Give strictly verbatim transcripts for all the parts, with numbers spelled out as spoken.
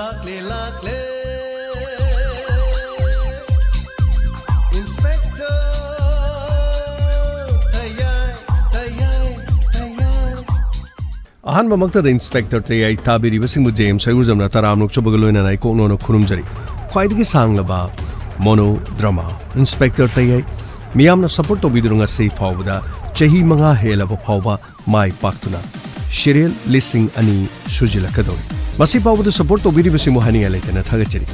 ꯂꯥꯛꯂꯦ, ꯂꯥꯛꯂꯦ, Inspector ꯇꯌꯥꯏ, ꯇꯌꯥꯏ, ꯇꯌꯥꯏ꯫ ꯑꯍꯥꯟꯕꯃꯛꯇꯗ Inspector ꯇꯌꯥꯏ ꯇꯥꯕꯤꯔꯤꯕꯁꯤꯡꯕꯨ ꯖꯦ ꯑꯦꯝ ꯁꯩꯒꯨꯖꯝꯅ ꯇꯔꯥꯝꯅ ꯑꯣꯛꯆꯕꯒ ꯂꯣꯏꯅꯅ ꯑꯩ ꯀꯣꯛꯅꯣꯅ ꯈꯨꯔꯨꯝꯖꯔꯤ꯫ ꯈ꯭ꯋꯥꯏꯗꯒꯤ ꯁꯥꯡꯂꯕ mono drama Inspector ꯇꯌꯥꯏ ꯃꯤꯌꯥꯝꯅ support ꯇꯧꯕꯤꯗꯨꯅ ꯉꯁꯤ ꯐꯥꯎꯕꯗ ꯆꯍꯤ ꯃꯉꯥ ꯍꯦꯜꯂꯕ ꯐꯥꯎꯕ ꯃꯥꯏ ꯄꯥꯛꯇꯨꯅ serial ꯂꯤꯁꯤꯡ ꯑꯅꯤ ꯁꯨꯖꯤꯜꯂꯛꯀꯗꯧꯔꯤ꯫ ꯃꯁꯤ ꯐꯥꯎꯕꯗ support ꯇꯧꯕꯤꯔꯤꯕꯁꯤꯡꯕꯨ ꯍꯥꯏꯅꯤꯡꯉꯥꯏ ꯂꯩꯇꯅ ꯊꯥꯒꯠꯆꯔꯤ꯫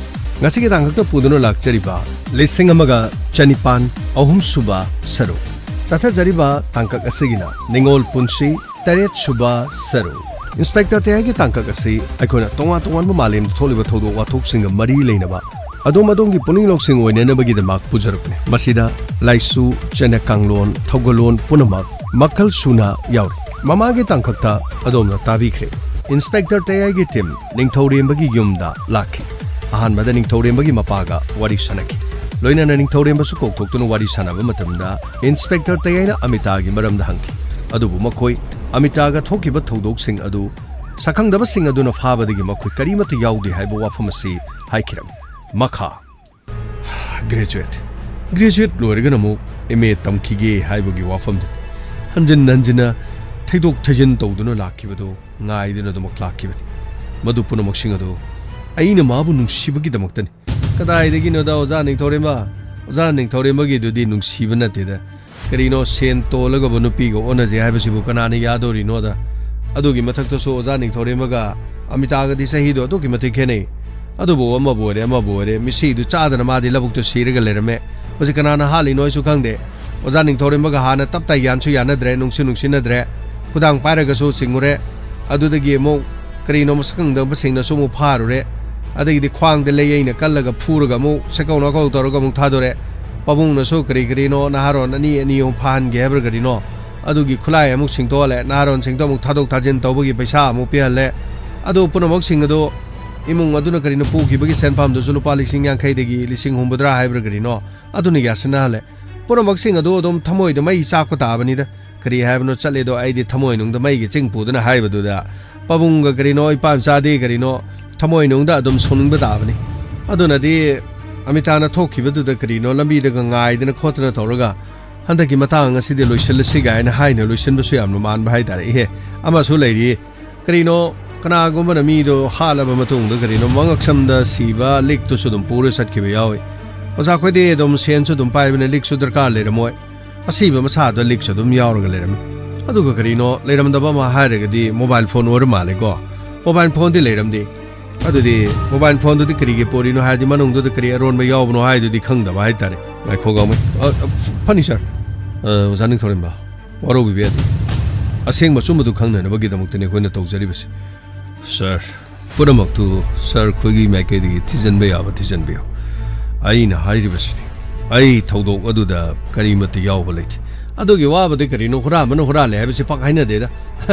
ꯉꯁꯤꯒꯤ ꯇꯥꯡꯀꯛꯇ ꯄꯨꯗꯨꯅ ꯂꯥꯛꯆꯔꯤꯕ ꯂꯤꯁꯤꯡ ꯑꯃꯒ ꯆꯅꯤꯄꯥꯟ ꯑꯍꯨꯝ ꯁꯨꯕ ꯁꯔꯨꯛ ꯆꯠꯊꯖꯔꯤꯕ ꯇꯥꯡꯀꯛ ꯑꯁꯤꯒꯤꯅ ꯅꯤꯡꯉꯣꯜ ꯄꯨꯟꯁꯤ ꯇꯔꯦꯠ ꯁꯨꯕ ꯁꯔꯨꯛ꯫ Inspector ꯇꯌꯥꯏꯒꯤ ꯇꯥꯡꯀꯛ ꯑꯁꯤ ꯑꯩꯈꯣꯏꯅ ꯇꯣꯉꯥꯟ ꯇꯣꯉꯥꯟꯕ ꯃꯥꯂꯦꯝꯗ ꯊꯣꯛꯂꯤꯕ ꯊꯧꯗꯣꯛ ꯋꯥꯊꯣꯛꯁꯤꯡꯒ ꯃꯔꯤ ꯂꯩꯅꯕ ꯑꯗꯣꯝ ꯑꯗꯣꯝꯒꯤ ꯄꯨꯛꯅꯤꯡ ꯂꯧꯁꯤꯡ ꯑꯣꯏꯅꯅꯕꯒꯤꯗꯃꯛ ꯄꯨꯖꯔꯛꯄꯅꯤ꯫ ꯃꯁꯤꯗ ꯂꯥꯏꯁꯨ, ꯆꯠꯅ ꯀꯥꯡꯂꯣꯟ, ꯊꯧꯒꯜꯂꯣꯟ ꯄꯨꯝꯅꯃꯛ ꯃꯈꯜ ꯁꯨꯅ ꯌꯥꯎꯔꯤ꯫ ꯃꯃꯥꯡꯒꯤ ꯇꯥꯡꯀꯛꯇ ꯑꯗꯣꯝꯅ ꯇꯥꯕꯤꯈ꯭ꯔꯦ꯫ Inspector ꯇꯌꯥꯏꯒꯤ team ꯅꯤꯡꯊꯧꯔꯦꯝꯕꯒꯤ ꯌꯨꯝꯗ ꯂꯥꯛꯈꯤ꯫ ꯑꯍꯥꯟꯕꯗ ꯅꯤꯡꯊꯧꯔꯦꯝꯕꯒꯤ ꯃꯄꯥꯒ ꯋꯥꯔꯤ ꯁꯥꯟꯅꯈꯤ꯫ ꯂꯣꯏꯅꯅ ꯅꯤꯡꯊꯧꯔꯦꯝꯕꯁꯨ ꯀꯧꯊꯣꯛꯇꯨꯅ ꯋꯥꯔꯤ ꯁꯥꯟꯅꯕ ꯃꯇꯝꯗ Inspector ꯇꯌꯥꯏꯅ ꯑꯃꯤꯇꯥꯒꯤ ꯃꯔꯝꯗ ꯍꯪꯈꯤ꯫ ꯑꯗꯨꯕꯨ ꯃꯈꯣꯏ ꯑꯃꯤꯇꯥꯒ ꯊꯣꯛꯈꯤꯕ ꯊꯧꯗꯣꯛꯁꯤꯡ ꯑꯗꯨ ꯁꯛꯈꯪꯗꯕꯁꯤꯡ ꯑꯗꯨꯅ ꯐꯥꯕꯗꯒꯤ ꯃꯈꯣꯏ ꯀꯔꯤꯃꯠꯇ ꯌꯥꯎꯗꯦ ꯍꯥꯏꯕ ꯋꯥꯐꯝ ꯑꯁꯤ ꯍꯥꯏꯈꯤꯔꯝꯃꯤ꯫ ꯃꯈꯥ꯫ Graduate꯫ Graduate ꯂꯣꯏꯔꯒꯅ ꯑꯃꯨꯛ M A ꯇꯝꯈꯤꯒꯦ ꯍꯥꯏꯕꯒꯤ ꯋꯥꯐꯝꯗꯨ ꯍꯟꯖꯤꯟ ꯍꯟꯖꯤꯟꯅ ꯊꯩꯗꯣꯛ ꯊꯩꯖꯤꯟ ꯇꯧꯗꯨꯅ ꯂꯥꯛꯈꯤꯕꯗꯨ ꯉꯥꯏꯗꯨꯅ ꯑꯗꯨꯃꯛ ꯂꯥꯛꯈꯤꯕꯅꯤ꯫ ꯃꯗꯨ ꯄꯨꯝꯅꯃꯛꯁꯤꯡ ꯑꯗꯨ ꯑꯩꯅ ꯃꯥꯕꯨ ꯅꯨꯡꯁꯤꯕꯒꯤꯗꯃꯛꯇꯅꯤ꯫ ꯀꯗꯥꯏꯗꯒꯤꯅꯣꯗ ꯑꯣꯖꯥ ꯅꯤꯡꯊꯧꯔꯦꯝꯕ? ꯑꯣꯖꯥ ꯅꯤꯡꯊꯧꯔꯦꯝꯕꯒꯤꯗꯨꯗꯤ ꯅꯨꯡꯁꯤꯕ ꯅꯠꯇꯦꯗ꯫ ꯀꯔꯤꯅꯣ, ꯁꯦꯟ ꯇꯣꯜꯂꯒꯕꯨ ꯅꯨꯄꯤꯒ ꯑꯣꯟꯅꯁꯦ ꯍꯥꯏꯕꯁꯤꯕꯨ ꯀꯅꯥꯅ ꯌꯥꯗꯣꯔꯤꯅꯣꯗ? ꯑꯗꯨꯒꯤ ꯃꯊꯛꯇꯁꯨ ꯑꯣꯖꯥ ꯅꯤꯡꯊꯧꯔꯦꯝꯕꯒ ꯑꯃꯤꯇꯥꯒꯗꯤ ꯆꯍꯤꯗꯣ ꯑꯗꯨꯛꯀꯤ ꯃꯇꯤꯛ ꯈꯦꯠꯅꯩ꯫ ꯑꯗꯨꯕꯨ ꯑꯃꯕꯨ ꯑꯣꯏꯔꯦ, ꯑꯃꯕꯨ ꯑꯣꯏꯔꯦ, ꯃꯤꯁꯤꯗꯨ ꯆꯥꯗꯅ ꯃꯥꯗꯤ ꯂꯧꯕꯨꯛꯇ ꯁꯤꯔꯒ ꯂꯩꯔꯝꯃꯦ꯫ ꯍꯧꯖꯤꯛ ꯀꯅꯥꯅ ꯍꯥꯠꯂꯤꯅꯣ ꯑꯩꯁꯨ ꯈꯪꯗꯦ꯫ ꯑꯣꯖꯥ ꯅꯤꯡꯊꯧꯔꯦꯝꯕꯒ ꯍꯥꯟꯅ ꯇꯞ ꯇꯥꯏ ꯌꯥꯟꯁꯨ ꯌꯥꯅꯗ꯭ꯔꯦ, ꯅꯨꯡꯁꯨ ꯅꯨꯡꯁꯤꯅꯗ꯭ꯔꯦ꯫ ꯈꯨꯗꯥꯡ ꯄꯥꯏꯔꯒꯁꯨ ꯆꯤꯡꯉꯨꯔꯦ꯫ ꯑꯗꯨꯗꯒꯤ ꯑꯃꯨꯛ ꯀꯔꯤꯅꯣ, ꯃꯁꯛ ꯈꯪꯗꯕꯁꯤꯡꯅꯁꯨ ꯑꯃꯨꯛ ꯐꯥꯔꯨꯔꯦ꯫ ꯑꯗꯒꯤꯗꯤ ꯈ꯭ꯋꯥꯡꯗ ꯂꯩ ꯑꯩꯅ ꯀꯜꯂꯒ ꯐꯨꯔꯒ ꯑꯃꯨꯛ ꯁꯦꯀꯧ ꯅꯥꯀꯧ ꯇꯧꯔꯒ ꯑꯃꯨꯛ ꯊꯥꯗꯣꯔꯦ꯫ ꯄꯥꯕꯨꯡꯅꯁꯨ ꯀꯔꯤ ꯀꯔꯤꯅꯣ ꯅꯍꯥꯔꯣꯟ ꯑꯅꯤ ꯑꯅꯤ ꯑꯍꯨꯝ ꯐꯥꯍꯟꯒꯦ ꯍꯥꯏꯕ꯭ꯔꯥ ꯀꯔꯤꯅꯣ, ꯑꯗꯨꯒꯤ ꯈꯨꯠꯂꯥꯏ ꯑꯃꯨꯛ ꯁꯤꯡꯗꯣꯛꯍꯜꯂꯦ꯫ ꯅꯍꯥꯔꯣꯟꯁꯤꯡꯗꯣ ꯑꯃꯨꯛ ꯊꯥꯗꯣꯛ ꯊꯥꯖꯤꯟ ꯇꯧꯕꯒꯤ ꯄꯩꯁꯥ ꯑꯃꯨꯛ ꯄꯤꯍꯜꯂꯦ꯫ ꯑꯗꯨ ꯄꯨꯝꯅꯃꯛꯁꯤꯡ ꯑꯗꯨ ꯏꯃꯨꯡ ꯑꯗꯨꯅ ꯀꯔꯤꯅꯣ ꯄꯨꯈꯤꯕꯒꯤ ꯁꯦꯟꯐꯝꯗꯨꯁꯨ ꯂꯨꯄꯥ ꯂꯤꯁꯤꯡ ꯌꯥꯡꯈꯩꯗꯒꯤ ꯂꯤꯁꯤꯡ ꯍꯨꯝꯐꯨꯇꯔꯥ ꯍꯥꯏꯕ꯭ꯔꯥ ꯀꯔꯤꯅꯣ, ꯑꯗꯨꯅ ꯌꯥꯁꯤꯟꯅꯍꯜꯂꯦ꯫ ꯄꯨꯝꯅꯃꯛꯁꯤꯡ ꯑꯗꯨ ꯑꯗꯨꯝ ꯊꯃꯣꯏꯗ ꯃꯩ ꯆꯥꯛꯄ ꯇꯥꯕꯅꯤꯗ꯫ ꯀꯔꯤ ꯍꯥꯏꯕꯅꯣ ꯆꯠꯂꯦꯗꯣ, ꯑꯩꯗꯤ ꯊꯃꯣꯏ ꯅꯨꯡꯗ ꯃꯩꯒꯤ ꯆꯤꯡ ꯄꯨꯗꯨꯅ ꯍꯥꯏꯕꯗꯨꯗ ꯄꯥꯕꯨꯡꯒ ꯀꯔꯤꯅꯣ, ꯏꯄꯥꯝꯆꯥꯗꯤ ꯀꯔꯤꯅꯣ, ꯊꯃꯣꯏꯅꯨꯡꯗ ꯑꯗꯨꯝ ꯁꯥꯎꯅꯤꯡꯕ ꯇꯥꯕꯅꯤ꯫ ꯑꯗꯨꯅꯗꯤ ꯑꯃꯤꯇꯥꯅ ꯊꯣꯛꯈꯤꯕꯗꯨꯗ ꯀꯔꯤꯅꯣ ꯂꯝꯕꯤꯗꯒ ꯉꯥꯏꯗꯅ ꯈꯣꯠꯇꯅ ꯇꯧꯔꯒ ꯍꯟꯗꯛꯀꯤ ꯃꯇꯥꯡ ꯑꯁꯤꯗꯤ ꯂꯣꯏꯁꯤꯜꯂꯁꯤ ꯀꯥꯏꯅ ꯍꯥꯏꯅ ꯂꯣꯏꯁꯤꯟꯕꯁꯨ ꯌꯥꯝꯅ ꯃꯥꯟꯕ ꯍꯥꯏꯇꯥꯔꯦ꯫ ꯏꯍꯦ, ꯑꯃꯁꯨ ꯂꯩꯔꯤ꯫ ꯀꯔꯤꯅꯣ, ꯀꯅꯥꯒꯨꯝꯕꯅ ꯃꯤꯗꯣ ꯍꯥꯠꯂꯕ ꯃꯇꯨꯡꯗ ꯀꯔꯤꯅꯣ ꯃꯉꯛꯁꯝꯗ ꯁꯤꯕ ꯂꯤꯛꯇꯨꯁꯨ ꯑꯗꯨꯝ ꯄꯨꯔ ꯆꯠꯈꯤꯕ ꯌꯥꯎꯏ꯫ ꯑꯣꯖꯥ, ꯑꯩꯈꯣꯏꯗꯤ ꯑꯗꯨꯝ ꯁꯦꯟꯁꯨ ꯑꯗꯨꯝ ꯄꯥꯏꯕꯅꯦ, ꯂꯤꯛꯁꯨ ꯗꯔꯀꯥꯔ ꯂꯩꯔꯝꯃꯣꯏ꯫ ꯑꯁꯤꯕ ꯃꯁꯥꯗ ꯂꯤꯛꯁꯨ ꯑꯗꯨꯝ ꯌꯥꯎꯔꯒ ꯂꯩꯔꯝꯃꯤ꯫ ꯑꯗꯨꯒ ꯀꯔꯤꯅꯣ, ꯂꯩꯔꯝꯗꯕ ꯑꯃ ꯍꯥꯏꯔꯒꯗꯤ ꯃꯣꯕꯥꯏꯜ ꯐꯣꯟ ꯑꯣꯏꯔ ꯃꯥꯜꯂꯦꯀꯣ꯫ ꯃꯣꯕꯥꯏꯜ ꯐꯣꯟꯗꯤ ꯂꯩꯔꯝꯗꯦ꯫ ꯑꯗꯨꯗꯤ ꯃꯣꯕꯥꯏꯜ ꯐꯣꯟꯗꯨꯗꯤ ꯀꯔꯤꯒꯤ ꯄꯣꯔꯤꯅꯣ ꯍꯥꯏꯔꯗꯤ ꯃꯅꯨꯡꯗꯨꯗ ꯀꯔꯤ ꯑꯔꯣꯟꯕ ꯌꯥꯎꯕꯅꯣ ꯍꯥꯏꯗꯨꯗꯤ ꯈꯪꯗꯕ ꯍꯥꯏꯇꯥꯔꯦ꯫ ꯉꯥꯏꯈꯣ ꯒꯥꯎꯃꯩ꯫ ꯑ, ꯑ, ꯐꯅꯤ ꯁꯥꯔ꯫ ꯑ, ꯑꯣꯖꯥ ꯅꯤꯡꯊꯧꯔꯦꯝꯕ, ꯋꯥꯔꯧꯕꯤꯕ ꯌꯥꯗꯦ꯫ ꯑꯁꯦꯡꯕ ꯑꯆꯨꯝꯕꯗꯨ ꯈꯪꯅꯅꯕꯒꯤꯗꯃꯛꯇꯅꯤ ꯑꯩꯈꯣꯏꯅ ꯇꯧꯖꯔꯤꯕꯁꯤ꯫ ꯁꯥꯔ, ꯄꯨꯝꯅꯃꯛꯇꯨ ꯁꯥꯔ ꯈꯣꯏꯒꯤ ꯃꯥꯏꯀꯩꯗꯒꯤ ꯊꯤꯖꯤꯟꯕ ꯌꯥꯕ ꯊꯤꯖꯤꯟꯕꯤꯌꯨ꯫ ꯑꯩꯅ ꯍꯥꯏꯔꯤꯕꯁꯤꯅꯤ꯫ ꯑꯩ ꯊꯧꯗꯣꯛ ꯑꯗꯨꯗ ꯀꯔꯤꯃꯠꯇ ꯌꯥꯎꯕ ꯂꯩꯇꯦ꯫ ꯑꯗꯨꯒꯤ ꯋꯥꯕꯗꯤ ꯀꯔꯤꯅꯣ, ꯍꯨꯔꯥꯟꯕꯅ ꯍꯨꯔꯥꯜꯂꯦ ꯍꯥꯏꯕꯁꯤ ꯄꯥꯛ ꯍꯥꯏꯅꯗꯦꯗ꯫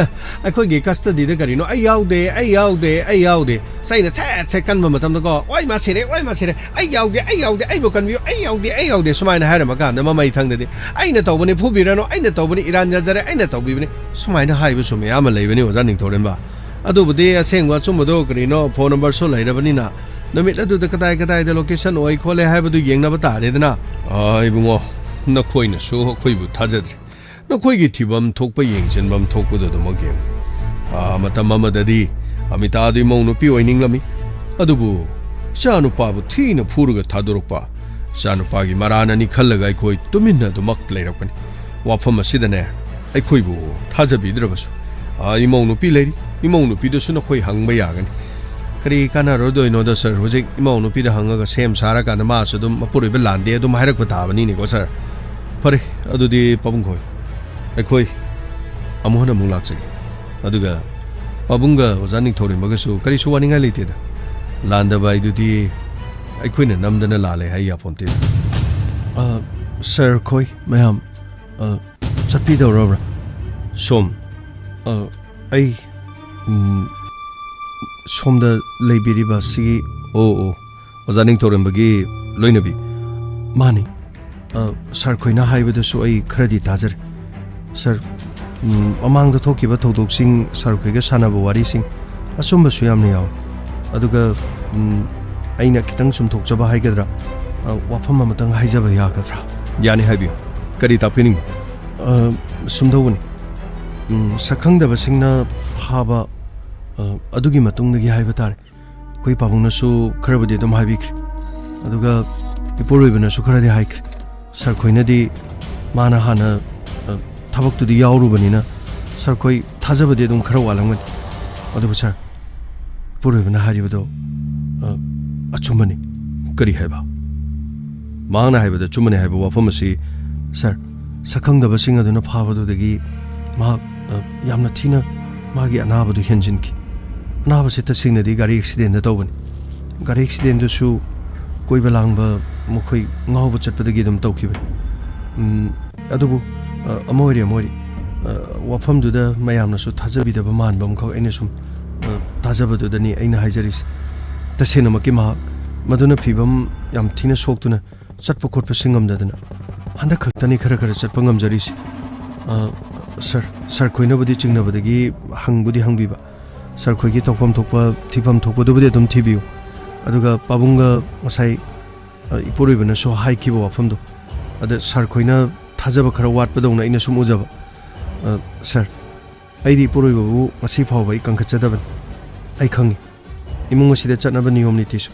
ꯑꯩꯈꯣꯏꯒꯤ ꯀꯁꯇꯗꯤꯗ ꯀꯔꯤꯅꯣ, "ꯑꯩ ꯌꯥꯎꯗꯦ, ꯑꯩ ꯌꯥꯎꯗꯦ, ꯑꯩ ꯌꯥꯎꯗꯦ"꯫ ꯆꯩꯅ ꯁꯦꯠ ꯁꯦꯠ ꯀꯟꯕ ꯃꯇꯝꯗꯀꯣ, "ꯑꯣꯏ ꯃꯥ ꯁꯤꯔꯦ, ꯑꯣꯏ ꯃꯥ ꯁꯤꯔꯦ, ꯑꯩ ꯌꯥꯎꯗꯦ, ꯑꯩ ꯌꯥꯎꯗꯦ, ꯑꯩꯕꯨ ꯀꯟꯕꯤꯌꯨ, ꯑꯩ ꯌꯥꯎꯗꯦ, ꯑꯩ ꯌꯥꯎꯗꯦ", ꯁꯨꯃꯥꯏꯅ ꯍꯥꯏꯔꯝꯃ ꯀꯥꯟꯗ ꯃꯃꯩ ꯊꯪꯗꯗꯤ, "ꯑꯩꯅ ꯇꯧꯕꯅꯤ, ꯐꯨꯕꯤꯔꯅꯨ, ꯑꯩꯅ ꯇꯧꯕꯅꯤ, ꯏꯔꯥꯟ ꯌꯥꯖꯔꯦ, ꯑꯩꯅ ꯇꯧꯕꯤꯕꯅꯤ", ꯁꯨꯃꯥꯏꯅ ꯍꯥꯏꯕꯁꯨ ꯃꯌꯥꯝ ꯑꯃ ꯂꯩꯕꯅꯤ, ꯑꯣꯖꯥ ꯅꯤꯡꯊꯧꯔꯦꯝꯕ꯫ ꯑꯗꯨꯕꯨꯗꯤ ꯑꯁꯦꯡꯕ ꯑꯆꯨꯝꯕꯗꯣ ꯀꯔꯤꯅꯣ, ꯐꯣꯟ ꯅꯝꯕꯔꯁꯨ ꯂꯩꯔꯕꯅꯤꯅ, ꯅꯨꯃꯤꯠ ꯑꯗꯨꯗ ꯀꯗꯥꯏ ꯀꯗꯥꯏꯗ ꯂꯣꯀꯦꯁꯟ ꯑꯣꯏ ꯈꯣꯠꯂꯦ ꯍꯥꯏꯕꯗꯨ ꯌꯦꯡꯅꯕ ꯇꯥꯔꯦꯗꯅ꯫ ꯑꯥ, ꯏꯕꯨꯡꯉꯣ, ꯅꯈꯣꯏꯅꯁꯨ ꯑꯩꯈꯣꯏꯕꯨ ꯊꯥꯖꯗ꯭ꯔꯦ꯫ ꯅꯈꯣꯏꯒꯤ ꯊꯤꯐꯝ ꯊꯣꯛꯄ, ꯌꯦꯡꯁꯤꯟꯐꯝ ꯊꯣꯛꯄꯗꯨ ꯑꯗꯨꯃꯛ ꯌꯦꯡꯉꯨ꯫ ꯑꯥ, ꯃꯇꯝ ꯑꯃꯗꯗꯤ ꯑꯃꯤꯇꯥꯗꯨ ꯏꯃꯧ ꯅꯨꯄꯤ ꯑꯣꯏꯅꯤꯡꯂꯝꯃꯤ꯫ ꯑꯗꯨꯕꯨ ꯏꯆꯥꯅꯨꯄꯥꯕꯨ ꯊꯤꯅ ꯐꯨꯔꯒ ꯊꯥꯗꯣꯔꯛꯄ, ꯏꯆꯥꯅꯨꯄꯥꯒꯤ ꯃꯔꯥꯟꯅꯅꯤ ꯈꯜꯂꯒ ꯑꯩꯈꯣꯏ ꯇꯨꯃꯤꯟꯅ ꯑꯗꯨꯃꯛ ꯂꯩꯔꯛꯄꯅꯤ꯫ ꯋꯥꯐꯝ ꯑꯁꯤꯗꯅꯦ, ꯑꯩꯈꯣꯏꯕꯨ ꯊꯥꯖꯕꯤꯗ꯭ꯔꯕꯁꯨ, ꯑꯥ, ꯏꯃꯧ ꯅꯨꯄꯤ ꯂꯩꯔꯤ, ꯏꯃꯧ ꯅꯨꯄꯤꯗꯨꯁꯨ ꯅꯈꯣꯏ ꯍꯪꯕ ꯌꯥꯒꯅꯤ꯫ ꯀꯔꯤ ꯀꯥꯟꯅꯔꯣꯏꯗꯣꯏꯅꯣꯗ ꯁꯥꯔ, ꯍꯧꯖꯤꯛ ꯏꯃꯧ ꯅꯨꯄꯤꯗ ꯍꯪꯉꯒ ꯁꯦꯝ ꯁꯥꯔꯀꯥꯟꯗ ꯃꯥꯁꯨ ꯑꯗꯨꯝ ꯃꯄꯨꯔꯣꯏꯕ ꯂꯥꯟꯗꯦ ꯑꯗꯨꯝ ꯍꯥꯏꯔꯛꯄ ꯇꯥꯕꯅꯤꯅꯦꯀꯣ ꯁꯥꯔ꯫ ꯐꯔꯦ, ꯑꯗꯨꯗꯤ ꯄꯥꯕꯨꯡ ꯈꯣꯏ, ꯑꯩꯈꯣꯏ ꯑꯃꯨꯛ ꯍꯟꯅ ꯑꯃꯨꯛ ꯂꯥꯛꯆꯒꯦ꯫ ꯑꯗꯨꯒ ꯄꯥꯕꯨꯡꯒ ꯑꯣꯖꯥ ꯅꯤꯡꯊꯧꯔꯦꯝꯕꯒꯁꯨ ꯀꯔꯤꯁꯨ ꯋꯥꯅꯤꯡꯉꯥꯏ ꯂꯩꯇꯦꯗ꯫ ꯂꯥꯟꯗꯕ ꯍꯥꯏꯗꯨꯗꯤ ꯑꯩꯈꯣꯏꯅ ꯅꯝꯗꯅ ꯂꯥꯜꯂꯦ ꯍꯥꯏ ꯌꯥꯄꯣꯟꯇꯦꯗ꯫ ꯑ, ꯁꯥꯔ ꯈꯣꯏ ꯃꯌꯥꯝ, ꯑ, ꯆꯠꯄꯤꯗꯧꯔꯕ꯭ꯔꯥ? ꯁꯣꯝ, ꯑ, ꯑꯩ, ꯎꯝ, ꯁꯣꯝꯗ ꯂꯩꯕꯤꯔꯤꯕ ꯑꯁꯤꯒꯤ, ꯑꯣ, ꯑꯣ, ꯑꯣꯖꯥ ꯅꯤꯡꯊꯧꯔꯦꯝꯕꯒꯤ ꯂꯣꯏꯅꯕꯤ꯫ ꯃꯥꯅꯤ꯫ ꯑ, ꯁꯥꯔ ꯈꯣꯏꯅ ꯍꯥꯏꯕꯗꯁꯨ ꯑꯩ ꯈꯔꯗꯤ ꯇꯥꯖꯔꯦ꯫ ꯁꯥꯔ, ꯎꯝ, ꯃꯃꯥꯡꯗ ꯊꯣꯛꯈꯤꯕ ꯊꯧꯗꯣꯛꯁꯤꯡ, ꯁꯥꯔ ꯈꯣꯏꯒ ꯁꯥꯟꯅꯕ ꯋꯥꯔꯤꯁꯤꯡ, ꯑꯆꯨꯝꯕꯁꯨ ꯌꯥꯝꯅ ꯌꯥꯎꯏ꯫ ꯑꯗꯨꯒ, ꯎꯝ, ꯑꯩꯅ ꯈꯤꯇꯪ ꯆꯨꯝꯊꯣꯛꯆꯕ ꯍꯥꯏꯒꯗ꯭ꯔꯥ, ꯑ, ꯋꯥꯐꯝ ꯑꯃꯇꯪ ꯍꯥꯏꯖꯕ ꯌꯥꯒꯗ꯭ꯔꯥ? ꯌꯥꯅꯤ, ꯍꯥꯏꯕꯤꯌꯨ꯫ ꯀꯔꯤ ꯇꯥꯛꯄꯤꯅꯤꯡꯕ? ꯑ, ꯁꯨꯝ ꯇꯧꯕꯅꯤ꯫ ꯎꯝ, ꯁꯛꯈꯪꯗꯕꯁꯤꯡꯅ ꯐꯥꯕ, ꯑ, ꯑꯗꯨꯒꯤ ꯃꯇꯨꯡꯗꯒꯤ ꯍꯥꯏꯕ ꯇꯥꯔꯦ, ꯑꯩꯈꯣꯏ ꯄꯥꯕꯨꯡꯅꯁꯨ ꯈꯔꯕꯨꯗꯤ ꯑꯗꯨꯝ ꯍꯥꯏꯕꯤꯈ꯭ꯔꯦ, ꯑꯗꯨꯒ ꯏꯄꯨꯔꯣꯏꯕꯅꯁꯨ ꯈꯔꯗꯤ ꯍꯥꯏꯈ꯭ꯔꯦ꯫ ꯁꯥꯔ ꯈꯣꯏꯅꯗꯤ ꯃꯥꯅ ꯍꯥꯟꯅ, ꯑ, ꯊꯕꯛꯇꯨꯗꯤ ꯌꯥꯎꯔꯨꯕꯅꯤꯅ ꯁꯥꯔ ꯈꯣꯏ ꯊꯥꯖꯕꯗꯤ ꯑꯗꯨꯝ ꯈꯔ ꯋꯥꯠꯂꯝꯒꯅꯤ꯫ ꯑꯗꯨꯕꯨ ꯁꯥꯔ, ꯏꯄꯨꯔꯣꯏꯕꯅ ꯍꯥꯏꯔꯤꯕꯗꯣ, ꯑ, ꯑꯆꯨꯝꯕꯅꯤ꯫ ꯀꯔꯤ ꯍꯥꯏꯕ? ꯃꯍꯥꯛꯅ ꯍꯥꯏꯕꯗ ꯑꯆꯨꯝꯕꯅꯤ ꯍꯥꯏꯕ ꯋꯥꯐꯝ ꯑꯁꯤ, ꯁꯥꯔ, ꯁꯛꯈꯪꯗꯕꯁꯤꯡ ꯑꯗꯨꯅ ꯐꯥꯕꯗꯨꯗꯒꯤ ꯃꯍꯥꯛ, ꯑ, ꯌꯥꯝꯅ ꯊꯤꯅ ꯃꯥꯒꯤ ꯑꯅꯥꯕꯗꯨ ꯍꯦꯟꯖꯤꯟꯈꯤ꯫ ꯑꯅꯥꯕꯁꯤ ꯇꯁꯦꯡꯅꯗꯤ ꯒꯥꯔꯤ ꯑꯦꯛꯁꯤꯗꯦꯟꯗ ꯇꯧꯕꯅꯤ꯫ ꯒꯥꯔꯤ ꯑꯦꯛꯁꯤꯗꯦꯟꯗꯨꯁꯨ ꯀꯣꯏꯕ ꯂꯥꯡꯕ, ꯃꯈꯣꯏ ꯉꯥꯎꯕ ꯆꯠꯄꯗꯒꯤ ꯑꯗꯨꯝ ꯇꯧꯈꯤꯕꯅꯤ꯫ ꯎꯝ, ꯑꯗꯨꯕꯨ, ꯑ, ꯑꯃ ꯑꯣꯏꯔꯦ, ꯑꯃ ꯑꯣꯏꯔꯦ꯫ ꯑ, ꯋꯥꯐꯝꯗꯨꯗ ꯃꯌꯥꯝꯅꯁꯨ ꯊꯥꯖꯕꯤꯗꯕ ꯃꯥꯟꯕ ꯑꯃꯈꯛ ꯑꯩꯅ ꯁꯨꯝ, ꯑ, ꯇꯥꯖꯕꯗꯨꯗꯅꯤ ꯑꯩꯅ ꯍꯥꯏꯖꯔꯤꯁꯦ꯫ ꯇꯁꯦꯡꯅꯃꯛꯀꯤ ꯃꯍꯥꯛ ꯃꯗꯨꯅ ꯐꯤꯕꯝ ꯌꯥꯝ ꯊꯤꯅ ꯁꯣꯛꯇꯨꯅ ꯆꯠꯄ ꯈꯣꯠꯄꯁꯨ ꯉꯝꯗꯗꯅ ꯍꯟꯗꯛ ꯈꯛꯇꯅꯤ ꯈꯔ ꯈꯔ ꯆꯠꯄ ꯉꯝꯖꯔꯤꯁꯦ꯫ ꯑ, ꯁꯥꯔ, ꯁꯥꯔ ꯈꯣꯏꯅꯕꯨꯗꯤ ꯆꯤꯡꯅꯕꯗꯒꯤ ꯍꯪꯕꯨꯗꯤ ꯍꯪꯕꯤꯕ, ꯁꯥꯔ ꯈꯣꯏꯒꯤ ꯇꯧꯐꯝ ꯊꯣꯛꯄ, ꯊꯤꯐꯝ ꯊꯣꯛꯄꯗꯨꯕꯨꯗꯤ ꯑꯗꯨꯝ ꯊꯤꯕꯤꯌꯨ꯫ ꯑꯗꯨꯒ ꯄꯥꯕꯨꯡꯒ ꯉꯁꯥꯏ, ꯑ, ꯏꯄꯨꯔꯣꯏꯕꯅꯁꯨ ꯍꯥꯏꯈꯤꯕ ꯋꯥꯐꯝꯗꯣ, ꯑꯗ ꯁꯥꯔ ꯈꯣꯏꯅ ꯊꯥꯖꯕ ꯈꯔ ꯋꯥꯠꯄꯗꯧꯅ ꯑꯩꯅ ꯁꯨꯝ ꯎꯖꯕ꯫ ꯑ, ꯁꯥꯔ, ꯑꯩꯗꯤ ꯏꯄꯨꯔꯣꯏꯕꯕꯨ ꯉꯁꯤ ꯐꯥꯎꯕ ꯑꯩ ꯀꯟꯈꯠꯆꯗꯕꯅꯤ꯫ ꯑꯩ ꯈꯪꯉꯤ, ꯏꯃꯨꯡ ꯑꯁꯤꯗ ꯆꯠꯅꯕ ꯅꯤꯌꯣꯝ ꯅꯤꯇꯤꯁꯨ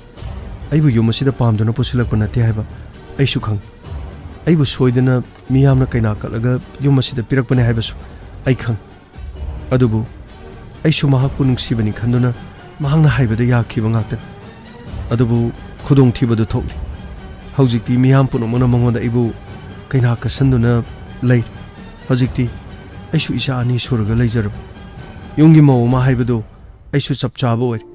ꯑꯩꯕꯨ ꯌꯨꯝ ꯑꯁꯤꯗ ꯄꯥꯝꯗꯨꯅ ꯄꯨꯁꯤꯜꯂꯛꯄ ꯅꯠꯇꯦ ꯍꯥꯏꯕ ꯑꯩꯁꯨ ꯈꯪꯉꯤ꯫ ꯑꯩꯕꯨ ꯁꯣꯏꯗꯅ ꯃꯤꯌꯥꯝꯅ ꯀꯩꯅꯥ ꯀꯠꯂꯒ ꯌꯨꯝ ꯑꯁꯤꯗ ꯄꯤꯔꯛꯄꯅꯤ ꯍꯥꯏꯕꯁꯨ ꯑꯩ ꯈꯪꯉꯤ꯫ ꯑꯗꯨꯕꯨ ꯑꯩꯁꯨ ꯃꯍꯥꯛꯄꯨ ꯅꯨꯡꯁꯤꯕꯅꯤ ꯈꯟꯗꯨꯅ ꯃꯍꯥꯛꯅ ꯍꯥꯏꯕꯗ ꯌꯥꯈꯤꯕ ꯉꯥꯛꯇꯅꯤ꯫ ꯑꯗꯨꯕꯨ ꯈꯨꯗꯣꯡꯊꯤꯕꯗꯨ ꯊꯣꯛꯂꯤ꯫ ꯍꯧꯖꯤꯛꯇꯤ ꯃꯤꯌꯥꯝ ꯄꯨꯝꯅꯃꯛꯅ ꯃꯉꯣꯟꯗ ꯑꯩꯕꯨ ꯀꯩꯅꯥ ꯀꯠꯁꯟꯗꯨꯅ ꯂꯩꯔꯤ꯫ ꯍꯧꯖꯤꯛꯇꯤ ꯑꯩꯁꯨ ꯏꯆꯥ ꯑꯅꯤ ꯁꯨꯔꯒ ꯂꯩꯖꯔꯕ ꯌꯨꯝꯒꯤ ꯃꯧ ꯑꯃ ꯍꯥꯏꯕꯗꯨ ꯑꯩꯁꯨ ꯆꯞ ꯆꯥꯕ ꯑꯣꯏꯔꯦ꯫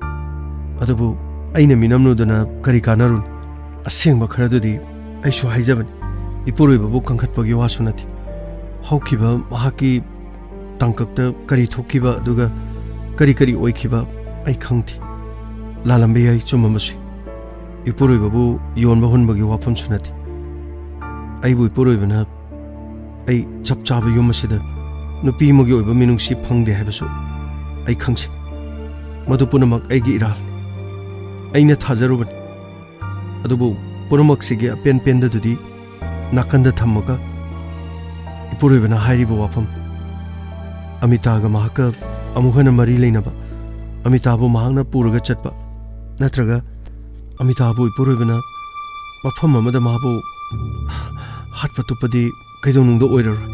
ꯑꯗꯨꯕꯨ ꯑꯩꯅ ꯃꯤꯅꯝꯂꯨꯗꯅ ꯀꯔꯤ ꯀꯥꯟꯅꯔꯨꯅꯤ? ꯑꯁꯦꯡꯕ ꯈꯔꯗꯨꯗꯤ ꯑꯩꯁꯨ ꯍꯥꯏꯖꯕꯅꯤ꯫ ꯏꯄꯨꯔꯣꯏꯕꯕꯨ ꯀꯟꯈꯠꯄꯒꯤ ꯋꯥꯁꯨ ꯅꯠꯇꯦ꯫ ꯍꯧꯈꯤꯕ ꯃꯍꯥꯛꯀꯤ ꯇꯥꯡꯀꯛꯇ ꯀꯔꯤ ꯊꯣꯛꯈꯤꯕ, ꯑꯗꯨꯒ ꯀꯔꯤ ꯀꯔꯤ ꯑꯣꯏꯈꯤꯕ ꯑꯩ ꯈꯪꯗꯦ꯫ ꯂꯥꯜꯂꯝꯕ ꯌꯥꯏ, ꯆꯨꯝꯃꯝꯕꯁꯨ ꯌꯥꯏ꯫ ꯏꯄꯨꯔꯣꯏꯕꯕꯨ ꯌꯣꯟꯕ ꯍꯨꯟꯕꯒꯤ ꯋꯥꯐꯝꯁꯨ ꯅꯠꯇꯦ꯫ ꯑꯩꯕꯨ ꯏꯄꯨꯔꯣꯏꯕꯅ ꯑꯩ ꯆꯞ ꯆꯥꯕ ꯌꯨꯝ ꯑꯁꯤꯗ ꯅꯨꯄꯤ ꯑꯃꯒꯤ ꯑꯣꯏꯕ ꯃꯤꯅꯨꯡꯁꯤ ꯐꯪꯗꯦ ꯍꯥꯏꯕꯁꯨ ꯑꯩ ꯈꯪꯖꯩ꯫ ꯃꯗꯨ ꯄꯨꯝꯅꯃꯛ ꯑꯩꯒꯤ ꯏꯔꯥꯜꯅꯤ꯫ ꯑꯩꯅ ꯊꯥꯖꯔꯨꯕꯅꯤ꯫ ꯑꯗꯨꯕꯨ ꯄꯨꯝꯅꯃꯛꯁꯤꯒꯤ ꯑꯄꯦꯟ ꯄꯦꯟꯗꯗꯨꯗꯤ ꯅꯥꯀꯟꯗ ꯊꯝꯃꯒ, ꯏꯄꯨꯔꯣꯏꯕꯅ ꯍꯥꯏꯔꯤꯕ ꯋꯥꯐꯝ, ꯑꯃꯤꯇꯥꯒ ꯃꯍꯥꯛꯀ ꯑꯃꯨꯛ ꯍꯟꯅ ꯃꯔꯤ ꯂꯩꯅꯕ, ꯑꯃꯤꯇꯥꯕꯨ ꯃꯍꯥꯛꯅ ꯄꯨꯔꯒ ꯆꯠꯄ, ꯅꯠꯇ꯭ꯔꯒ ꯑꯃꯤꯇꯥꯕꯨ ꯏꯄꯨꯔꯣꯏꯕꯅ ꯃꯐꯝ ꯑꯃꯗ ꯃꯥꯕꯨ ꯍꯥꯠꯄ ꯇꯨꯞꯄꯗꯤ ꯀꯩꯗꯧꯅꯨꯡꯗ ꯑꯣꯏꯔꯔꯣꯏ꯫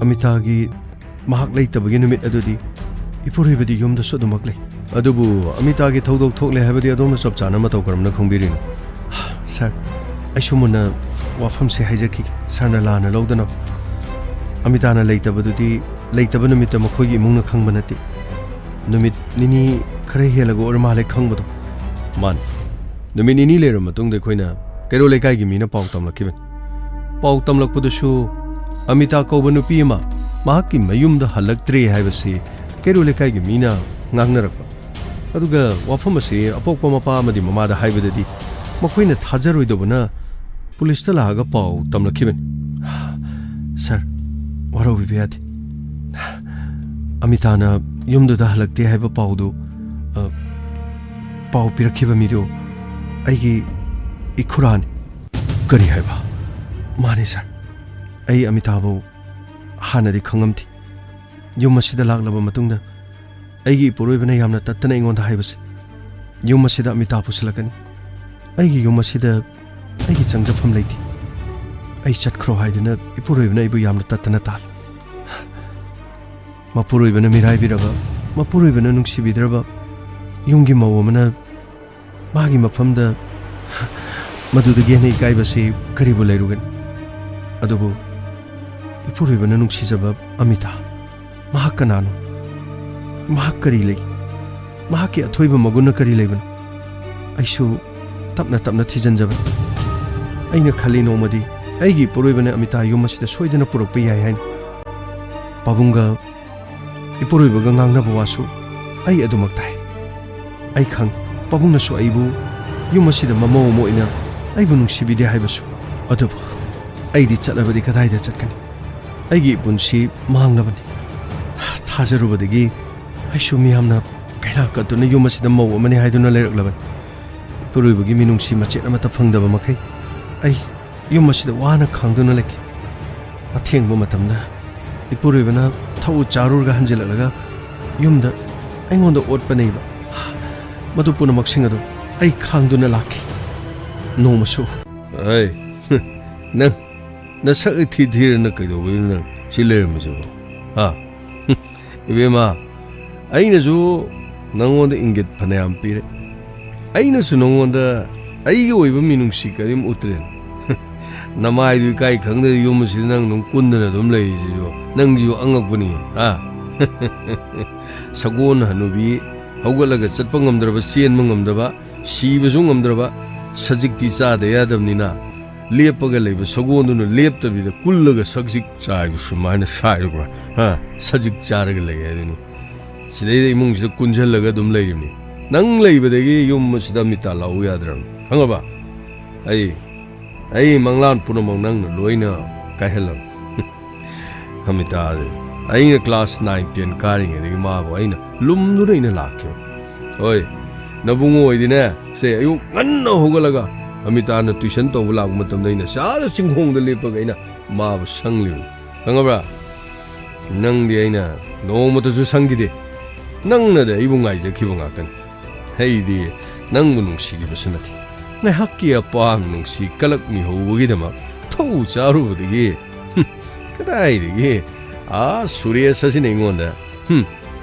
ꯑꯃꯤꯇꯥꯒꯤ ꯃꯍꯥꯛ ꯂꯩꯇꯕꯒꯤ ꯅꯨꯃꯤꯠ ꯑꯗꯨꯗꯤ ꯏꯄꯨꯔꯣꯏꯕꯗꯤ ꯌꯨꯝꯗꯁꯨ ꯑꯗꯨꯃꯛ ꯂꯩ꯫ ꯑꯗꯨꯕꯨ ꯑꯃꯤꯇꯥꯒꯤ ꯊꯧꯗꯣꯛ ꯊꯣꯛꯂꯦ ꯍꯥꯏꯕꯗꯤ ꯑꯗꯣꯝꯅ ꯆꯞ ꯆꯥꯅ ꯃꯇꯧ ꯀꯔꯝꯅ ꯈꯪꯕꯤꯔꯤꯅꯣ? ꯁꯥꯔ, ꯑꯩꯁꯨ ꯃꯨꯟꯅ ꯋꯥꯐꯝꯁꯦ ꯍꯥꯏꯖꯈꯤꯒꯦ, ꯁꯥꯔꯅ ꯂꯥꯟꯅ ꯂꯧꯗꯅꯕ꯫ ꯑꯃꯤꯇꯥꯅ ꯂꯩꯇꯕꯗꯨꯗꯤ ꯂꯩꯇꯕ ꯅꯨꯃꯤꯠꯇ ꯃꯈꯣꯏꯒꯤ ꯏꯃꯨꯡꯅ ꯈꯪꯕ ꯅꯠꯇꯦ꯫ ꯅꯨꯃꯤꯠ ꯅꯤꯅꯤ ꯈꯔ ꯍꯦꯜꯂꯒ ꯑꯣꯏꯔ ꯃꯥꯜꯂꯦ ꯈꯪꯕꯗꯣ꯫ ꯃꯥꯅꯤ꯫ ꯅꯨꯃꯤꯠ ꯅꯤꯅꯤ ꯂꯩꯔꯕ ꯃꯇꯨꯡꯗ ꯑꯩꯈꯣꯏꯅ ꯀꯩꯔꯣꯜ ꯂꯩꯀꯥꯏꯒꯤ ꯃꯤꯅ ꯄꯥꯎ ꯇꯝꯂꯛꯈꯤꯕꯅꯤ꯫ ꯄꯥꯎ ꯇꯝꯂꯛꯄꯗꯨꯁꯨ ꯑꯃꯤꯇꯥ ꯀꯧꯕ ꯅꯨꯄꯤ ꯑꯃ ꯃꯍꯥꯛꯀꯤ ꯃꯌꯨꯝꯗ ꯍꯜꯂꯛꯇ꯭ꯔꯦ ꯍꯥꯏꯕꯁꯤ ꯀꯩꯔꯣꯜ ꯂꯩꯀꯥꯏꯒꯤ ꯃꯤꯅ ꯉꯥꯡꯅꯔꯛꯄ꯫ ꯑꯗꯨꯒ ꯋꯥꯐꯝ ꯑꯁꯤ ꯑꯄꯣꯛꯄ ꯃꯄꯥ ꯑꯃꯗꯤ ꯃꯃꯥꯗ ꯍꯥꯏꯕꯗꯗꯤ ꯃꯈꯣꯏꯅ ꯊꯥꯖꯔꯣꯏꯗꯧꯕꯅ ꯄꯨꯂꯤꯁꯇ ꯂꯥꯛꯑꯒ ꯄꯥꯎ ꯇꯝꯂꯛꯈꯤꯕꯅꯤ꯫ ꯁꯥꯔ, ꯋꯥꯔꯧꯕꯤꯕ ꯌꯥꯗꯦ꯫ ꯑꯃꯤꯇꯥꯅ ꯌꯨꯝꯗꯨꯗ ꯍꯜꯂꯛꯇꯦ ꯍꯥꯏꯕ ꯄꯥꯎꯗꯨ, ꯑ, ꯄꯥꯎ ꯄꯤꯔꯛꯈꯤꯕ ꯃꯤꯗꯨ ꯑꯩꯒꯤ ꯏꯈꯨꯔꯥꯅꯤ꯫ ꯀꯔꯤ ꯍꯥꯏꯕ? ꯃꯥꯅꯤ ꯁꯥꯔ, ꯑꯩ ꯑꯃꯤꯇꯥꯕꯨ ꯍꯥꯟꯅꯗꯤ ꯈꯪꯉꯝꯗꯦ꯫ ꯌꯨꯝ ꯑꯁꯤꯗ ꯂꯥꯛꯂꯕ ꯃꯇꯨꯡꯗ ꯑꯩꯒꯤ ꯏꯄꯨꯔꯣꯏꯕꯅ ꯌꯥꯝꯅ ꯇꯠꯇꯅ ꯑꯩꯉꯣꯟꯗ ꯍꯥꯏꯕꯁꯦ, ꯌꯨꯝ ꯑꯁꯤꯗ ꯑꯃꯤꯇꯥ ꯄꯨꯁꯤꯜꯂꯛꯀꯅꯤ, ꯑꯩꯒꯤ ꯌꯨꯝ ꯑꯁꯤꯗ ꯑꯩꯒꯤ ꯆꯪꯖꯐꯝ ꯂꯩꯇꯦ, ꯑꯩ ꯆꯠꯈ꯭ꯔꯣ ꯍꯥꯏꯗꯨꯅ ꯏꯄꯨꯔꯣꯏꯕꯅ ꯑꯩꯕꯨ ꯌꯥꯝꯅ ꯇꯠꯇꯅ ꯇꯥꯜꯂꯤ꯫ ꯃꯄꯨꯔꯣꯏꯕꯅ ꯃꯤꯔꯥꯏꯕꯤꯔꯕ, ꯃꯄꯨꯔꯣꯏꯕꯅ ꯅꯨꯡꯁꯤꯕꯤꯗ꯭ꯔꯕ ꯌꯨꯝꯒꯤ ꯃꯧ ꯑꯃꯅ ꯃꯥꯒꯤ ꯃꯐꯝꯗ ꯃꯗꯨꯗꯒꯤ ꯍꯦꯟꯅ ꯏꯀꯥꯏꯕꯁꯤ ꯀꯔꯤꯕꯨ ꯂꯩꯔꯨꯒꯅꯤ? ꯑꯗꯨꯕꯨ ꯏꯄꯨꯔꯣꯏꯕꯅ ꯅꯨꯡꯁꯤꯖꯕ ꯑꯃꯤꯇꯥ, ꯃꯍꯥꯛ ꯀꯅꯥꯅꯣ? ꯃꯍꯥꯛ ꯀꯔꯤ ꯂꯩ? ꯃꯍꯥꯛꯀꯤ ꯑꯊꯣꯏꯕ ꯃꯒꯨꯟꯅ ꯀꯔꯤ ꯂꯩꯕꯅꯣ? ꯑꯩꯁꯨ ꯇꯞꯅ ꯇꯞꯅ ꯊꯤꯖꯤꯟꯖꯕꯅꯤ꯫ ꯑꯩꯅ ꯈꯜꯂꯤ ꯅꯣꯡꯃꯗꯤ ꯑꯩꯒꯤ ꯏꯄꯨꯔꯣꯏꯕꯅ ꯑꯃꯤꯇꯥ ꯌꯨꯝ ꯑꯁꯤꯗ ꯁꯣꯏꯗꯅ ꯄꯨꯔꯛꯄ ꯌꯥꯏ ꯍꯥꯏꯅ꯫ ꯄꯥꯕꯨꯡꯒ ꯏꯄꯨꯔꯣꯏꯕꯒ ꯉꯥꯡꯅꯕ ꯋꯥꯁꯨ ꯑꯩ ꯑꯗꯨꯃꯛ ꯇꯥꯏ꯫ ꯑꯩ ꯈꯪ, ꯄꯥꯕꯨꯡꯅꯁꯨ ꯑꯩꯕꯨ ꯌꯨꯝ ꯑꯁꯤꯗ ꯃꯃꯧ ꯑꯃ ꯑꯣꯏꯅ ꯑꯩꯕꯨ ꯅꯨꯡꯁꯤꯕꯤꯗꯦ ꯍꯥꯏꯕꯁꯨ꯫ ꯑꯗꯨꯕꯨ ꯑꯩꯗꯤ ꯆꯠꯂꯕꯗꯤ ꯀꯗꯥꯏꯗ ꯆꯠꯀꯅꯤ? ꯑꯩꯒꯤ ꯄꯨꯟꯁꯤ ꯃꯥꯡꯂꯕꯅꯤ꯫ ꯊꯥꯖꯔꯨꯕꯗꯒꯤ ꯑꯩꯁꯨ ꯃꯤꯌꯥꯝꯅ ꯀꯩꯔꯥꯛ ꯀꯠꯇꯨꯅ ꯌꯨꯝ ꯑꯁꯤꯗ ꯃꯧ ꯑꯃꯅꯤ ꯍꯥꯏꯗꯨꯅ ꯂꯩꯔꯛꯂꯕꯅꯤ꯫ ꯏꯄꯨꯔꯣꯏꯕꯒꯤ ꯃꯤꯅꯨꯡꯁꯤ ꯃꯆꯦꯠ ꯑꯃꯠꯇ ꯐꯪꯗꯕ ꯃꯈꯩ ꯑꯩ ꯌꯨꯝ ꯑꯁꯤꯗ ꯋꯥꯅ ꯈꯥꯡꯗꯨꯅ ꯂꯩꯈꯤ꯫ ꯑꯊꯦꯡꯕ ꯃꯇꯝꯗ ꯏꯄꯨꯔꯣꯏꯕꯅ ꯊꯛꯎ ꯆꯥꯔꯨꯔꯒ ꯍꯟꯖꯤꯜꯂꯛꯂꯒ ꯌꯨꯝꯗ ꯑꯩꯉꯣꯟꯗ ꯑꯣꯠꯄ ꯅꯩꯕ, ꯃꯗꯨ ꯄꯨꯝꯅꯃꯛꯁꯤꯡ ꯑꯗꯨ ꯑꯩ ꯈꯥꯡꯗꯨꯅ ꯂꯥꯛꯈꯤ꯫ ꯅꯣꯡꯃꯁꯨ ꯑꯩ, ꯅꯪ ꯅꯁꯛ ꯏꯊꯤ ꯊꯤꯔꯅ ꯀꯩꯗꯧꯕꯩꯅꯣ ꯅꯪ ꯁꯤ ꯂꯩꯔꯝꯕꯁꯤꯕꯣ? ꯍꯥ? ꯏꯕꯦꯝꯃ, ꯑꯩꯅꯁꯨ ꯅꯪꯉꯣꯟꯗ ꯏꯪꯒꯤꯠ ꯐꯅꯌꯥꯝ ꯄꯤꯔꯦ꯫ ꯑꯩꯅꯁꯨ ꯅꯪꯉꯣꯟꯗ ꯑꯩꯒꯤ ꯑꯣꯏꯕ ꯃꯤꯅꯨꯡꯁꯤ ꯀꯔꯤꯝ ꯎꯠꯇ꯭ꯔꯦ꯫ ꯅꯃꯥꯏꯗꯨ ꯏꯀꯥꯏ ꯈꯪꯗꯅ ꯌꯨꯝ ꯑꯁꯤꯗ ꯅꯪ ꯑꯗꯨꯝ ꯀꯨꯟꯗꯅ ꯑꯗꯨꯝ ꯂꯩꯔꯤꯁꯤꯁꯨ ꯅꯪꯁꯤꯁꯨ ꯑꯉꯛꯄꯅꯤ, ꯍꯥ? ꯁꯒꯣꯜ ꯍꯅꯨꯕꯤ ꯍꯧꯒꯠꯂꯒ ꯆꯠꯄ ꯉꯝꯗ꯭ꯔꯕ, ꯆꯦꯟꯕ ꯉꯝꯗ꯭ꯔꯕ, ꯁꯤꯕꯁꯨ ꯉꯝꯗ꯭ꯔꯕ, ꯁꯖꯤꯛꯇꯤ ꯆꯥꯗ ꯌꯥꯗꯕꯅꯤꯅ, ꯂꯦꯞꯄꯒ ꯂꯩꯕ ꯁꯒꯣꯜꯗꯨꯅ ꯂꯦꯞꯇꯕꯤꯗ ꯀꯨꯜꯂꯒ ꯁꯖꯤꯛ ꯆꯥꯏꯕ ꯁꯨꯃꯥꯏꯅ ꯁꯥꯏꯔꯨꯕ꯭ꯔꯥ? ꯍꯥ? ꯁꯖꯤꯛ ꯆꯥꯔꯒ ꯂꯩ ꯍꯥꯏꯗꯨꯅꯤ꯫ ꯁꯤꯗꯩꯗ ꯏꯃꯨꯡꯁꯤꯗ ꯀꯨꯟꯁꯤꯜꯂꯒ ꯑꯗꯨꯝ ꯂꯩꯔꯤꯕꯅꯤ꯫ ꯅꯪ ꯂꯩꯕꯗꯒꯤ ꯌꯨꯝ ꯑꯁꯤꯗ ꯃꯤꯇꯥ ꯂꯥꯛꯎ ꯌꯥꯗ꯭ꯔꯕꯅꯤ꯫ ꯈꯪꯉꯕ? ꯑꯩ, ꯑꯩ ꯃꯪꯂꯥꯟ ꯄꯨꯝꯅꯃꯛ ꯅꯪꯅ ꯂꯣꯏꯅ ꯀꯥꯏꯍꯜꯂꯝꯃꯤ꯫ ꯑꯃꯤꯇꯥꯗꯤ ꯑꯩꯅ ꯀ꯭ꯂꯥꯁ ꯅꯥꯏꯟ ꯇꯦꯟ ꯀꯥꯔꯤꯉꯩꯗꯒꯤ ꯃꯥꯕꯨ ꯑꯩꯅ ꯂꯨꯝꯗꯨꯅ ꯑꯩꯅ ꯂꯥꯛꯈꯤꯕ꯫ ꯍꯣꯏ, ꯅꯕꯨꯡꯉꯣ ꯑꯣꯏꯗꯤꯅꯦ, ꯁꯦ, ꯑꯌꯨꯛ ꯉꯟꯅ ꯍꯧꯒꯠꯂꯒ ꯑꯃꯤꯇꯥꯅ ꯇꯨꯏꯁꯟ ꯇꯧꯕ ꯂꯥꯛꯄ ꯃꯇꯝꯗ ꯑꯩꯅ ꯁꯥꯗ ꯆꯤꯡꯈꯣꯡꯗ ꯂꯦꯞꯄꯒ ꯑꯩꯅ ꯃꯥꯕꯨ ꯁꯪꯂꯤꯕꯅꯤ꯫ ꯈꯪꯉꯕ꯭ꯔꯥ? ꯅꯪꯗꯤ ꯑꯩꯅ ꯅꯣꯡꯃꯇꯁꯨ ꯁꯪꯈꯤꯗꯦ꯫ ꯅꯪꯅꯗꯤ ꯑꯩꯕꯨ ꯉꯥꯏꯖꯈꯤꯕ ꯉꯥꯛꯇꯅꯤ꯫ ꯑꯩꯗꯤ ꯅꯪꯕꯨ ꯅꯨꯡꯁꯤꯈꯤꯕꯁꯨ ꯅꯠꯇꯦ꯫ ꯉꯥꯏꯍꯥꯛꯀꯤ ꯑꯄꯥꯝ ꯅꯨꯡꯁꯤ ꯀꯂꯛ ꯃꯤꯍꯧꯕꯒꯤꯗꯃꯛ ꯊꯧ ꯆꯥꯔꯨꯕꯗꯒꯤ, ꯍꯨꯝ, ꯀꯗꯥꯏꯗꯒꯤ ꯑꯥ ꯁꯨꯔꯦꯁ ꯑꯁꯤꯅ ꯑꯩꯉꯣꯟꯗ, ꯍꯨꯝ,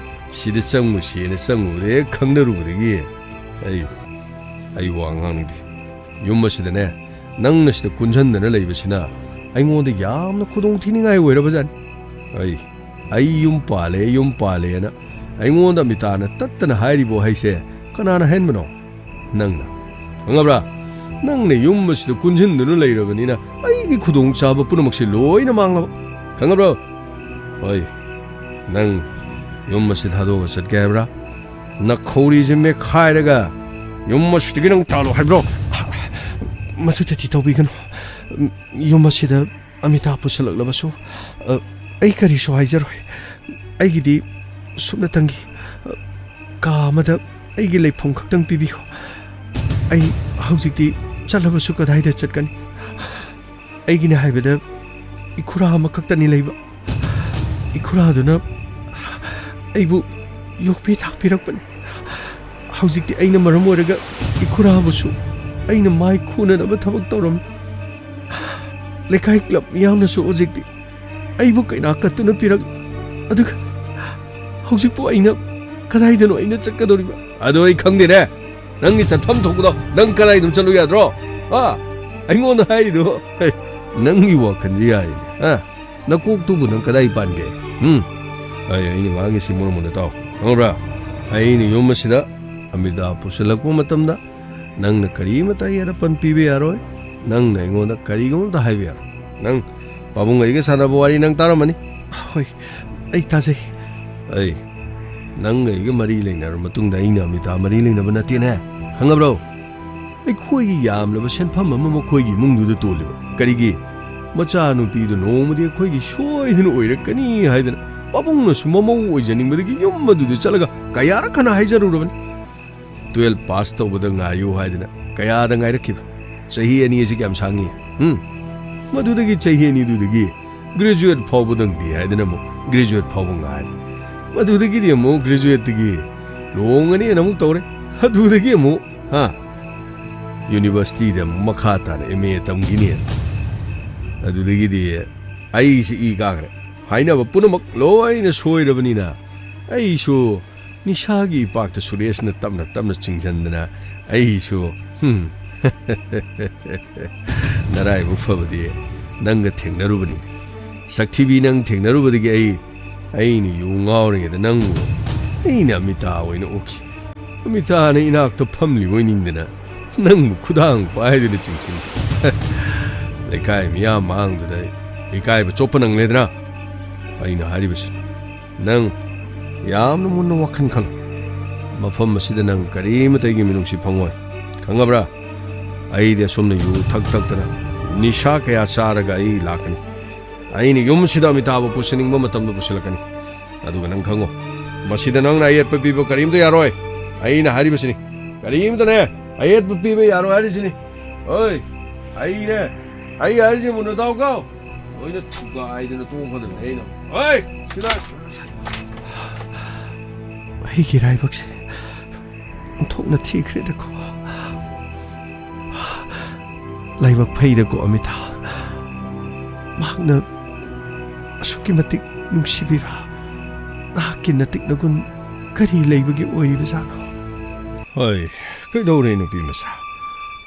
ꯁꯤꯗ ꯆꯪꯉꯨꯁꯦꯅ ꯆꯪꯉꯨꯕꯗ ꯍꯦꯛ ꯈꯪꯅꯔꯨꯕꯗꯒꯤ ꯑꯩ, ꯑꯩ ꯋꯥ ꯉꯥꯡꯅꯤꯡꯗꯦ꯫ ꯌꯨꯝ ꯑꯁꯤꯗꯅꯦ, ꯅꯪꯅ ꯁꯤꯗ ꯀꯨꯟꯁꯤꯟꯗꯅ ꯂꯩꯕꯁꯤꯅ ꯑꯩꯉꯣꯟꯗ ꯌꯥꯝꯅ ꯈꯨꯗꯣꯡ ꯊꯤꯅꯤꯡꯉꯥꯏ ꯑꯣꯏꯔꯕꯖꯥꯠꯅꯤ꯫ ꯑꯩ, ꯑꯩ ꯌꯨꯝ ꯄꯥꯜꯂꯦ, ꯌꯨꯝ ꯄꯥꯜꯂꯦꯅ ꯑꯩꯉꯣꯟꯗ ꯑꯃꯤꯇꯥꯅ ꯇꯠꯇꯅ ꯍꯥꯏꯔꯤꯕꯣ ꯍꯥꯏꯁꯦ ꯀꯅꯥꯅ ꯍꯥꯏꯍꯟꯕꯅꯣ? ꯅꯪꯅ꯫ ꯈꯪꯉꯕ꯭ꯔꯥ? ꯅꯪꯅ ꯌꯨꯝ ꯑꯁꯤꯗ ꯀꯨꯟꯁꯤꯟꯗꯨꯅ ꯂꯩꯔꯕꯅꯤꯅ ꯑꯩꯒꯤ ꯈꯨꯗꯣꯡꯆꯥꯕ ꯄꯨꯝꯅꯃꯛꯁꯦ ꯂꯣꯏꯅ ꯃꯥꯡꯂꯕ꯫ ꯈꯪꯉꯕ꯭ꯔꯣ? ꯍꯣꯏ, ꯅꯪ ꯌꯨꯝ ꯑꯁꯤ ꯊꯥꯗꯣꯛꯑꯒ ꯆꯠꯀꯦ ꯍꯥꯏꯕ꯭ꯔꯥ? ꯅꯈꯧꯔꯤꯁꯦ ꯃꯦꯠꯈꯥꯏꯔꯒ ꯌꯨꯝ ꯑꯁꯤꯗꯒꯤ ꯅꯪ ꯇꯥꯜꯂꯣ ꯍꯥꯏꯕ꯭ꯔꯣ? ꯃꯗꯨꯗꯗꯤ ꯇꯧꯕꯤꯒꯅꯨ꯫ ꯌꯨꯝ ꯑꯁꯤꯗ ꯑꯃꯤꯇꯥ ꯄꯨꯁꯜꯂꯛꯂꯕꯁꯨ, ꯑ, ꯑꯩ ꯀꯔꯤꯁꯨ ꯍꯥꯏꯖꯔꯣꯏ꯫ ꯑꯩꯒꯤꯗꯤ ꯁꯨꯞꯅꯇꯪꯒꯤ, ꯑ, ꯀꯥ ꯑꯃꯗ ꯑꯩꯒꯤ ꯂꯩꯐꯝ ꯈꯛꯇꯪ ꯄꯤꯕꯤꯌꯨ꯫ ꯑꯩ ꯍꯧꯖꯤꯛꯇꯤ ꯆꯠꯂꯕꯁꯨ ꯀꯗꯥꯏꯗ ꯆꯠꯀꯅꯤ? ꯑꯩꯒꯤꯅꯦ ꯍꯥꯏꯕꯗ ꯏꯈꯨꯔꯥ ꯑꯃꯈꯛꯇꯅꯤ ꯂꯩꯕ꯫ ꯏꯈꯨꯔꯥꯗꯨꯅ ꯑꯩꯕꯨ ꯌꯣꯛꯄꯤ ꯊꯥꯛꯄꯤꯔꯛꯄꯅꯤ꯫ ꯍꯧꯖꯤꯛꯇꯤ ꯑꯩꯅ ꯃꯔꯝ ꯑꯣꯏꯔꯒ ꯏꯈꯨꯔꯥꯕꯨꯁꯨ ꯑꯩꯅ ꯃꯥꯏ ꯈꯨꯅꯅꯕ ꯊꯕꯛ ꯇꯧꯔꯝꯃꯤ꯫ ꯂꯩꯀꯥꯏ ꯀ꯭ꯂꯕ ꯃꯤꯌꯥꯝꯅꯁꯨ ꯍꯧꯖꯤꯛꯇꯤ ꯑꯩꯕꯨ ꯀꯩꯅꯥ ꯀꯠꯇꯨꯅ ꯄꯤꯔꯛ꯫ ꯑꯗꯨꯒ ꯍꯧꯖꯤꯛꯄꯨ ꯑꯩꯅ ꯀꯗꯥꯏꯗꯅꯣ ꯑꯩꯅ ꯆꯠꯀꯗꯧꯔꯤꯕ? ꯑꯗꯣ ꯑꯩ ꯈꯪꯗꯦꯅꯦ꯫ ꯅꯪꯒꯤ ꯆꯠꯐꯝ ꯊꯣꯛꯄꯗꯣ ꯅꯪ ꯀꯗꯥꯏꯗꯅꯣ ꯆꯠꯂꯨ ꯌꯥꯗ꯭ꯔꯣ? ꯍꯥ? ꯑꯩꯉꯣꯟꯗ ꯍꯥꯏꯔꯤꯗꯣ? ꯅꯪꯒꯤ ꯋꯥꯈꯜꯁꯦ ꯌꯥꯏꯅꯦ, ꯍꯥ? ꯅꯀꯣꯛꯇꯨꯕꯨ ꯅꯪ ꯀꯗꯥꯏ ꯄꯥꯟꯒꯦ? ꯎꯝ? ꯑꯩ, ꯑꯩꯅ ꯉꯥꯡꯉꯤꯁꯤ ꯃꯨꯟꯅ ꯃꯨꯟꯅ ꯇꯥꯎ꯫ ꯈꯪꯕ꯭ꯔꯥ? ꯑꯩꯅ ꯌꯨꯝ ꯑꯁꯤꯗ ꯑꯃꯤꯇꯥ ꯄꯨꯁꯤꯜꯂꯛꯄ ꯃꯇꯝꯗ ꯅꯪꯅ ꯀꯔꯤꯃꯇ ꯌꯦꯠꯅꯄꯟ ꯄꯤꯕ ꯌꯥꯔꯣꯏ꯫ ꯅꯪꯅ ꯑꯩꯉꯣꯟꯗ ꯀꯔꯤꯒꯨꯝꯕ ꯑꯃꯇ ꯍꯥꯏꯕ ꯌꯥꯔꯣꯏ꯫ ꯅꯪ ꯄꯥꯕꯨꯡ ꯑꯩꯒ ꯁꯥꯟꯅꯕ ꯋꯥꯔꯤ ꯅꯪ ꯇꯥꯔꯝꯃꯅꯤ꯫ ꯍꯣꯏ, ꯑꯩ ꯇꯥꯖꯩ꯫ ꯑꯩ, ꯅꯪꯒ ꯑꯩꯒ ꯃꯔꯤ ꯂꯩꯅꯔꯕ ꯃꯇꯨꯡꯗ ꯑꯩꯅ ꯑꯃꯤꯇꯥ ꯃꯔꯤ ꯂꯩꯅꯕ ꯅꯠꯇꯦꯅꯦ꯫ ꯈꯪꯉꯕ꯭ꯔꯣ? ꯑꯩꯈꯣꯏꯒꯤ ꯌꯥꯝꯂꯕ ꯁꯦꯟꯐꯝ ꯑꯃ ꯃꯈꯣꯏꯒꯤ ꯏꯃꯨꯡꯗꯨꯗ ꯇꯣꯜꯂꯤꯕ꯫ ꯀꯔꯤꯒꯤ? ꯃꯆꯥꯅꯨꯄꯤꯗꯨ ꯅꯣꯡꯃꯗꯤ ꯑꯩꯈꯣꯏꯒꯤ ꯁꯣꯏꯗꯅ ꯑꯣꯏꯔꯛꯀꯅꯤ ꯍꯥꯏꯗꯅ ꯄꯥꯕꯨꯡꯅꯁꯨ ꯃꯃꯧ ꯑꯣꯏꯖꯅꯤꯡꯕꯗꯒꯤ ꯌꯨꯝ ꯑꯗꯨꯗ ꯆꯠꯂꯒ ꯀꯌꯥꯔꯛ ꯍꯟꯅ ꯍꯥꯏꯖꯔꯨꯔꯕꯅꯤ꯫ ꯇꯨꯌꯦꯜꯐ ꯄꯥꯁ ꯇꯧꯕꯗ ꯉꯥꯏꯌꯨ ꯍꯥꯏꯗꯅ ꯀꯌꯥꯗ ꯉꯥꯏꯔꯛꯈꯤꯕ? ꯆꯍꯤ ꯑꯅꯤ ꯑꯁꯤ ꯀꯌꯥꯝ ꯁꯥꯡꯉꯤ? ꯎꯝ? ꯃꯗꯨꯗꯒꯤ ꯆꯍꯤ ꯑꯅꯤꯗꯨꯗꯒꯤ ꯒ꯭ꯔꯦꯖꯨꯑꯦꯠ ꯐꯥꯎꯕꯗꯪꯗꯤ ꯍꯥꯏꯗꯅ ꯑꯃꯨꯛ ꯒ꯭ꯔꯦꯖꯨꯑꯦꯠ ꯐꯥꯎꯕ ꯉꯥꯏꯔꯦ꯫ ꯃꯗꯨꯗꯒꯤꯗꯤ ꯑꯃꯨꯛ ꯒ꯭ꯔꯦꯖꯨꯑꯦꯠꯇꯒꯤ ꯂꯨꯍꯣꯡꯒꯅꯤꯅ ꯑꯃꯨꯛ ꯇꯧꯔꯦ꯫ ꯑꯗꯨꯗꯒꯤ ꯑꯃꯨꯛ, ꯍꯥ, ꯌꯨꯅꯤꯚꯔꯁꯤꯇꯤꯗ ꯑꯃꯨꯛ ꯃꯈꯥ ꯇꯥꯅ ꯑꯦꯝ ꯑꯦ ꯇꯝꯈꯤꯅꯦꯅ꯫ ꯑꯗꯨꯗꯒꯤꯗꯤ ꯑꯩꯁꯤ ꯏ ꯀꯥꯈ꯭ꯔꯦ꯫ ꯍꯥꯏꯅꯕ ꯄꯨꯝꯅꯃꯛ ꯂꯣꯏꯅ ꯁꯣꯏꯔꯕꯅꯤꯅ ꯑꯩꯁꯨ ꯅꯤꯁꯥꯒꯤ ꯏꯄꯥꯛꯇ ꯁꯨꯔꯦꯁꯅ ꯇꯞꯅ ꯇꯞꯅ ꯆꯤꯡꯁꯤꯟꯗꯅ ꯑꯩꯁꯨ, ꯍꯨꯝ, ꯅꯔꯥꯏꯕꯛ ꯐꯕꯗꯤ ꯅꯪꯒ ꯊꯦꯡꯅꯔꯨꯕꯅꯤ꯫ ꯁꯛꯊꯤꯕꯤ, ꯅꯪ ꯊꯦꯡꯅꯔꯨꯕꯗꯒꯤ ꯑꯩ, ꯑꯩꯅ ꯌꯨ ꯉꯥꯎꯔꯤꯉꯩꯗ ꯅꯪꯕꯨ ꯑꯩꯅ ꯑꯃꯤꯇꯥ ꯑꯣꯏꯅ ꯎꯈꯤ꯫ ꯑꯃꯤꯇꯥꯅ ꯏꯅꯥꯛꯇ ꯐꯝꯂꯤꯕꯣꯏ ꯅꯤꯡꯗꯅ ꯅꯪꯕꯨ ꯈꯨꯗꯥꯡ ꯄꯥꯏꯗꯨꯅ ꯆꯤꯡꯁꯤꯟꯈꯤ꯫ ꯂꯩꯀꯥꯏ ꯃꯤꯌꯥꯝ ꯃꯥꯡꯗꯨꯗ ꯏꯀꯥꯏꯕ ꯆꯣꯞꯄ ꯅꯪꯂꯦꯗꯅ꯫ ꯑꯩꯅ ꯍꯥꯏꯔꯤꯕꯁꯤ ꯅꯪ ꯌꯥꯝꯅ ꯃꯨꯟꯅ ꯋꯥꯈꯜ ꯈꯜꯂꯨ꯫ ꯃꯐꯝ ꯑꯁꯤꯗ ꯅꯪ ꯀꯔꯤꯃꯇꯒꯤ ꯃꯤꯅꯨꯡꯁꯤ ꯐꯪꯉꯣꯏ꯫ ꯈꯪꯉꯕ꯭ꯔꯥ? ꯑꯩꯗꯤ ꯑꯁꯨꯝꯅ ꯌꯨ ꯊꯛ ꯊꯛꯇꯅ ꯅꯤꯁꯥ ꯀꯌꯥ ꯆꯥꯔꯒ ꯑꯩ ꯂꯥꯛꯀꯅꯤ꯫ ꯑꯩꯅ ꯌꯨꯝꯁꯤꯗ ꯑꯃꯤꯇꯥꯕ ꯄꯨꯁꯤꯟꯅꯤꯡꯕ ꯃꯇꯝꯗ ꯄꯨꯁꯤꯜꯂꯛꯀꯅꯤ꯫ ꯑꯗꯨꯒ ꯅꯪ ꯈꯪꯉꯣ, ꯃꯁꯤꯗ ꯅꯪꯅ ꯑꯌꯦꯠꯄ ꯄꯤꯕ ꯀꯔꯤꯝꯇ ꯌꯥꯔꯣꯏ꯫ ꯑꯩꯅ ꯍꯥꯏꯔꯤꯕꯁꯤꯅꯤ, ꯀꯔꯤꯝꯇꯅꯦ꯫ ꯑꯌꯦꯠꯄ ꯄꯤꯕ ꯌꯥꯔꯣꯏ ꯍꯥꯏꯔꯤꯁꯤꯅꯤ꯫ ꯍꯣꯏ, ꯑꯩꯅꯦ, ꯑꯩ ꯍꯥꯏꯔꯤꯁꯦ ꯃꯨꯟꯅ ꯇꯥꯎꯀꯣ꯫ ꯂꯣꯏꯅ ꯊꯨꯒꯥꯏꯗꯅ ꯇꯣꯛꯀꯗꯕꯅꯦ ꯑꯩꯅ꯫ ꯍꯣꯏ, ꯁꯤꯗ꯫ ꯑꯩꯒꯤ ꯏꯔꯥꯏꯕꯛꯁꯦ ꯑꯣꯟꯊꯣꯛꯅ ꯊꯤꯈ꯭ꯔꯦꯗꯀꯣ꯫ ꯂꯥꯏꯕꯛ ꯐꯩꯗꯀꯣ, ꯑꯃꯤꯇꯥ꯫ ꯃꯍꯥꯛꯅ ꯑꯁꯨꯛꯀꯤ ꯃꯇꯤꯛ ꯅꯨꯡꯁꯤꯕꯤꯕ ꯅꯍꯥꯛꯀꯤ ꯅꯇꯤꯛ ꯅꯒꯨꯟ ꯀꯔꯤ ꯂꯩꯕꯒꯤ ꯑꯣꯏꯔꯤꯕꯖꯥꯠꯅꯣ? ꯍꯣꯏ, ꯀꯩꯗꯧꯔꯦ, ꯅꯨꯄꯤ ꯃꯆꯥ?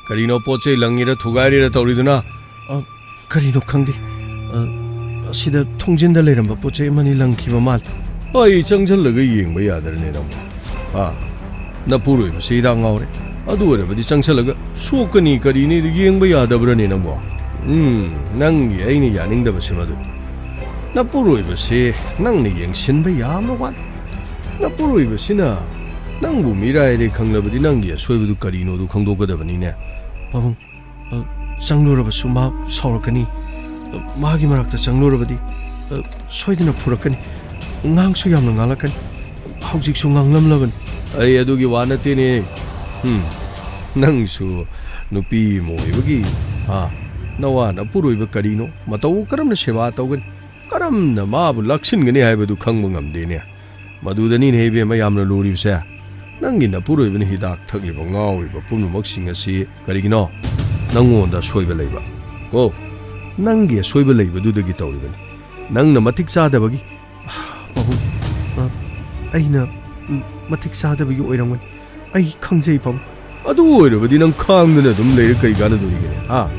ꯀꯔꯤꯅꯣ, ꯄꯣꯠ ꯆꯩ ꯂꯪꯉꯤꯔ ꯊꯨꯒꯥꯏꯔꯤꯔ ꯇꯧꯔꯤꯗꯨꯅ? ꯑ, ꯀꯔꯤꯅꯣ ꯈꯪꯗꯦ꯫ ꯑ, ꯑꯁꯤꯗ ꯊꯣꯡꯖꯤꯟꯗ ꯂꯩꯔꯝꯕ ꯄꯣꯠ ꯆꯩ ꯑꯃꯅꯤ ꯂꯪꯈꯤꯕ ꯃꯥꯜꯂꯦ꯫ ꯑꯩ ꯆꯪꯁꯤꯜꯂꯒ ꯌꯦꯡꯕ ꯌꯥꯗ꯭ꯔꯅꯦ ꯅꯪꯕꯣ? ꯑ, ꯅꯄꯨꯔꯣꯏꯕꯁꯤ ꯍꯤꯗꯥꯛ ꯉꯥꯎꯔꯦ꯫ ꯑꯗꯨ ꯑꯣꯏꯔꯕꯗꯤ ꯆꯪꯁꯤꯜꯂꯒ ꯁꯣꯛꯀꯅꯤ ꯀꯔꯤꯅꯤ ꯑꯗꯨ ꯌꯦꯡꯕ ꯌꯥꯗꯕ꯭ꯔꯅꯦ ꯅꯪꯕꯣ? ꯎꯝ, ꯅꯪꯒꯤ ꯑꯩꯅ ꯌꯥꯅꯤꯡꯗꯕꯁꯤ ꯃꯗꯨ꯫ ꯅꯄꯨꯔꯣꯏꯕꯁꯤ ꯅꯪꯅ ꯌꯦꯡꯁꯤꯟꯕ ꯌꯥꯝꯅ ꯋꯥꯠꯂꯤ꯫ ꯅꯄꯨꯔꯣꯏꯕꯁꯤꯅ ꯅꯪꯕꯨ ꯃꯤꯔꯥꯏꯔꯦ ꯈꯪꯂꯕꯗꯤ ꯅꯪꯒꯤ ꯑꯁꯣꯏꯕꯗꯨ ꯀꯔꯤꯅꯣꯗꯨ ꯈꯪꯗꯣꯛꯀꯗꯕꯅꯤꯅꯦ꯫ ꯄꯥꯕꯨꯡ, ꯑ, ꯆꯪꯂꯨꯔꯕꯁꯨ ꯃꯍꯥꯛ ꯁꯥꯎꯔꯛꯀꯅꯤ꯫ ꯑ, ꯃꯥꯒꯤ ꯃꯔꯛꯇ ꯆꯪꯂꯨꯔꯕꯗꯤ, ꯑ, ꯁꯣꯏꯗꯅ ꯐꯨꯔꯛꯀꯅꯤ꯫ ꯉꯥꯡꯁꯨ ꯌꯥꯝꯅ ꯉꯥꯡꯂꯛꯀꯅꯤ꯫ ꯍꯧꯖꯤꯛꯁꯨ ꯉꯥꯡꯂꯝꯂꯕꯅꯤ꯫ ꯑꯩ ꯑꯗꯨꯒꯤ ꯋꯥ ꯅꯠꯇꯦꯅꯦ꯫ ꯎꯝ, ꯅꯪꯁꯨ ꯅꯨꯄꯤ ꯑꯃ ꯑꯣꯏꯕꯒꯤ, ꯍꯥ, ꯅꯋꯥ ꯅꯄꯨꯔꯣꯏꯕ ꯀꯔꯤꯅꯣ? ꯃꯇꯧ ꯀꯔꯝꯅ ꯁꯦꯕꯥ ꯇꯧꯒꯅꯤ? ꯀꯔꯝꯅ ꯃꯥꯕꯨ ꯂꯥꯛꯁꯤꯟꯒꯅꯤ ꯍꯥꯏꯕꯗꯨ ꯈꯪꯕ ꯉꯝꯗꯦꯅꯦ꯫ ꯃꯗꯨꯗꯅꯤꯅꯦ ꯏꯕꯦꯝꯃ ꯌꯥꯝꯅ ꯂꯨꯔꯤꯕꯁꯦ꯫ ꯅꯪꯒꯤ ꯅꯄꯨꯔꯣꯏꯕꯅ ꯍꯤꯗꯥꯛ ꯊꯛꯂꯤꯕ ꯉꯥꯎꯔꯤꯕ ꯄꯨꯝꯅꯃꯛꯁꯤꯡ ꯑꯁꯤ ꯀꯔꯤꯒꯤꯅꯣ? ꯅꯪꯉꯣꯟꯗ ꯑꯁꯣꯏꯕ ꯂꯩꯕ꯫ ꯀꯣ, ꯅꯪꯒꯤ ꯑꯁꯣꯏꯕ ꯂꯩꯕꯗꯨꯗꯒꯤ ꯇꯧꯔꯤꯕꯅꯤ꯫ ꯅꯪꯅ ꯃꯇꯤꯛ ꯆꯥꯗꯕꯒꯤ꯫ ꯄꯥꯕꯨꯡ, ꯑ, ꯑꯩꯅ, ꯎꯝ, ꯃꯇꯤꯛ ꯆꯥꯗꯕꯒꯤ ꯑꯣꯏꯔꯝꯒꯅꯤ꯫ ꯑꯩ ꯈꯪꯖꯩ, ꯄꯥꯕꯨꯡ꯫ ꯑꯗꯨ ꯑꯣꯏꯔꯕꯗꯤ ꯅꯪ ꯈꯥꯡꯗꯨꯅ ꯑꯗꯨꯝ ꯂꯩꯔ ꯀꯩ ꯀꯥꯟꯅꯗꯣꯔꯤꯒꯦꯅꯦ, ꯍꯥ?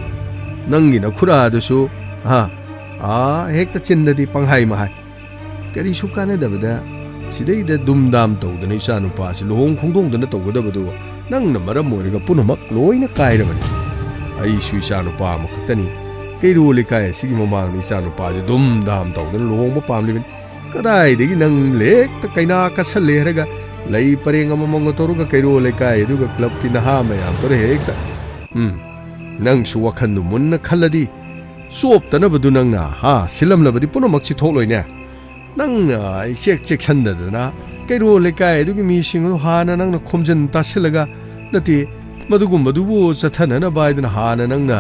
ꯅꯪꯒꯤ ꯅꯈꯨꯔꯥꯗꯨꯁꯨ, ꯍꯥ, ꯑꯥ, ꯍꯦꯛꯇ ꯆꯤꯟꯗꯗꯤ ꯄꯪꯍꯥꯏ ꯃꯍꯥꯏ꯫ ꯀꯔꯤꯁꯨ ꯀꯥꯟꯅꯗꯕꯗ ꯁꯤꯗꯩꯗ ꯗꯨꯝ ꯗꯥꯝ ꯇꯧꯗꯅ ꯏꯆꯥ ꯅꯨꯄꯥꯁꯤ ꯂꯨꯍꯣꯡ ꯈꯣꯡꯗꯣꯡꯗꯅ ꯇꯧꯒꯗꯕꯗꯨ ꯅꯪꯅ ꯃꯔꯝ ꯑꯣꯏꯔꯒ ꯄꯨꯝꯅꯃꯛ ꯂꯣꯏꯅ ꯀꯥꯏꯔꯕꯅꯤ꯫ ꯑꯩꯁꯨ ꯏꯆꯥ ꯅꯨꯄꯥ ꯑꯃꯈꯛꯇꯅꯤ꯫ ꯀꯩꯔꯣꯜ ꯂꯩꯀꯥꯏ ꯑꯁꯤꯒꯤ ꯃꯃꯥꯡꯗ ꯏꯆꯥ ꯅꯨꯄꯥꯁꯤ ꯗꯨꯝ ꯗꯥꯝ ꯇꯧꯗꯅ ꯂꯨꯍꯣꯡꯕ ꯄꯥꯝꯂꯤꯕꯅꯤ꯫ ꯀꯗꯥꯏꯗꯒꯤ ꯅꯪ ꯍꯦꯛꯇ ꯀꯩꯅꯥ ꯀꯠꯁꯜꯂꯦ ꯍꯥꯏꯔꯒ ꯂꯩ ꯄꯔꯦꯡ ꯑꯃꯃꯝꯒ ꯇꯧꯔꯒ ꯀꯩꯔꯣꯜ ꯂꯩꯀꯥꯏ ꯑꯗꯨꯒ ꯀ꯭ꯂꯕꯀꯤ ꯅꯍꯥ ꯃꯌꯥꯝ ꯇꯧꯔ ꯍꯦꯛꯇ, ꯎꯝ, ꯅꯪꯁꯨ ꯋꯥꯈꯟꯗꯨ ꯃꯨꯟꯅ ꯈꯜꯂꯗꯤ ꯆꯣꯞꯇꯅꯕꯗꯨ ꯅꯪꯅ, ꯍꯥ, ꯁꯤꯜꯂꯝꯂꯕꯗꯤ ꯄꯨꯝꯅꯃꯛꯁꯤ ꯊꯣꯛꯂꯣꯏꯅꯦ꯫ ꯅꯪꯅ ꯏꯆꯦꯛ ꯆꯦꯛꯁꯟꯗꯗꯅ ꯀꯩꯔꯣꯜ ꯂꯩꯀꯥꯏ ꯑꯗꯨꯒꯤ ꯃꯤꯁꯤꯡ ꯑꯗꯨ ꯍꯥꯟꯅ ꯅꯪꯅ ꯈꯣꯝꯖꯤꯟ ꯇꯥꯁꯤꯜꯂꯒ, ꯅꯠꯇꯦ, ꯃꯗꯨꯒꯨꯝꯕꯗꯨꯕꯨ ꯆꯠꯊꯅꯅꯕ ꯍꯥꯏꯗꯅ ꯍꯥꯟꯅ ꯅꯪꯅ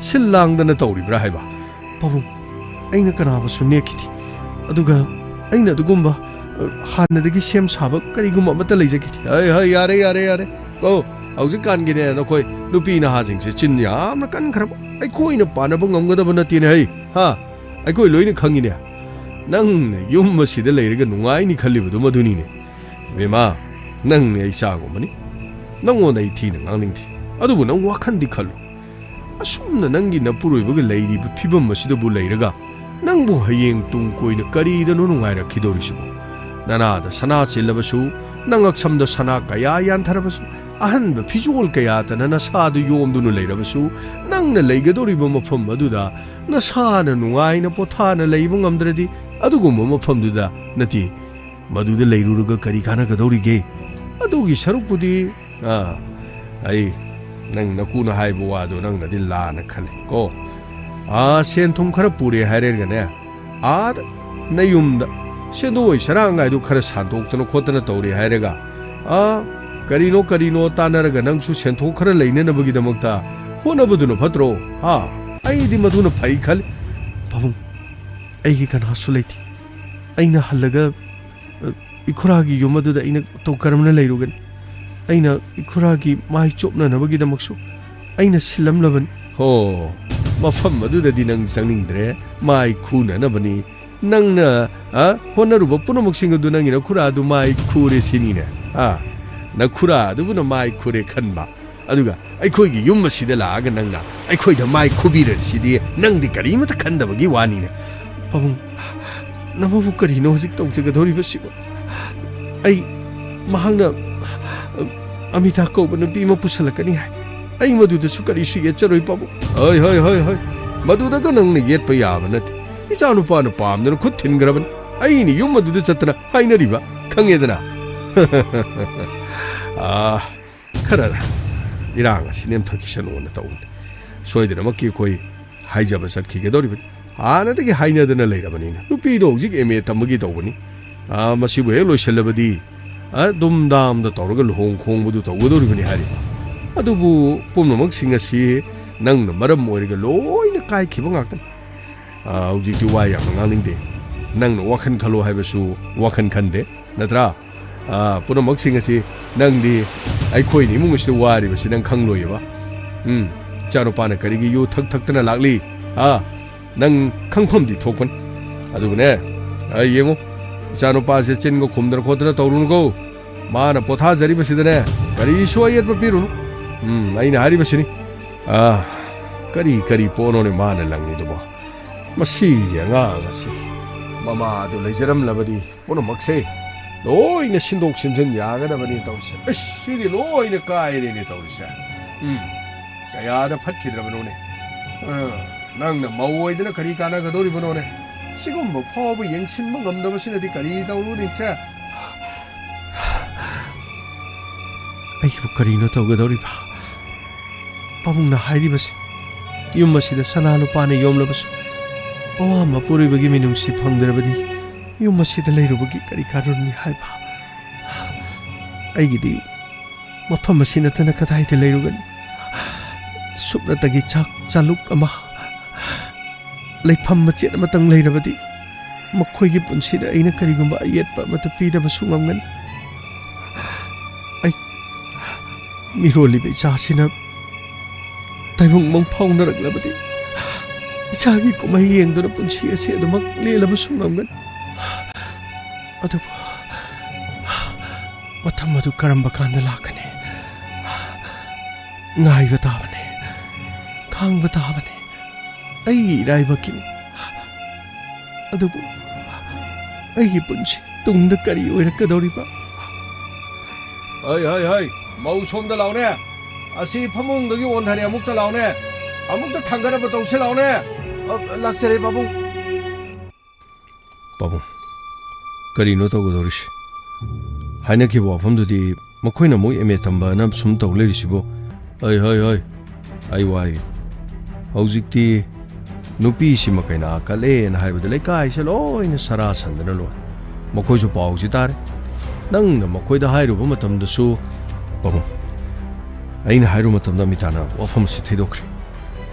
ꯁꯤꯜ ꯂꯥꯡꯗꯅ ꯇꯧꯔꯤꯕ꯭ꯔꯥ ꯍꯥꯏꯕ? ꯄꯥꯕꯨꯡ, ꯑꯩꯅ ꯀꯅꯥꯕꯨꯁꯨ ꯅꯦꯛꯈꯤꯗꯦ꯫ ꯑꯗꯨꯒ ꯑꯩꯅ ꯑꯗꯨꯒꯨꯝꯕ, ꯑ, ꯍꯥꯟꯅꯗꯒꯤ ꯁꯦꯝ ꯁꯥꯕ ꯀꯔꯤꯒꯨꯝꯕ ꯑꯃꯠꯇ ꯂꯩꯖꯈꯤꯗꯦ꯫ ꯍꯩ, ꯍꯩ, ꯌꯥꯔꯦ, ꯌꯥꯔꯦ, ꯌꯥꯔꯦ꯫ ꯀꯣ, ꯍꯧꯖꯤꯛꯀꯥꯟꯒꯤꯅꯦ, ꯅꯈꯣꯏ ꯅꯨꯄꯤ ꯅꯍꯥꯁꯤꯡꯁꯦ ꯆꯤꯟ ꯌꯥꯝꯅ ꯀꯟꯈ꯭ꯔꯕ꯫ ꯑꯩꯈꯣꯏꯅ ꯄꯥꯟꯅꯕ ꯉꯝꯒꯗꯕ ꯅꯠꯇꯦꯅꯦ, ꯍꯩ, ꯍꯥ? ꯑꯩꯈꯣꯏ ꯂꯣꯏꯅ ꯈꯪꯉꯤꯅꯦ꯫ ꯅꯪꯅ ꯌꯨꯝ ꯑꯁꯤꯗ ꯂꯩꯔꯒ ꯅꯨꯡꯉꯥꯏꯅꯤ ꯈꯜꯂꯤꯕꯗꯨ ꯃꯗꯨꯅꯤꯅꯦ꯫ ꯏꯕꯦꯝꯃ, ꯅꯪꯅꯦ ꯑꯩ ꯏꯆꯥꯒꯨꯝꯕꯅꯤ꯫ ꯅꯪꯉꯣꯟꯗ ꯑꯩ ꯊꯤꯅ ꯉꯥꯡꯅꯤꯡꯗꯦ꯫ ꯑꯗꯨꯕꯨ ꯅꯪ ꯋꯥꯈꯟꯗꯤ ꯈꯜꯂꯨ꯫ ꯑꯁꯨꯝꯅ ꯅꯪꯒꯤ ꯅꯄꯨꯔꯣꯏꯕꯒ ꯂꯩꯔꯤꯕ ꯐꯤꯕꯝ ꯑꯁꯤꯗꯕꯨ ꯂꯩꯔꯒ ꯅꯪꯕꯨ ꯍꯌꯦꯡ ꯇꯨꯡ ꯀꯣꯏꯅ ꯀꯔꯤꯗꯅꯣ ꯅꯨꯡꯉꯥꯏꯔꯛꯈꯤꯗꯧꯔꯤꯁꯤꯕꯣ? ꯅꯅꯥꯗ ꯁꯅꯥ ꯆꯤꯜꯂꯕꯁꯨ, ꯅꯉꯛꯁꯝꯗ ꯁꯅꯥ ꯀꯌꯥ ꯌꯥꯟꯊꯔꯕꯁꯨ, ꯑꯍꯟꯕ ꯐꯤꯖꯣꯜ ꯀꯌꯥꯇꯅ ꯅꯁꯥꯗꯨ ꯌꯣꯝꯗꯨꯅ ꯂꯩꯔꯕꯁꯨ, ꯅꯪꯅ ꯂꯩꯒꯗꯧꯔꯤꯕ ꯃꯐꯝ ꯑꯗꯨꯗ ꯅꯁꯥꯅ ꯅꯨꯡꯉꯥꯏꯅ ꯄꯣꯊꯥꯅ ꯂꯩꯕ ꯉꯝꯗ꯭ꯔꯗꯤ, ꯑꯗꯨꯒꯨꯝꯕ ꯃꯐꯝꯗꯨꯗ ꯅꯠꯇꯦ, ꯃꯗꯨꯗ ꯂꯩꯔꯨꯔꯒ ꯀꯔꯤ ꯀꯥꯟꯅꯒꯗꯧꯔꯤꯒꯦ? ꯑꯗꯨꯒꯤ ꯁꯔꯨꯛꯄꯨꯗꯤ, ꯑꯥ, ꯑꯩ, ꯅꯪ ꯅꯀꯨꯅ ꯍꯥꯏꯕ ꯋꯥꯗꯣ ꯅꯪꯅꯗꯤ ꯂꯥꯟꯅ ꯈꯜꯂꯤ ꯀꯣ꯫ ꯑꯥ, ꯁꯦꯟ ꯊꯨꯝ ꯈꯔ ꯄꯨꯔꯦ ꯍꯥꯏꯔꯒꯅꯦ, ꯑꯥꯗ ꯅꯌꯨꯝꯗ ꯁꯦꯟꯗꯣꯏ ꯁꯔꯥꯡꯒꯥꯏꯗꯨ ꯈꯔ ꯁꯥꯟꯗꯣꯛꯇꯅ ꯈꯣꯠꯇꯅ ꯇꯧꯔꯦ ꯍꯥꯏꯔꯒ, ꯑꯥ, ꯀꯔꯤꯅꯣ ꯀꯔꯤꯅꯣ ꯇꯥꯟꯅꯔꯒ ꯅꯪꯁꯨ ꯁꯦꯟꯊꯣꯛ ꯈꯔ ꯂꯩꯅꯅꯕꯒꯤꯗꯃꯛꯇ ꯍꯣꯠꯅꯕꯗꯨꯅ ꯐꯠꯇ꯭ꯔꯣ? ꯍꯥ? ꯑꯩꯗꯤ ꯃꯗꯨꯅ ꯐꯩ ꯈꯜꯂꯤ꯫ ꯄꯥꯕꯨꯡ, ꯑꯩꯒꯤ ꯀꯅꯥꯁꯨ ꯂꯩꯇꯦ꯫ ꯑꯩꯅ ꯍꯜꯂꯒ, ꯑ, ꯏꯈꯨꯔꯥꯒꯤ ꯌꯨꯝ ꯑꯗꯨꯗ ꯑꯩꯅ ꯇꯧ ꯀꯔꯝꯅ ꯂꯩꯔꯨꯒꯅꯤ? ꯑꯩꯅ ꯏꯈꯨꯔꯥꯒꯤ ꯃꯥꯏ ꯆꯣꯞꯅꯅꯕꯒꯤꯗꯃꯛꯁꯨ ꯑꯩꯅ ꯁꯤꯜꯂꯝꯂꯕꯅꯤ꯫ ꯍꯣ, ꯃꯐꯝ ꯑꯗꯨꯗꯗꯤ ꯅꯪ ꯆꯪꯅꯤꯡꯗ꯭ꯔꯦ, ꯃꯥꯏ ꯈꯨꯅꯅꯕꯅꯤ꯫ ꯅꯪꯅ, ꯑ, ꯍꯣꯠꯅꯔꯨꯕ ꯄꯨꯝꯅꯃꯛꯁꯤꯡ ꯑꯗꯨ ꯅꯪꯒꯤ ꯅꯈꯨꯔꯥ ꯑꯗꯨ ꯃꯥꯏ ꯈꯨꯔꯦ ꯁꯤꯅꯤꯅꯦ꯫ ꯑ, ꯅꯈꯨꯔꯥ ꯑꯗꯨꯕꯨꯅ ꯃꯥꯏ ꯈꯨꯔꯦ ꯈꯟꯕ꯫ ꯑꯗꯨꯒ ꯑꯩꯈꯣꯏꯒꯤ ꯌꯨꯝ ꯑꯁꯤꯗ ꯂꯥꯛꯑꯒ ꯅꯪꯅ ꯑꯩꯈꯣꯏꯗ ꯃꯥꯏ ꯈꯨꯕꯤꯔꯤꯁꯤꯗꯤ ꯅꯪꯗꯤ ꯀꯔꯤꯃꯇ ꯈꯟꯗꯕꯒꯤ ꯋꯥꯅꯤꯅꯦ꯫ ꯄꯥꯕꯨꯡ, ꯅꯃꯕꯨ ꯀꯔꯤꯅꯣ ꯍꯧꯖꯤꯛ ꯇꯧꯖꯒꯗꯧꯔꯤꯕꯁꯤꯕꯨ? ꯑꯩ, ꯃꯍꯥꯛꯅ ꯑꯃꯤꯇꯥ ꯀꯧꯕ ꯅꯨꯄꯤ ꯑꯃ ꯄꯨꯁꯜꯂꯛꯀꯅꯤ ꯍꯥꯏ꯫ ꯑꯩ ꯃꯗꯨꯗꯁꯨ ꯀꯔꯤꯁꯨ ꯌꯦꯠꯆꯔꯣꯏ, ꯄꯥꯕꯨꯡ꯫ ꯍꯣꯏ, ꯍꯣꯏ, ꯍꯣꯏ, ꯍꯣꯏ꯫ ꯃꯗꯨꯗꯒ ꯅꯪꯅ ꯌꯦꯠꯄ ꯌꯥꯕ ꯅꯠꯇꯦ꯫ ꯏꯆꯥꯅꯨꯄꯥꯅ ꯄꯥꯝꯗꯅ ꯈꯨꯠ ꯊꯤꯟꯈ꯭ꯔꯕꯅꯤ꯫ ꯑꯩꯅ ꯌꯨꯝ ꯑꯗꯨꯗ ꯆꯠꯇꯅ ꯍꯥꯏꯅꯔꯤꯕ, ꯈꯪꯉꯦꯗꯅ꯫ ꯑꯥ, ꯈꯔ ꯏꯔꯥꯡ ꯑꯁꯤ ꯅꯦꯝꯊꯈꯤꯁꯅꯨꯅ ꯇꯧꯕꯅꯤ꯫ ꯁꯣꯏꯗꯅꯃꯛꯀꯤ ꯑꯩꯈꯣꯏ ꯍꯥꯏꯖꯕ ꯆꯠꯈꯤꯒꯗꯧꯔꯤꯕꯅꯤ꯫ ꯍꯥꯟꯅꯗꯒꯤ ꯍꯥꯏꯅꯗꯅ ꯂꯩꯔꯕꯅꯤꯅ꯫ ꯅꯨꯄꯤꯗꯣ ꯍꯧꯖꯤꯛ M A ꯇꯝꯕꯒꯤ ꯇꯧꯕꯅꯤ꯫ ꯑꯥ, ꯃꯁꯤꯕꯨ ꯍꯦꯛ ꯂꯣꯏꯁꯤꯜꯂꯕꯗꯤ, ꯑꯥ, ꯗꯨꯝ ꯗꯥꯝꯗ ꯇꯧꯔꯒ ꯂꯨꯍꯣꯡ ꯈꯣꯡꯕꯗꯨ ꯇꯧꯒꯗꯧꯔꯤꯕꯅꯤ ꯍꯥꯏꯔꯤꯕ꯫ ꯑꯗꯨꯕꯨ ꯄꯨꯝꯅꯃꯛꯁꯤꯡ ꯑꯁꯤ ꯅꯪꯅ ꯃꯔꯝ ꯑꯣꯏꯔꯒ ꯂꯣꯏꯅ ꯀꯥꯏꯈꯤꯕ ꯉꯥꯛꯇꯅꯤ꯫ ꯑꯥ, ꯍꯧꯖꯤꯛꯇꯤ ꯋꯥ ꯌꯥꯝꯅ ꯉꯥꯡꯅꯤꯡꯗꯦ꯫ ꯅꯪꯅ ꯋꯥꯈꯜ ꯈꯜꯂꯣ ꯍꯥꯏꯕꯁꯨ ꯋꯥꯈꯜ ꯈꯟꯗꯦ, ꯅꯠꯇ꯭ꯔꯥ? ꯑꯥ, ꯄꯨꯝꯅꯃꯛꯁꯤꯡ ꯑꯁꯤ ꯅꯪꯗꯤ ꯑꯩꯈꯣꯏꯅ ꯏꯃꯨꯡ ꯑꯁꯤꯗ ꯋꯥꯔꯤꯕꯁꯤ ꯅꯪ ꯈꯪꯂꯣꯏꯌꯦꯕ꯫ ꯎꯝ, ꯏꯆꯥꯅꯨꯄꯥꯅ ꯀꯔꯤꯒꯤ ꯌꯨ ꯊꯛ ꯊꯛꯇꯅ ꯂꯥꯛꯂꯤ? ꯑꯥ, ꯅꯪ ꯈꯪꯐꯝꯗꯤ ꯊꯣꯛꯄꯅꯤ꯫ ꯑꯗꯨꯒꯅꯦ, ꯑꯩ ꯌꯦꯡꯉꯨ, ꯏꯆꯥꯅꯨꯄꯥꯁꯦ ꯆꯤꯟꯒ ꯈꯨꯝꯗꯅ ꯈꯣꯠꯇꯅ ꯇꯧꯔꯨꯅꯨꯀꯣ꯫ ꯃꯥꯅ ꯄꯣꯊꯥꯖꯔꯤꯕꯁꯤꯗꯅꯦ, ꯀꯔꯤꯁꯨ ꯑꯌꯦꯠꯄ ꯄꯤꯔꯨꯅꯨ꯫ ꯎꯝ, ꯑꯩꯅ ꯍꯥꯏꯔꯤꯕꯁꯤꯅꯤ꯫ ꯑꯥ, ꯀꯔꯤ ꯀꯔꯤ ꯄꯣꯠꯅꯣꯅꯦ ꯃꯥꯅ ꯂꯪꯉꯤꯗꯨꯕꯣ? ꯃꯁꯤꯒꯤ ꯑꯉꯥꯡ ꯑꯁꯤ ꯃꯃꯥꯗꯨ ꯂꯩꯖꯔꯝꯂꯕꯗꯤ ꯄꯨꯝꯅꯃꯛꯁꯦ ꯂꯣꯏꯅ ꯁꯤꯟꯗꯣꯛ ꯁꯤꯟꯖꯤꯟ ꯌꯥꯒꯗꯕꯅꯤ ꯇꯧꯔꯤꯁꯦ꯫ ꯑꯁ, ꯁꯤꯗꯤ ꯂꯣꯏꯅ ꯀꯥꯏꯔꯦꯅꯦ ꯇꯧꯔꯤꯁꯦ꯫ ꯎꯝ, ꯀꯌꯥꯗ ꯐꯠꯈꯤꯗ꯭ꯔꯕꯅꯣꯅꯦ꯫ ꯑ, ꯅꯪꯅ ꯃꯧ ꯑꯣꯏꯗꯅ ꯀꯔꯤ ꯀꯥꯟꯅꯒꯗꯧꯔꯤꯕꯅꯣꯅꯦ? ꯁꯤꯒꯨꯝꯕ ꯐꯥꯎꯕ ꯌꯦꯡꯁꯤꯟꯕ ꯉꯝꯗꯕꯁꯤꯅꯗꯤ ꯀꯔꯤ ꯇꯧꯔꯨꯅꯤ, ꯁꯦ? ꯑꯩꯕꯨ ꯀꯔꯤꯅꯣ ꯇꯧꯒꯗꯧꯔꯤꯕ? ꯄꯥꯕꯨꯡꯅ ꯍꯥꯏꯔꯤꯕꯁꯤ, ꯌꯨꯝ ꯑꯁꯤꯗ ꯁꯅꯥ ꯂꯨꯄꯥꯅ ꯌꯣꯝꯂꯕꯁꯨ, ꯃꯋꯥ ꯃꯄꯨꯔꯣꯏꯕꯒꯤ ꯃꯤꯅꯨꯡꯁꯤ ꯐꯪꯗ꯭ꯔꯕꯗꯤ ꯌꯨꯝ ꯑꯁꯤꯗ ꯂꯩꯔꯨꯕꯒꯤ ꯀꯔꯤ ꯀꯥꯟꯅꯔꯨꯅꯤ ꯍꯥꯏꯕ? ꯑꯩꯒꯤꯗꯤ ꯃꯐꯝ ꯑꯁꯤ ꯅꯠꯇꯅ ꯀꯗꯥꯏꯗ ꯂꯩꯔꯨꯒꯅꯤ? ꯁꯨꯞꯅꯇꯒꯤ ꯆꯥꯛ ꯆꯥꯂꯨꯛ ꯑꯃ, ꯂꯩꯐꯝ ꯃꯆꯦꯠ ꯑꯃꯇꯪ ꯂꯩꯔꯕꯗꯤ, ꯃꯈꯣꯏꯒꯤ ꯄꯨꯟꯁꯤꯗ ꯑꯩꯅ ꯀꯔꯤꯒꯨꯝꯕ ꯑꯌꯦꯠꯄ ꯑꯃꯠꯇ ꯄꯤꯗꯕꯁꯨ ꯉꯝꯒꯅꯤ꯫ ꯑꯩ ꯃꯤꯔꯣꯜꯂꯤꯕ ꯏꯆꯥꯁꯤꯅ ꯇꯥꯏꯕꯪ ꯃꯪ ꯐꯥꯎꯅꯔꯛꯂꯕꯗꯤ, ꯏꯆꯥꯒꯤ ꯀꯨꯝꯍꯩ ꯌꯦꯡꯗꯨꯅ ꯄꯨꯟꯁꯤ ꯑꯁꯤ ꯑꯗꯨꯃꯛ ꯂꯦꯜꯂꯕꯁꯨ ꯉꯝꯒꯅꯤ꯫ ꯑꯗꯨꯕꯨ ꯃꯇꯝ ꯑꯗꯨ ꯀꯔꯝꯕ ꯀꯥꯟꯗ ꯂꯥꯛꯀꯅꯤ? ꯉꯥꯏꯕ ꯇꯥꯕꯅꯤ, ꯈꯥꯡꯕ ꯇꯥꯕꯅꯤ꯫ ꯑꯩꯒꯤ ꯏꯔꯥꯏꯕꯛꯀꯤꯅꯤ꯫ ꯑꯗꯨꯕꯨ ꯑꯩꯒꯤ ꯄꯨꯟꯁꯤ ꯇꯨꯡꯗ ꯀꯔꯤ ꯑꯣꯏꯔꯛꯀꯗꯧꯔꯤꯕ? ꯍꯩ, ꯍꯩ, ꯍꯩ, ꯃꯧ ꯁꯣꯝꯗ ꯂꯥꯎꯅꯦ꯫ ꯑꯁꯤ ꯐꯃꯨꯡꯗꯒꯤ ꯑꯣꯟꯊꯔꯦ, ꯑꯃꯨꯛꯇ ꯂꯥꯎꯅꯦ꯫ ꯑꯃꯨꯛꯇ ꯊꯥꯡꯒꯠꯅꯕ ꯇꯧꯁꯤ ꯂꯥꯎꯅꯦ꯫ ꯑ, ꯂꯥꯛꯆꯔꯦ, ꯄꯥꯕꯨꯡ꯫ ꯄꯥꯕꯨꯡ, ꯀꯔꯤꯅꯣ ꯇꯧꯒꯗꯧꯔꯤꯁꯤ? ꯍꯥꯏꯅꯈꯤꯕ ꯋꯥꯐꯝꯗꯨꯗꯤ ꯃꯈꯣꯏꯅ ꯑꯃꯨꯛ ꯑꯦꯝ ꯑꯦ ꯇꯝꯕꯅ ꯁꯨꯝ ꯇꯧ ꯂꯩꯔꯤꯁꯤꯕꯨ? ꯍꯩ, ꯍꯩ, ꯍꯩ, ꯑꯩ ꯋꯥꯏ꯫ ꯍꯧꯖꯤꯛꯇꯤ ꯅꯨꯄꯤꯁꯤꯃ ꯀꯩꯅꯥ ꯀꯠꯂꯦꯅ ꯍꯥꯏꯕꯗ ꯂꯩꯀꯥꯏꯁꯦ ꯂꯣꯏꯅ ꯁꯔꯥ ꯁꯟꯗꯅ ꯂꯣꯏꯔꯦ꯫ ꯃꯈꯣꯏꯁꯨ ꯄꯥꯎꯁꯤ ꯇꯥꯔꯦ꯫ ꯅꯪꯅ ꯃꯈꯣꯏꯗ ꯍꯥꯏꯔꯨꯕ ꯃꯇꯝꯗꯁꯨ, ꯄꯥꯕꯨꯡ, ꯑꯩꯅ ꯍꯥꯏꯔꯨ ꯃꯇꯝꯗ ꯑꯃꯤꯇꯥꯅ ꯋꯥꯐꯝ ꯑꯁꯤ ꯊꯩꯗꯣꯛꯈ꯭ꯔꯦ꯫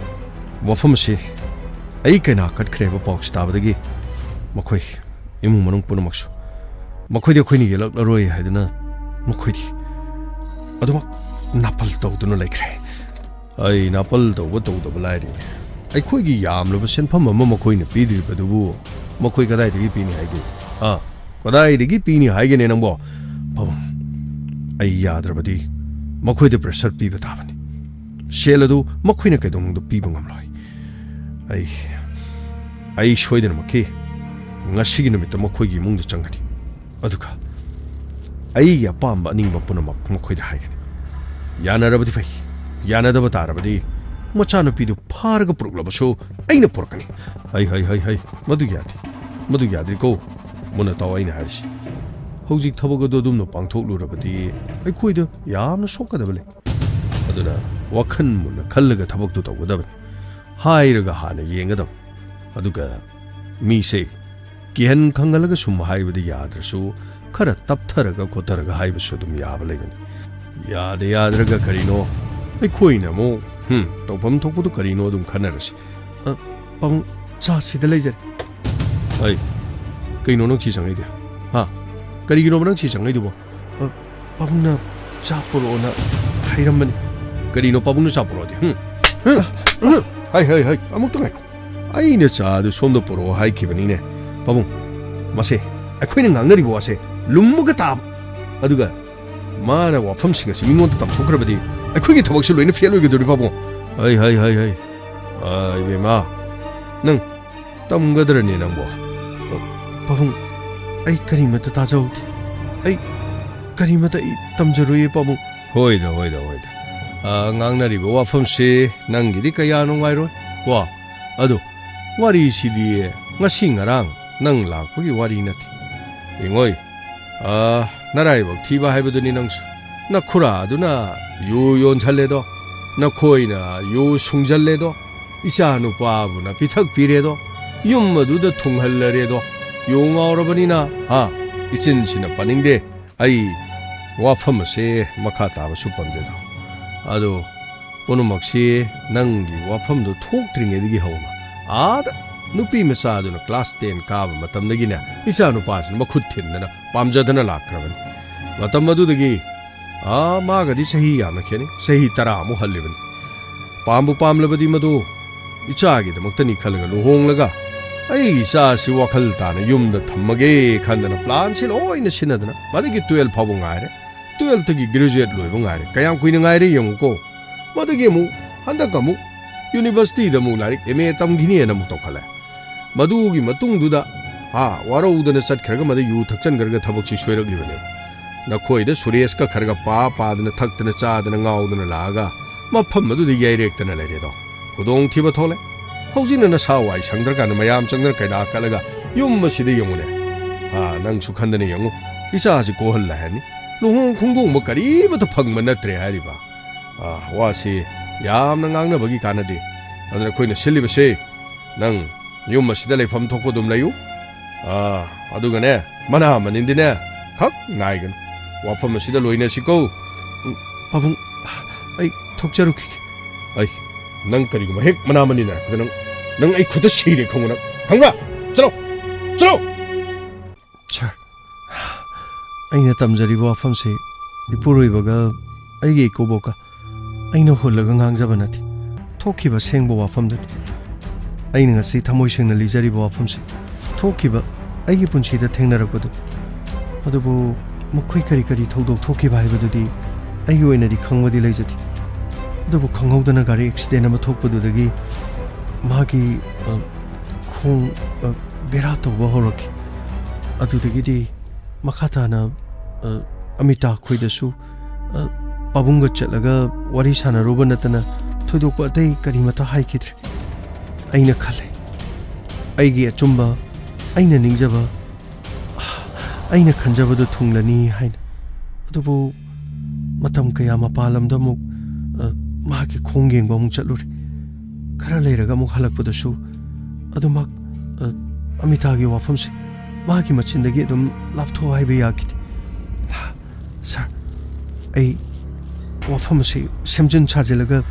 ꯋꯥꯐꯝ ꯑꯁꯤ ꯑꯩ ꯀꯩꯅꯥ ꯀꯠꯈ꯭ꯔꯦ ꯍꯥꯏꯕ ꯄꯥꯎꯁꯤ ꯇꯥꯕꯗꯒꯤ ꯃꯈꯣꯏ ꯏꯃꯨꯡ ꯃꯅꯨꯡ ꯄꯨꯝꯅꯃꯛꯁꯨ, ꯃꯈꯣꯏꯗꯤ ꯑꯩꯈꯣꯏꯅ ꯌꯦꯜꯂꯛꯂꯔꯣꯏ ꯍꯥꯏꯗꯨꯅ ꯃꯈꯣꯏꯗꯤ ꯑꯗꯨꯃꯛ ꯅꯥꯄꯜ ꯇꯧꯗꯨꯅ ꯂꯩꯈ꯭ꯔꯦ꯫ ꯑꯩ ꯅꯥꯄꯜ ꯇꯧꯕ ꯇꯧꯗꯕ ꯂꯥꯏꯔꯤ, ꯑꯩꯈꯣꯏꯒꯤ ꯌꯥꯝꯂꯕ ꯁꯦꯟꯐꯝ ꯑꯃ ꯃꯈꯣꯏꯅ ꯄꯤꯗ꯭ꯔꯤꯕꯗꯨꯕꯨ ꯃꯈꯣꯏ ꯀꯗꯥꯏꯗꯒꯤ ꯄꯤꯅꯤ ꯍꯥꯏꯒꯦ? ꯑꯥ, ꯀꯗꯥꯏꯗꯒꯤ ꯄꯤꯅꯤ ꯍꯥꯏꯒꯦꯅꯦ ꯅꯪꯕꯣ? ꯄꯥꯕꯨꯡ, ꯑꯩ ꯌꯥꯗ꯭ꯔꯕꯗꯤ ꯃꯈꯣꯏꯗ pressure ꯄꯤꯕ ꯇꯥꯕꯅꯤ꯫ ꯁꯦꯜ ꯑꯗꯨ ꯃꯈꯣꯏꯅ ꯀꯩꯗꯧꯅꯨꯡꯗ ꯄꯤꯕ ꯉꯝꯂꯣꯏ꯫ ꯑꯩ, ꯑꯩ ꯁꯣꯏꯗꯅꯃꯛꯀꯤ ꯉꯁꯤꯒꯤ ꯅꯨꯃꯤꯠꯇ ꯃꯈꯣꯏꯒꯤ ꯏꯃꯨꯡꯗ ꯆꯪꯒꯅꯤ꯫ ꯑꯗꯨꯒ ꯑꯩꯒꯤ ꯑꯄꯥꯝꯕ ꯑꯅꯤꯡꯕ ꯄꯨꯝꯅꯃꯛ ꯃꯈꯣꯏꯗ ꯍꯥꯏꯒꯅꯤ꯫ ꯌꯥꯅꯔꯕꯗꯤ ꯐꯩ, ꯌꯥꯅꯗꯕ ꯇꯥꯔꯕꯗꯤ ꯃꯆꯥꯅꯨꯄꯤꯗꯨ ꯐꯥꯔꯒ ꯄꯨꯔꯛꯂꯕꯁꯨ ꯑꯩꯅ ꯄꯨꯔꯛꯀꯅꯤ꯫ ꯍꯩ, ꯍꯩ, ꯍꯩ, ꯍꯩ, ꯃꯗꯨ ꯌꯥꯗꯦ, ꯃꯗꯨ ꯌꯥꯗ꯭ꯔꯤꯀꯣ꯫ ꯃꯨꯟꯅ ꯇꯥꯎ ꯑꯩꯅ ꯍꯥꯏꯔꯤꯁꯤ꯫ ꯍꯧꯖꯤꯛ ꯊꯕꯛ ꯑꯗꯨ ꯑꯗꯨꯝꯅ ꯄꯥꯡꯊꯣꯛꯂꯨꯔꯕꯗꯤ ꯑꯩꯈꯣꯏꯗ ꯌꯥꯝꯅ ꯁꯣꯛꯀꯗꯕ ꯂꯩ꯫ ꯑꯗꯨꯅ ꯋꯥꯈꯜ ꯃꯨꯟꯅ ꯈꯜꯂꯒ ꯊꯕꯛꯇꯨ ꯇꯧꯒꯗꯕꯅꯤ꯫ ꯍꯥꯏꯔꯒ ꯍꯥꯟꯅ ꯌꯦꯡꯒꯗꯕ꯫ ꯑꯗꯨꯒ ꯃꯤꯁꯦ ꯀꯤꯍꯟ ꯈꯪꯍꯜꯂꯒ ꯁꯨꯝ ꯍꯥꯏꯕꯗꯤ ꯌꯥꯗ꯭ꯔꯁꯨ, ꯈꯔ ꯇꯞꯊꯔꯒ ꯈꯣꯠꯊꯔꯒ ꯍꯥꯏꯕꯁꯨ ꯑꯗꯨꯝ ꯌꯥꯕ ꯂꯩꯕꯅꯤ꯫ ꯌꯥꯗ ꯌꯥꯗ꯭ꯔꯒ ꯀꯔꯤꯅꯣ? ꯑꯩꯈꯣꯏꯅ ꯑꯃꯨꯛ, ꯍꯨꯝ, ꯇꯧꯐꯝ ꯊꯣꯛꯄꯗꯨ ꯀꯔꯤꯅꯣ ꯑꯗꯨꯝ ꯈꯟꯅꯔꯁꯤ꯫ ꯑ, ꯄꯥꯕꯨꯡ, ꯆꯥ ꯁꯤꯗ ꯂꯩꯖꯔꯦ꯫ ꯑꯩ, ꯀꯩꯅꯣ ꯅꯪ ꯁꯤ ꯆꯪꯉꯛꯏꯗꯤ? ꯍꯥ? ꯀꯔꯤꯒꯤꯅꯣꯕ ꯅꯪ ꯁꯤ ꯆꯪꯉꯛꯏꯗꯨꯕꯣ? ꯑ, ꯄꯥꯕꯨꯡꯅ ꯆꯥ ꯄꯨꯔꯛꯑꯣꯅ ꯍꯥꯏꯔꯝꯕꯅꯤ꯫ ꯀꯔꯤꯅꯣ ꯄꯥꯕꯨꯡꯅ ꯆꯥ ꯄꯨꯔꯛꯑꯣꯗꯤ? ꯍꯨꯝ? ꯍꯨꯝ? ꯍꯨꯝ? ꯍꯥꯏ, ꯍꯥꯏ, ꯍꯥꯏ, ꯑꯃꯨꯛꯇ ꯉꯥꯏꯈꯣ꯫ ꯑꯩꯅ ꯆꯥ ꯑꯗꯨ ꯁꯣꯝꯗ ꯄꯨꯔꯛꯑꯣ ꯍꯥꯏꯈꯤꯕꯅꯤꯅꯦ꯫ ꯄꯥꯕꯨꯡ, ꯃꯁꯦ, ꯑꯩꯈꯣꯏꯅ ꯉꯥꯡꯅꯔꯤꯕ ꯋꯥꯁꯦ ꯂꯨꯝꯃꯒ ꯇꯥꯕ꯫ ꯑꯗꯨꯒ ꯃꯥꯅ ꯋꯥꯐꯝꯁꯤꯡ ꯑꯁꯤ ꯃꯤꯉꯣꯟꯗ ꯇꯝꯊꯣꯛꯈ꯭ꯔꯕꯗꯤ ꯑꯩꯈꯣꯏꯒꯤ ꯊꯕꯛꯁꯦ ꯂꯣꯏꯅ fail ꯑꯣꯏꯒꯗꯧꯔꯤ, ꯄꯥꯕꯨꯡ꯫ ꯍꯩ, ꯍꯩ, ꯍꯩ, ꯍꯩ꯫ ꯑ, ꯏꯕꯦꯝꯃ, ꯅꯪ ꯇꯝꯒꯗ꯭ꯔꯅꯦ ꯅꯪꯕꯣ? ꯄꯥꯕꯨꯡ, ꯑꯩ ꯀꯔꯤꯃꯠꯇ ꯇꯥꯖꯍꯧꯗꯦ꯫ ꯑꯩ ꯀꯔꯤꯃꯠꯇ ꯑꯩ ꯇꯝꯖꯔꯣꯏꯌꯦ, ꯄꯥꯕꯨꯡ꯫ ꯍꯣꯏꯗ, ꯍꯣꯏꯗ, ꯍꯣꯏꯗ꯫ ꯑ, ꯉꯥꯡꯅꯔꯤꯕ ꯋꯥꯐꯝꯁꯦ ꯅꯪꯒꯤꯗꯤ ꯀꯌꯥ ꯅꯨꯡꯉꯥꯏꯔꯣꯏ, ꯀꯣ? ꯑꯗꯣ, ꯋꯥꯔꯤꯁꯤꯗꯤ ꯉꯁꯤ ꯉꯔꯥꯡ ꯅꯪ ꯂꯥꯛꯄꯒꯤ ꯋꯥꯔꯤ ꯅꯠꯇꯦ꯫ ꯌꯦꯡꯉꯣꯏ, ꯑ, ꯅꯔꯥꯏꯕꯛ ꯊꯤꯕ ꯍꯥꯏꯕꯗꯨꯅꯤ ꯅꯪꯁꯨ꯫ ꯅꯈꯨꯔꯥꯗꯨꯅ ꯌꯨ ꯌꯣꯟꯁꯜꯂꯦꯗꯣ, ꯅꯈꯣꯏꯅ ꯌꯨ ꯁꯨꯡꯖꯜꯂꯦꯗꯣ, ꯏꯆꯥ ꯅꯨꯄꯥꯕꯨꯅ ꯄꯤꯊꯛ ꯄꯤꯔꯦꯗꯣ, ꯌꯨꯝ ꯑꯗꯨꯗ ꯊꯨꯡꯍꯜꯂꯔꯦꯗꯣ, ꯌꯨ ꯉꯥꯎꯔꯕꯅꯤꯅ, ꯍꯥ, ꯏꯆꯤꯟꯁꯤꯅ ꯄꯥꯅꯤꯡꯗꯦ꯫ ꯑꯩ ꯋꯥꯐꯝ ꯑꯁꯦ ꯃꯈꯥ ꯇꯥꯕꯁꯨ ꯄꯟꯗꯦꯗꯣ꯫ ꯑꯗꯣ ꯄꯨꯝꯅꯃꯛꯁꯤ ꯅꯪꯒꯤ ꯋꯥꯐꯝꯗꯣ ꯊꯣꯛꯇ꯭ꯔꯤꯉꯩꯗꯒꯤ ꯍꯧꯅ, ꯑꯥꯗ ꯅꯨꯄꯤ ꯃꯆꯥꯗꯨꯅ ꯀ꯭ꯂꯥꯁ ꯇꯦꯟ ꯀꯥꯕ ꯃꯇꯝꯗꯒꯤꯅꯦ, ꯏꯆꯥ ꯅꯨꯄꯥꯁꯤꯅ ꯃꯈꯨꯠ ꯊꯤꯟꯗꯅ ꯄꯥꯝꯖꯗꯅ ꯂꯥꯛꯈ꯭ꯔꯕꯅꯤ꯫ ꯃꯇꯝ ꯑꯗꯨꯗꯒꯤ, ꯑꯥ, ꯃꯥꯒꯗꯤ ꯆꯍꯤ ꯌꯥꯝꯅ ꯈꯦꯠꯅꯩ, ꯆꯍꯤ ꯇꯔꯥꯃꯨꯛ ꯍꯜꯂꯤꯕꯅꯤ꯫ ꯄꯥꯝꯕꯨ ꯄꯥꯝꯂꯕꯗꯤ ꯃꯗꯨ ꯏꯆꯥꯒꯤꯗꯃꯛꯇꯅꯤ ꯈꯜꯂꯒ ꯂꯨꯍꯣꯡꯂꯒ ꯑꯩ ꯏꯆꯥꯁꯤ ꯋꯥꯈꯜ ꯇꯥꯅ ꯌꯨꯝꯗ ꯊꯝꯃꯒꯦ ꯈꯟꯗꯅ ꯄ꯭ꯂꯥꯟꯁꯤ ꯂꯣꯏꯅ ꯁꯤꯟꯅꯗꯅ ꯃꯗꯨꯒꯤ ꯇꯨꯌꯦꯜꯐ ꯐꯥꯎꯕ ꯉꯥꯏꯔꯦ꯫ ꯇꯨꯌꯦꯜꯐꯇꯒꯤ ꯒ꯭ꯔꯦꯖꯨꯑꯦꯠ ꯂꯣꯏꯕ ꯉꯥꯏꯔꯦ꯫ ꯀꯌꯥꯝ ꯀꯨꯏꯅ ꯉꯥꯏꯔꯦ ꯌꯦꯡꯉꯨꯀꯣ꯫ ꯃꯗꯨꯒꯤ ꯑꯃꯨꯛ ꯍꯟꯗꯛ ꯑꯃꯨꯛ ꯌꯨꯅꯤꯚꯔꯁꯤꯇꯤꯗ ꯑꯃꯨꯛ ꯂꯥꯏꯔꯤꯛ ꯑꯦꯝ ꯑꯦ ꯇꯝꯈꯤꯅꯦꯅ ꯑꯃꯨꯛ ꯇꯧꯈꯠꯂꯦ꯫ ꯃꯗꯨꯒꯤ ꯃꯇꯨꯡꯗꯨꯗ, ꯑꯥ, ꯋꯥꯔꯧꯗꯅ ꯆꯠꯈ꯭ꯔꯒ ꯃꯗꯨ ꯌꯨ ꯊꯛꯆꯟꯈ꯭ꯔꯒ ꯊꯕꯛꯁꯤ ꯁꯣꯏꯔꯛꯂꯤꯕꯅꯦ꯫ ꯅꯈꯣꯏꯗ ꯁꯨꯔꯦꯁꯀ ꯈꯔꯒ ꯄꯥ ꯄꯥꯗꯅ ꯊꯛꯇꯅ ꯆꯥꯗꯅ ꯉꯥꯎꯗꯅ ꯂꯥꯛꯑꯒ ꯃꯐꯝ ꯑꯗꯨꯗ ꯌꯩꯔꯦꯛꯇꯅ ꯂꯩꯔꯦꯗꯣ꯫ ꯈꯨꯗꯣꯡꯊꯤꯕ ꯊꯣꯛꯂꯦ꯫ ꯍꯧꯖꯤꯛꯅ ꯅꯁꯥ ꯋꯥꯏ ꯁꯪꯗ꯭ꯔꯀꯥꯟꯗ ꯃꯌꯥꯝ ꯆꯪꯗꯅ ꯀꯩꯅꯥ ꯀꯠꯂꯒ ꯌꯨꯝ ꯑꯁꯤꯗ ꯌꯦꯡꯉꯨꯅꯦ꯫ ꯑꯥ, ꯅꯪꯁꯨ ꯈꯟꯗꯅ ꯌꯦꯡꯉꯨ꯫ ꯏꯆꯥꯁꯤ ꯀꯣꯍꯜꯂꯦ ꯍꯥꯏꯅꯤ꯫ ꯂꯨꯍꯣꯡ ꯈꯣꯡꯗꯣꯡꯕ ꯀꯔꯤꯃꯠꯇ ꯐꯪꯕ ꯅꯠꯇ꯭ꯔꯦ ꯍꯥꯏꯔꯤꯕ꯫ ꯑꯥ, ꯋꯥꯁꯤ ꯌꯥꯝꯅ ꯉꯥꯡꯅꯕꯒꯤ ꯀꯥꯟꯅꯗꯦ꯫ ꯑꯗꯨꯅ ꯑꯩꯈꯣꯏꯅ ꯁꯤꯜꯂꯤꯕꯁꯦ, ꯅꯪ ꯌꯨꯝ ꯑꯁꯤꯗ ꯂꯩꯐꯝ ꯊꯣꯛꯄ ꯑꯗꯨꯝ ꯂꯩꯌꯨ꯫ ꯑꯥ, ꯑꯗꯨꯒꯅꯦ, ꯃꯅꯥ ꯃꯅꯤꯟꯗꯤꯅꯦ, ꯈꯛ ꯅꯥꯏꯒꯅꯨ꯫ ꯋꯥꯐꯝ ꯑꯁꯤꯗ ꯂꯣꯏꯅꯁꯤꯀꯣ꯫ ꯎꯝ, ꯄꯥꯕꯨꯡ, ꯑꯩ ꯊꯣꯛꯆꯔꯨꯈꯤꯒꯦ꯫ ꯑꯩ, ꯅꯪ ꯀꯔꯤꯒꯨꯝꯕ ꯍꯦꯛ ꯃꯅꯥ ꯃꯅꯤꯟ ꯅꯥꯏꯔꯛꯄꯗ ꯅꯪ, ꯅꯪ ꯑꯩ ꯈꯨꯠꯇ ꯁꯤꯔꯦ ꯈꯪꯉꯨ ꯅꯪ꯫ ꯈꯪꯕ꯭ꯔꯥ? ꯆꯠꯂꯣ! ꯆꯠꯂꯣ! ꯁꯥꯔ, ꯑꯩꯅ ꯇꯝꯖꯔꯤꯕ ꯋꯥꯐꯝꯁꯤ ꯏꯄꯨꯔꯣꯏꯕꯒ ꯑꯩꯒꯤ ꯏꯀꯨꯕꯣꯛꯀ ꯑꯩꯅ ꯍꯨꯜꯂꯒ ꯉꯥꯡꯖꯕ ꯅꯠꯇꯦ꯫ ꯊꯣꯛꯈꯤꯕ ꯑꯁꯦꯡꯕ ꯋꯥꯐꯝꯗꯨꯅꯤ꯫ ꯑꯩꯅ ꯉꯁꯤ ꯊꯃꯣꯏ ꯁꯦꯡꯅ ꯂꯤꯖꯔꯤꯕ ꯋꯥꯐꯝꯁꯤ ꯊꯣꯛꯈꯤꯕ ꯑꯩꯒꯤ ꯄꯨꯟꯁꯤꯗ ꯊꯦꯡꯅꯔꯛꯄꯗꯨꯅꯤ꯫ ꯑꯗꯨꯕꯨ ꯃꯈꯣꯏ ꯀꯔꯤ ꯀꯔꯤ ꯊꯧꯗꯣꯛ ꯊꯣꯛꯈꯤꯕ ꯍꯥꯏꯕꯗꯨꯗꯤ ꯑꯩꯒꯤ ꯑꯣꯏꯅꯗꯤ ꯈꯪꯕꯗꯤ ꯂꯩꯖꯗꯦ꯫ ꯑꯗꯨꯕꯨ ꯈꯪꯍꯧꯗꯅ ꯒꯥꯔꯤ ꯑꯦꯛꯁꯤꯗꯦꯟ ꯑꯃ ꯊꯣꯛꯄꯗꯨꯗꯒꯤ ꯃꯥꯒꯤ, ꯑ, ꯈꯣꯡ, ꯑ, ꯕꯦꯔꯥ ꯇꯧꯕ ꯍꯧꯔꯛꯈꯤ꯫ ꯑꯗꯨꯗꯒꯤꯗꯤ ꯃꯈꯥ ꯇꯥꯅ, ꯑ, ꯑꯃꯤꯇꯥ ꯈꯣꯏꯗꯁꯨ, ꯑ, ꯄꯥꯕꯨꯡꯒ ꯆꯠꯂꯒ ꯋꯥꯔꯤ ꯁꯥꯟꯅꯔꯨꯕ ꯅꯠꯇꯅ ꯊꯣꯏꯗꯣꯛꯄ ꯑꯇꯩ ꯀꯔꯤꯃꯠꯇ ꯍꯥꯏꯈꯤꯗ꯭ꯔꯦ꯫ ꯑꯩꯅ ꯈꯜꯂꯦ, ꯑꯩꯒꯤ ꯑꯆꯨꯝꯕ, ꯑꯩꯅ ꯅꯤꯡꯖꯕ, ꯑꯩꯅ ꯈꯟꯖꯕꯗꯨ ꯊꯨꯡꯂꯅꯤ ꯍꯥꯏꯅ꯫ ꯑꯗꯨꯕꯨ ꯃꯇꯝ ꯀꯌꯥ ꯃꯄꯥꯟ ꯂꯝꯗ ꯑꯃꯨꯛ, ꯑ, ꯃꯍꯥꯛꯀꯤ ꯈꯣꯡ ꯌꯦꯡꯕ ꯑꯃꯨꯛ ꯆꯠꯂꯨꯔꯦ꯫ ꯈꯔ ꯂꯩꯔꯒ ꯑꯃꯨꯛ ꯍꯜꯂꯛꯄꯗꯁꯨ ꯑꯗꯨꯃꯛ, ꯑ, ꯑꯃꯤꯇꯥꯒꯤ ꯋꯥꯐꯝꯁꯦ ꯃꯍꯥꯛꯀꯤ ꯃꯆꯤꯟꯗꯒꯤ ꯑꯗꯨꯝ ꯂꯥꯞꯊꯣꯛ ꯍꯥꯏꯕ ꯌꯥꯈꯤꯗꯦ꯫ ꯁꯥꯔ, ꯑꯩ ꯋꯥꯐꯝ ꯑꯁꯤ ꯁꯦꯝꯖꯤꯟ ꯁꯥꯖꯤꯜꯂꯒ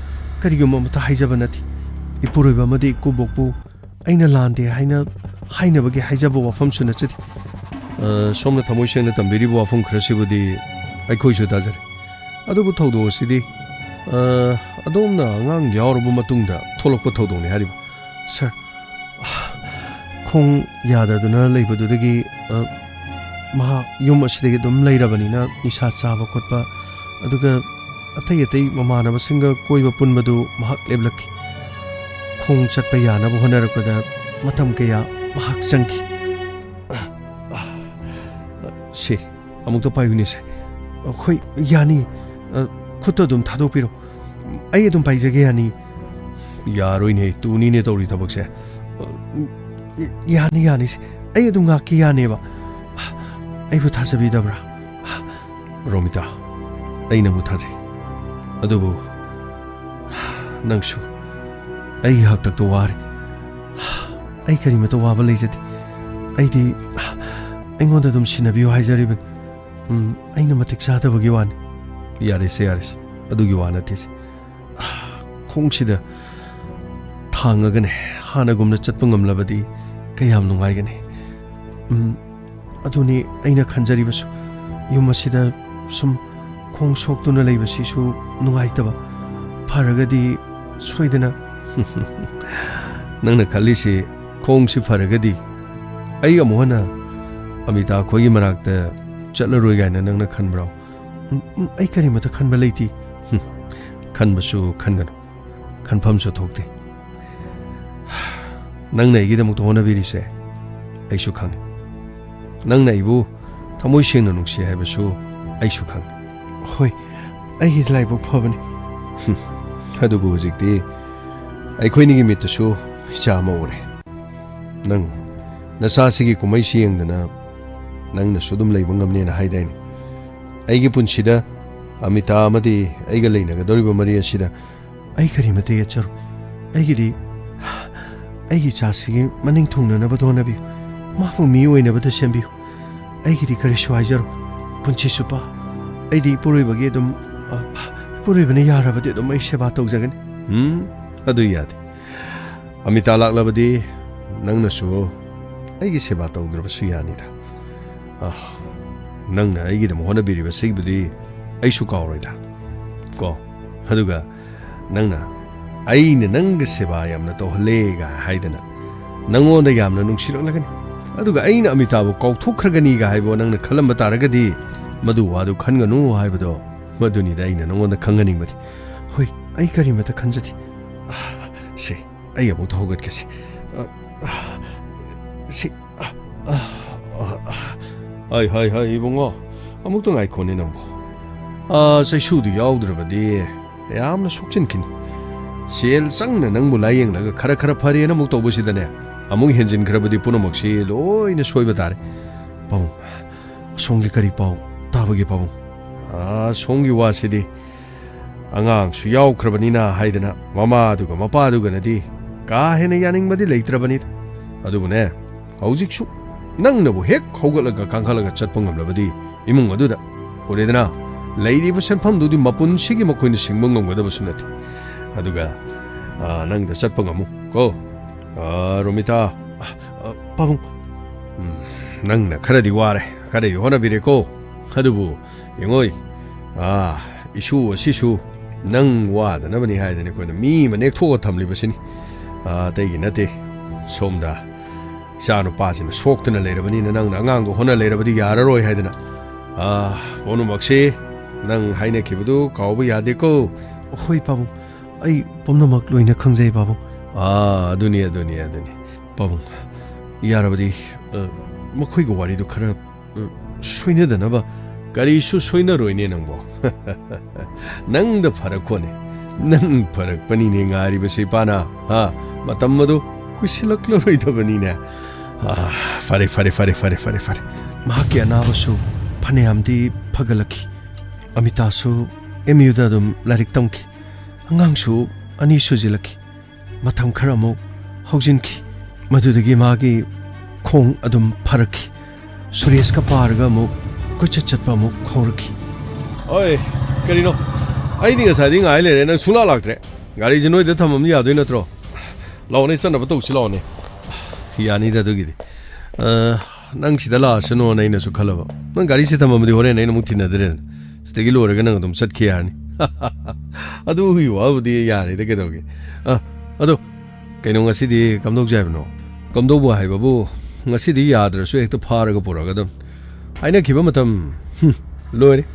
ꯀꯔꯤꯒꯨꯝꯕ ꯑꯃꯠꯇ ꯍꯥꯏꯖꯕ ꯅꯠꯇꯦ꯫ ꯏꯄꯨꯔꯣꯏꯕ ꯑꯃꯗꯤ ꯏꯀꯨꯕꯣꯛꯄꯨ ꯑꯩꯅ ꯂꯥꯟꯗꯦ ꯍꯥꯏꯅ ꯍꯥꯏꯅꯕꯒꯤ ꯍꯥꯏꯖꯕ ꯋꯥꯐꯝꯁꯨ ꯅꯠꯆꯗꯦ꯫ ꯑ, ꯁꯣꯝꯅ ꯊꯃꯣꯏ ꯁꯦꯡꯅ ꯇꯝꯕꯤꯔꯤꯕ ꯋꯥꯐꯝ ꯈꯔꯁꯤꯕꯨꯗꯤ ꯑꯩꯈꯣꯏꯁꯨ ꯇꯥꯖꯔꯦ꯫ ꯑꯗꯨꯕꯨ ꯊꯧꯗꯣꯛ ꯑꯁꯤꯗꯤ, ꯑ, ꯑꯗꯣꯝꯅ ꯑꯉꯥꯡ ꯌꯥꯎꯔꯕ ꯃꯇꯨꯡꯗ ꯊꯣꯛꯂꯛꯄ ꯊꯧꯗꯣꯛꯅꯤ ꯍꯥꯏꯔꯤꯕ꯫ ꯁꯥꯔ, ꯈꯣꯡ ꯌꯥꯗꯗꯨꯅ ꯂꯩꯕꯗꯨꯗꯒꯤ, ꯑ, ꯃꯍꯥꯛ ꯌꯨꯝ ꯑꯁꯤꯗꯒꯤ ꯑꯗꯨꯝ ꯂꯩꯔꯕꯅꯤꯅ ꯅꯤꯁꯥ ꯆꯥꯕ ꯈꯣꯠꯄ, ꯑꯗꯨꯒ ꯑꯇꯩ ꯑꯇꯩ ꯃꯃꯥꯟꯅꯕꯁꯤꯡꯒ ꯀꯣꯏꯕ ꯄꯨꯟꯕꯗꯨ ꯃꯍꯥꯛ ꯂꯦꯞꯂꯛꯈꯤ꯫ ꯈꯣꯡ ꯆꯠꯄ ꯌꯥꯅꯕ ꯍꯣꯠꯅꯔꯛꯄꯗ ꯃꯇꯝ ꯀꯌꯥ ꯃꯍꯥꯛ ꯆꯪꯈꯤ꯫ ꯁꯦ, ꯑꯃꯨꯛꯇ ꯄꯥꯏꯌꯨꯅꯦ ꯁꯦ꯫ ꯍꯣꯏ, ꯌꯥꯅꯤ꯫ ꯑ, ꯈꯨꯠꯇ ꯑꯗꯨꯝ ꯊꯥꯗꯣꯛꯄꯤꯔꯣ꯫ ꯑꯩ ꯑꯗꯨꯝ ꯄꯥꯏꯖꯒꯦ, ꯌꯥꯅꯤ꯫ ꯌꯥꯔꯣꯏꯅꯦ, ꯇꯨꯅꯤꯅꯦ ꯇꯧꯔꯤ ꯊꯕꯛꯁꯦ꯫ ꯑ, ꯌꯥꯅꯤ, ꯌꯥꯅꯤ ꯁꯦ꯫ ꯑꯩ ꯑꯗꯨꯝ ꯉꯥꯛꯀꯦ, ꯌꯥꯅꯦꯕ꯫ ꯑꯩꯕꯨ ꯊꯥꯖꯕꯤꯗꯕ꯭ꯔꯥ? ꯔꯣꯃꯤꯇꯥ, ꯑꯩ ꯅꯪꯕꯨ ꯊꯥꯖꯩ꯫ ꯑꯗꯨꯕꯨ ꯅꯪꯁꯨ ꯑꯩꯒꯤ ꯍꯥꯛꯇꯛꯇ ꯋꯥꯔꯦ꯫ ꯑꯩ ꯀꯔꯤꯃꯠꯇ ꯋꯥꯕ ꯂꯩꯖꯗꯦ꯫ ꯑꯩꯗꯤ ꯑꯩꯉꯣꯟꯗ ꯑꯗꯨꯝ ꯁꯤꯟꯅꯕꯤꯌꯨ ꯍꯥꯏꯖꯔꯤꯕꯅꯤ꯫ ꯎꯝ, ꯑꯩꯅ ꯃꯇꯤꯛ ꯆꯥꯗꯕꯒꯤ ꯋꯥꯅꯤ꯫ ꯌꯥꯔꯦꯁꯦ, ꯌꯥꯔꯦꯁꯦ꯫ ꯑꯗꯨꯒꯤ ꯋꯥ ꯅꯠꯇꯦꯁꯦ꯫ ꯈꯣꯡꯁꯤꯗ ꯊꯥꯡꯉꯒꯅꯦ, ꯍꯥꯟꯅꯒꯨꯝꯅ ꯆꯠꯄ ꯉꯝꯂꯕꯗꯤ ꯀꯌꯥꯝ ꯅꯨꯡꯉꯥꯏꯒꯅꯤ꯫ ꯎꯝ, ꯑꯗꯨꯅꯤ ꯑꯩꯅ ꯈꯟꯖꯔꯤꯕꯁꯨ꯫ ꯌꯨꯝ ꯑꯁꯤꯗ ꯁꯨꯝ ꯈꯣꯡ ꯁꯣꯛꯇꯨꯅ ꯂꯩꯕꯁꯤꯁꯨ ꯅꯨꯡꯉꯥꯏꯇꯕ꯫ ꯐꯔꯒꯗꯤ ꯁꯣꯏꯗꯅ ꯅꯪꯅ ꯈꯜꯂꯤꯁꯤ ꯈꯣꯡꯁꯤ ꯐꯔꯒꯗꯤ ꯑꯩ ꯑꯃꯨꯛ ꯍꯟꯅ ꯑꯃꯤꯇꯥ ꯈꯣꯏꯒꯤ ꯃꯅꯥꯛꯇ ꯆꯠꯂꯔꯣꯏ ꯀꯥꯏꯅ ꯅꯪꯅ ꯈꯟꯕ꯭ꯔꯣ? ꯎꯝ, ꯎꯝ, ꯑꯩ ꯀꯔꯤꯃꯠꯇ ꯈꯟꯕ ꯂꯩꯇꯦ꯫ ꯍꯨꯝ, ꯈꯟꯕꯁꯨ ꯈꯟꯒꯅꯨ, ꯈꯟꯐꯝꯁꯨ ꯊꯣꯛꯇꯦ꯫ ꯅꯪꯅ ꯑꯩꯒꯤꯗꯃꯛꯇ ꯍꯣꯠꯅꯕꯤꯔꯤꯁꯦ ꯑꯩꯁꯨ ꯈꯪꯉꯤ꯫ ꯅꯪꯅ ꯑꯩꯕꯨ ꯊꯃꯣꯏ ꯁꯦꯡꯅ ꯅꯨꯡꯁꯤ ꯍꯥꯏꯕꯁꯨ ꯑꯩꯁꯨ ꯈꯪꯉꯤ꯫ ꯍꯣꯏ, ꯑꯩꯒꯤ ꯂꯥꯏꯕꯛ ꯐꯕꯅꯤ꯫ ꯍꯨꯝ, ꯑꯗꯨꯕꯨ ꯍꯧꯖꯤꯛꯇꯤ ꯑꯩꯈꯣꯏꯅꯤꯒꯤ ꯃꯤꯠꯇꯁꯨ ꯏꯆꯥ ꯑꯃ ꯎꯔꯦ꯫ ꯅꯪ ꯅꯆꯥꯁꯤꯒꯤ ꯀꯨꯝꯍꯩꯁꯤ ꯌꯦꯡꯗꯅ ꯅꯪꯅꯁꯨ ꯑꯗꯨꯝ ꯂꯩꯕ ꯉꯝꯅꯦꯅ ꯍꯥꯏꯗꯥꯏꯅꯦ? ꯑꯩꯒꯤ ꯄꯨꯟꯁꯤꯗ ꯑꯃꯤꯇꯥ ꯑꯃꯗꯤ ꯑꯩꯒ ꯂꯩꯅꯒꯗꯧꯔꯤꯕ ꯃꯔꯤ ꯑꯁꯤꯗ ꯑꯩ ꯀꯔꯤꯃꯠꯇ ꯌꯦꯠꯆꯔꯣꯏ꯫ ꯑꯩꯒꯤꯗꯤ, ꯑꯩꯒꯤ ꯏꯆꯥꯁꯤꯒꯤ ꯃꯅꯤꯡ ꯊꯨꯡꯅꯅꯕꯗ ꯍꯣꯠꯅꯕꯤꯌꯨ꯫ ꯃꯥꯕꯨ ꯃꯤ ꯑꯣꯏꯅꯕꯗ ꯁꯦꯝꯕꯤꯌꯨ꯫ ꯑꯩꯒꯤꯗꯤ ꯀꯔꯤꯁꯨ ꯍꯥꯏꯖꯔꯣꯏ꯫ ꯄꯨꯟꯁꯤ ꯆꯨꯞꯄ ꯑꯩꯗꯤ ꯏꯄꯨꯔꯣꯏꯕꯒꯤ ꯑꯗꯨꯝ, ꯑ, ꯄꯨꯔꯣꯏꯕꯅ ꯌꯥꯔꯕꯗꯤ ꯑꯗꯨꯝ ꯑꯩ ꯁꯦꯕꯥ ꯇꯧꯖꯒꯅꯤ꯫ ꯎꯝ, ꯑꯗꯨ ꯌꯥꯗꯦ꯫ ꯑꯃꯤꯇꯥ ꯂꯥꯛꯂꯕꯗꯤ ꯅꯪꯅꯁꯨ ꯑꯩꯒꯤ ꯁꯦꯕꯥ ꯇꯧꯗ꯭ꯔꯕꯁꯨ ꯌꯥꯅꯤꯗ꯫ ꯑꯥ, ꯅꯪꯅ ꯑꯩꯒꯤꯗꯃꯛ ꯍꯣꯠꯅꯕꯤꯔꯤꯕꯁꯤꯕꯨꯗꯤ ꯑꯩꯁꯨ ꯀꯥꯎꯔꯣꯏꯗ꯫ ꯀꯣ? ꯑꯗꯨꯒ ꯅꯪꯅ "ꯑꯩꯅ ꯅꯪꯒꯤ ꯁꯦꯕꯥ ꯌꯥꯝꯅ ꯇꯧꯍꯜꯂꯦꯒ" ꯍꯥꯏꯗꯅ ꯅꯪꯉꯣꯟꯗ ꯌꯥꯝꯅ ꯅꯨꯡꯁꯤꯔꯛꯂꯒꯅꯤ꯫ ꯑꯗꯨꯒ "ꯑꯩꯅ ꯑꯃꯤꯇꯥꯕꯨ ꯀꯥꯎꯊꯣꯛꯈ꯭ꯔꯒꯅꯤꯒ" ꯍꯥꯏꯕ ꯅꯪꯅ ꯈꯜꯂꯝꯕ ꯇꯥꯔꯒꯗꯤ, ꯃꯗꯨ ꯋꯥꯗꯨ ꯈꯟꯒꯅꯨ ꯍꯥꯏꯕꯗꯣ, ꯃꯗꯨꯅꯤꯗ ꯑꯩꯅ ꯅꯪꯉꯣꯟꯗ ꯈꯪꯍꯟꯅꯤꯡꯕꯗꯤ꯫ ꯍꯣꯏ, ꯑꯩ ꯀꯔꯤꯃꯇ ꯈꯟꯖꯗꯦ꯫ ꯑꯥ, ꯁꯦ, ꯑꯩ ꯑꯃꯨꯛꯇ ꯍꯧꯒꯠꯀꯦꯁꯦ꯫ ꯑ, ꯑ, ꯁꯤ, ꯑ, ꯑ, ꯑ, ꯑ꯫ ꯍꯥꯏ, ꯍꯥꯏ, ꯍꯥꯏ, ꯏꯕꯨꯡꯉꯣ, ꯑꯃꯨꯛꯇ ꯉꯥꯏꯈꯣꯅꯦ ꯅꯪꯕꯨ꯫ ꯑ, ꯆꯩꯁꯨꯗꯨ ꯌꯥꯎꯗ꯭ꯔꯕꯗꯤ ꯌꯥꯝꯅ ꯁꯣꯛꯆꯤꯟꯈꯤꯅꯤ꯫ ꯁꯦꯜ ꯆꯪꯅ ꯅꯪꯕꯨ ꯂꯥꯌꯦꯡꯂꯒ ꯈꯔ ꯈꯔ ꯐꯔꯦꯅ ꯑꯃꯨꯛ ꯇꯧꯕꯁꯤꯗꯅꯦ, ꯑꯃꯨꯛ ꯍꯦꯟꯖꯤꯟꯈ꯭ꯔꯕꯗꯤ ꯄꯨꯝꯅꯃꯛꯁꯤ ꯂꯣꯏꯅ ꯁꯣꯏꯕ ꯇꯥꯔꯦ꯫ ꯄꯥꯕꯨꯡ, ꯁꯣꯝꯒꯤ ꯀꯔꯤ ꯄꯥꯎ ꯇꯥꯕꯒꯦ ꯄꯥꯕꯨꯡ? ꯑ, ꯁꯣꯝꯒꯤ ꯋꯥꯁꯤꯗꯤ ꯑꯉꯥꯡꯁꯨ ꯌꯥꯎꯈ꯭ꯔꯕꯅꯤꯅ ꯍꯥꯏꯗꯅ ꯃꯃꯥꯗꯨꯒ ꯃꯄꯥꯗꯨꯒꯅꯗꯤ ꯀꯥ ꯍꯦꯟꯅ ꯌꯥꯅꯤꯡꯕꯗꯤ ꯂꯩꯇ꯭ꯔꯕꯅꯤꯗ꯫ ꯑꯗꯨꯕꯨꯅꯦ, ꯍꯧꯖꯤꯛꯁꯨ ꯅꯪꯅꯕꯨ ꯍꯦꯛ ꯍꯧꯒꯠꯂꯒ ꯀꯥꯡꯈꯠꯂꯒ ꯆꯠꯄ ꯉꯝꯂꯕꯗꯤ ꯏꯃꯨꯡ ꯑꯗꯨꯗ, ꯎꯔꯦꯗꯅ, ꯂꯩꯔꯤꯕ ꯁꯦꯟꯐꯝꯗꯨꯗꯤ ꯃꯄꯨꯟꯁꯤꯒꯤ ꯃꯈꯣꯏꯅ ꯁꯤꯡꯕ ꯉꯝꯒꯗꯕꯁꯨ ꯅꯠꯇꯦ꯫ ꯑꯗꯨꯒ, ꯑ, ꯅꯪꯗ ꯆꯠꯄ ꯉꯝꯃꯨ ꯀꯣ꯫ ꯑ, ꯔꯣꯃꯤꯇꯥ꯫ ꯑ, ꯑ, ꯄꯥꯕꯨꯡ꯫ ꯎꯝ, ꯅꯪꯅ ꯈꯔꯗꯤ ꯋꯥꯔꯦ, ꯈꯔꯗꯤ ꯍꯣꯠꯅꯕꯤꯔꯦꯀꯣ꯫ ꯑꯗꯨꯕꯨ ꯌꯦꯡꯉꯣꯏ, ꯑꯥ, ꯏꯁꯨ ꯑꯁꯤꯁꯨ ꯅꯪ ꯋꯥꯗꯅꯕꯅꯤ ꯍꯥꯏꯗꯅ ꯑꯩꯈꯣꯏꯅ ꯃꯤ ꯑꯃ ꯅꯦꯛꯊꯣꯛꯑ ꯊꯝꯂꯤꯕꯁꯤꯅꯤ꯫ ꯑꯥ, ꯑꯇꯩꯒꯤ ꯅꯠꯇꯦ꯫ ꯁꯣꯝꯗ ꯏꯆꯥ ꯅꯨꯄꯥꯁꯤꯅ ꯁꯣꯛꯇꯅ ꯂꯩꯔꯕꯅꯤꯅ ꯅꯪꯅ ꯑꯉꯥꯡꯗꯣ ꯍꯣꯠꯅ ꯂꯩꯔꯕꯗꯤ ꯌꯥꯔꯔꯣꯏ ꯍꯥꯏꯗꯅ꯫ ꯑꯥ, ꯄꯨꯝꯅꯃꯛꯁꯤ ꯅꯪ ꯍꯥꯏꯅꯈꯤꯕꯗꯨ ꯀꯥꯎꯕ ꯌꯥꯗꯦꯀꯣ꯫ ꯍꯣꯏ ꯄꯥꯕꯨꯡ, ꯑꯩ ꯄꯨꯝꯅꯃꯛ ꯂꯣꯏꯅ ꯈꯪꯖꯩ ꯄꯥꯕꯨꯡ꯫ ꯑꯥ, ꯑꯗꯨꯅꯤ, ꯑꯗꯨꯅꯤ, ꯑꯗꯨꯅꯤ꯫ ꯄꯥꯕꯨꯡ, ꯌꯥꯔꯕꯗꯤ, ꯑ, ꯃꯈꯣꯏꯒ ꯋꯥꯔꯤꯗꯨ ꯈꯔ ꯁꯣꯏꯅꯗꯅꯕ꯫ ꯀꯔꯤꯁꯨ ꯁꯣꯏꯅꯔꯣꯏꯅꯦ ꯅꯪꯕꯣ꯫ ꯅꯪꯗ ꯐꯔꯛꯈꯣꯅꯦ꯫ ꯅꯪ ꯐꯔꯛꯄꯅꯤꯅꯦ ꯉꯥꯏꯔꯤꯕꯁꯦ ꯏꯄꯥꯅ꯫ ꯍꯥ? ꯃꯇꯝ ꯑꯗꯨ ꯀꯨꯏꯁꯤꯜꯂꯛꯂꯔꯣꯏꯗꯕꯅꯤꯅꯦ꯫ ꯑꯥ, ꯐꯔꯦ, ꯐꯔꯦ, ꯐꯔꯦ, ꯐꯔꯦ, ꯐꯔꯦ, ꯐꯔꯦ꯫ ꯃꯍꯥꯛꯀꯤ ꯑꯅꯥꯕꯁꯨ ꯐꯅꯌꯥꯝꯗꯤ ꯐꯒꯠꯂꯛꯈꯤ꯫ ꯑꯃꯤꯇꯥꯁꯨ ꯑꯦꯝ ꯌꯨꯗ ꯑꯗꯨꯝ ꯂꯥꯏꯔꯤꯛ ꯇꯝꯈꯤ꯫ ꯑꯉꯥꯡꯁꯨ ꯑꯅꯤ ꯁꯨꯖꯤꯜꯂꯛꯈꯤ꯫ ꯃꯇꯝ ꯈꯔ ꯑꯃꯨꯛ ꯍꯧꯖꯤꯟꯈꯤ꯫ ꯃꯗꯨꯗꯒꯤ ꯃꯥꯒꯤ ꯈꯣꯡ ꯑꯗꯨꯝ ꯐꯔꯛꯈꯤ꯫ ꯁꯨꯔꯦꯁꯀ ꯄꯥꯔꯒ ꯑꯃꯨꯛ ꯀꯣꯏꯆꯠ ꯆꯠꯄ ꯑꯃꯨꯛ ꯍꯧꯔꯛꯈꯤ꯫ ꯑꯣꯏ, ꯀꯔꯤꯅꯣ? ꯑꯩꯗꯤ ꯉꯁꯥꯏꯗꯤ ꯉꯥꯏ ꯂꯩꯔꯦ, ꯅꯪ ꯁꯨꯡꯂꯥꯛ ꯂꯥꯛꯇ꯭ꯔꯦ꯫ ꯒꯥꯔꯤꯁꯦ ꯅꯣꯏꯗ ꯊꯝꯃꯝ ꯌꯥꯗꯣꯏ ꯅꯠꯇ꯭ꯔꯣ? ꯂꯥꯛꯑꯣꯅꯦ, ꯆꯠꯅꯕ ꯇꯧꯁꯤ ꯂꯥꯛꯑꯣꯅꯦ꯫ ꯌꯥꯅꯤꯗ ꯑꯗꯨꯒꯤꯗꯤ꯫ ꯑ, ꯅꯪ ꯁꯤꯗ ꯂꯥꯛꯑꯁꯅꯨꯅ ꯑꯩꯅꯁꯨ ꯈꯜꯂꯕ꯫ ꯅꯪ ꯒꯥꯔꯤꯁꯦ ꯊꯝꯃꯝꯃꯗꯤ ꯍꯣꯔꯦꯟ ꯑꯩꯅ ꯑꯃꯨꯛ ꯊꯤꯟꯅꯗ꯭ꯔꯦꯗꯅ꯫ ꯁꯤꯗꯒꯤ ꯂꯣꯏꯔꯒ ꯅꯪ ꯑꯗꯨꯝ ꯆꯠꯈꯤ ꯌꯥꯔꯅꯤ꯫ ꯑꯗꯨꯒꯤ ꯋꯥꯕꯨꯗꯤ ꯌꯥꯔꯦꯗ, ꯀꯩꯗꯧꯔꯒꯦ? ꯑ, ꯑꯗꯣ ꯀꯩꯅꯣ, ꯉꯁꯤꯗꯤ ꯀꯝꯗꯧꯁꯦ ꯍꯥꯏꯕꯅꯣ? ꯀꯝꯗꯧꯕ ꯍꯥꯏꯕꯕꯨ, ꯉꯁꯤꯗꯤ ꯌꯥꯗ꯭ꯔꯁꯨ ꯍꯦꯛꯇ ꯐꯥꯔꯒ ꯄꯨꯔꯛꯀꯗꯕꯅꯤ꯫ ꯍꯥꯏꯅꯈꯤꯕ ꯃꯇꯝ, ꯍꯨꯝ, ꯂꯣꯏꯔꯦ꯫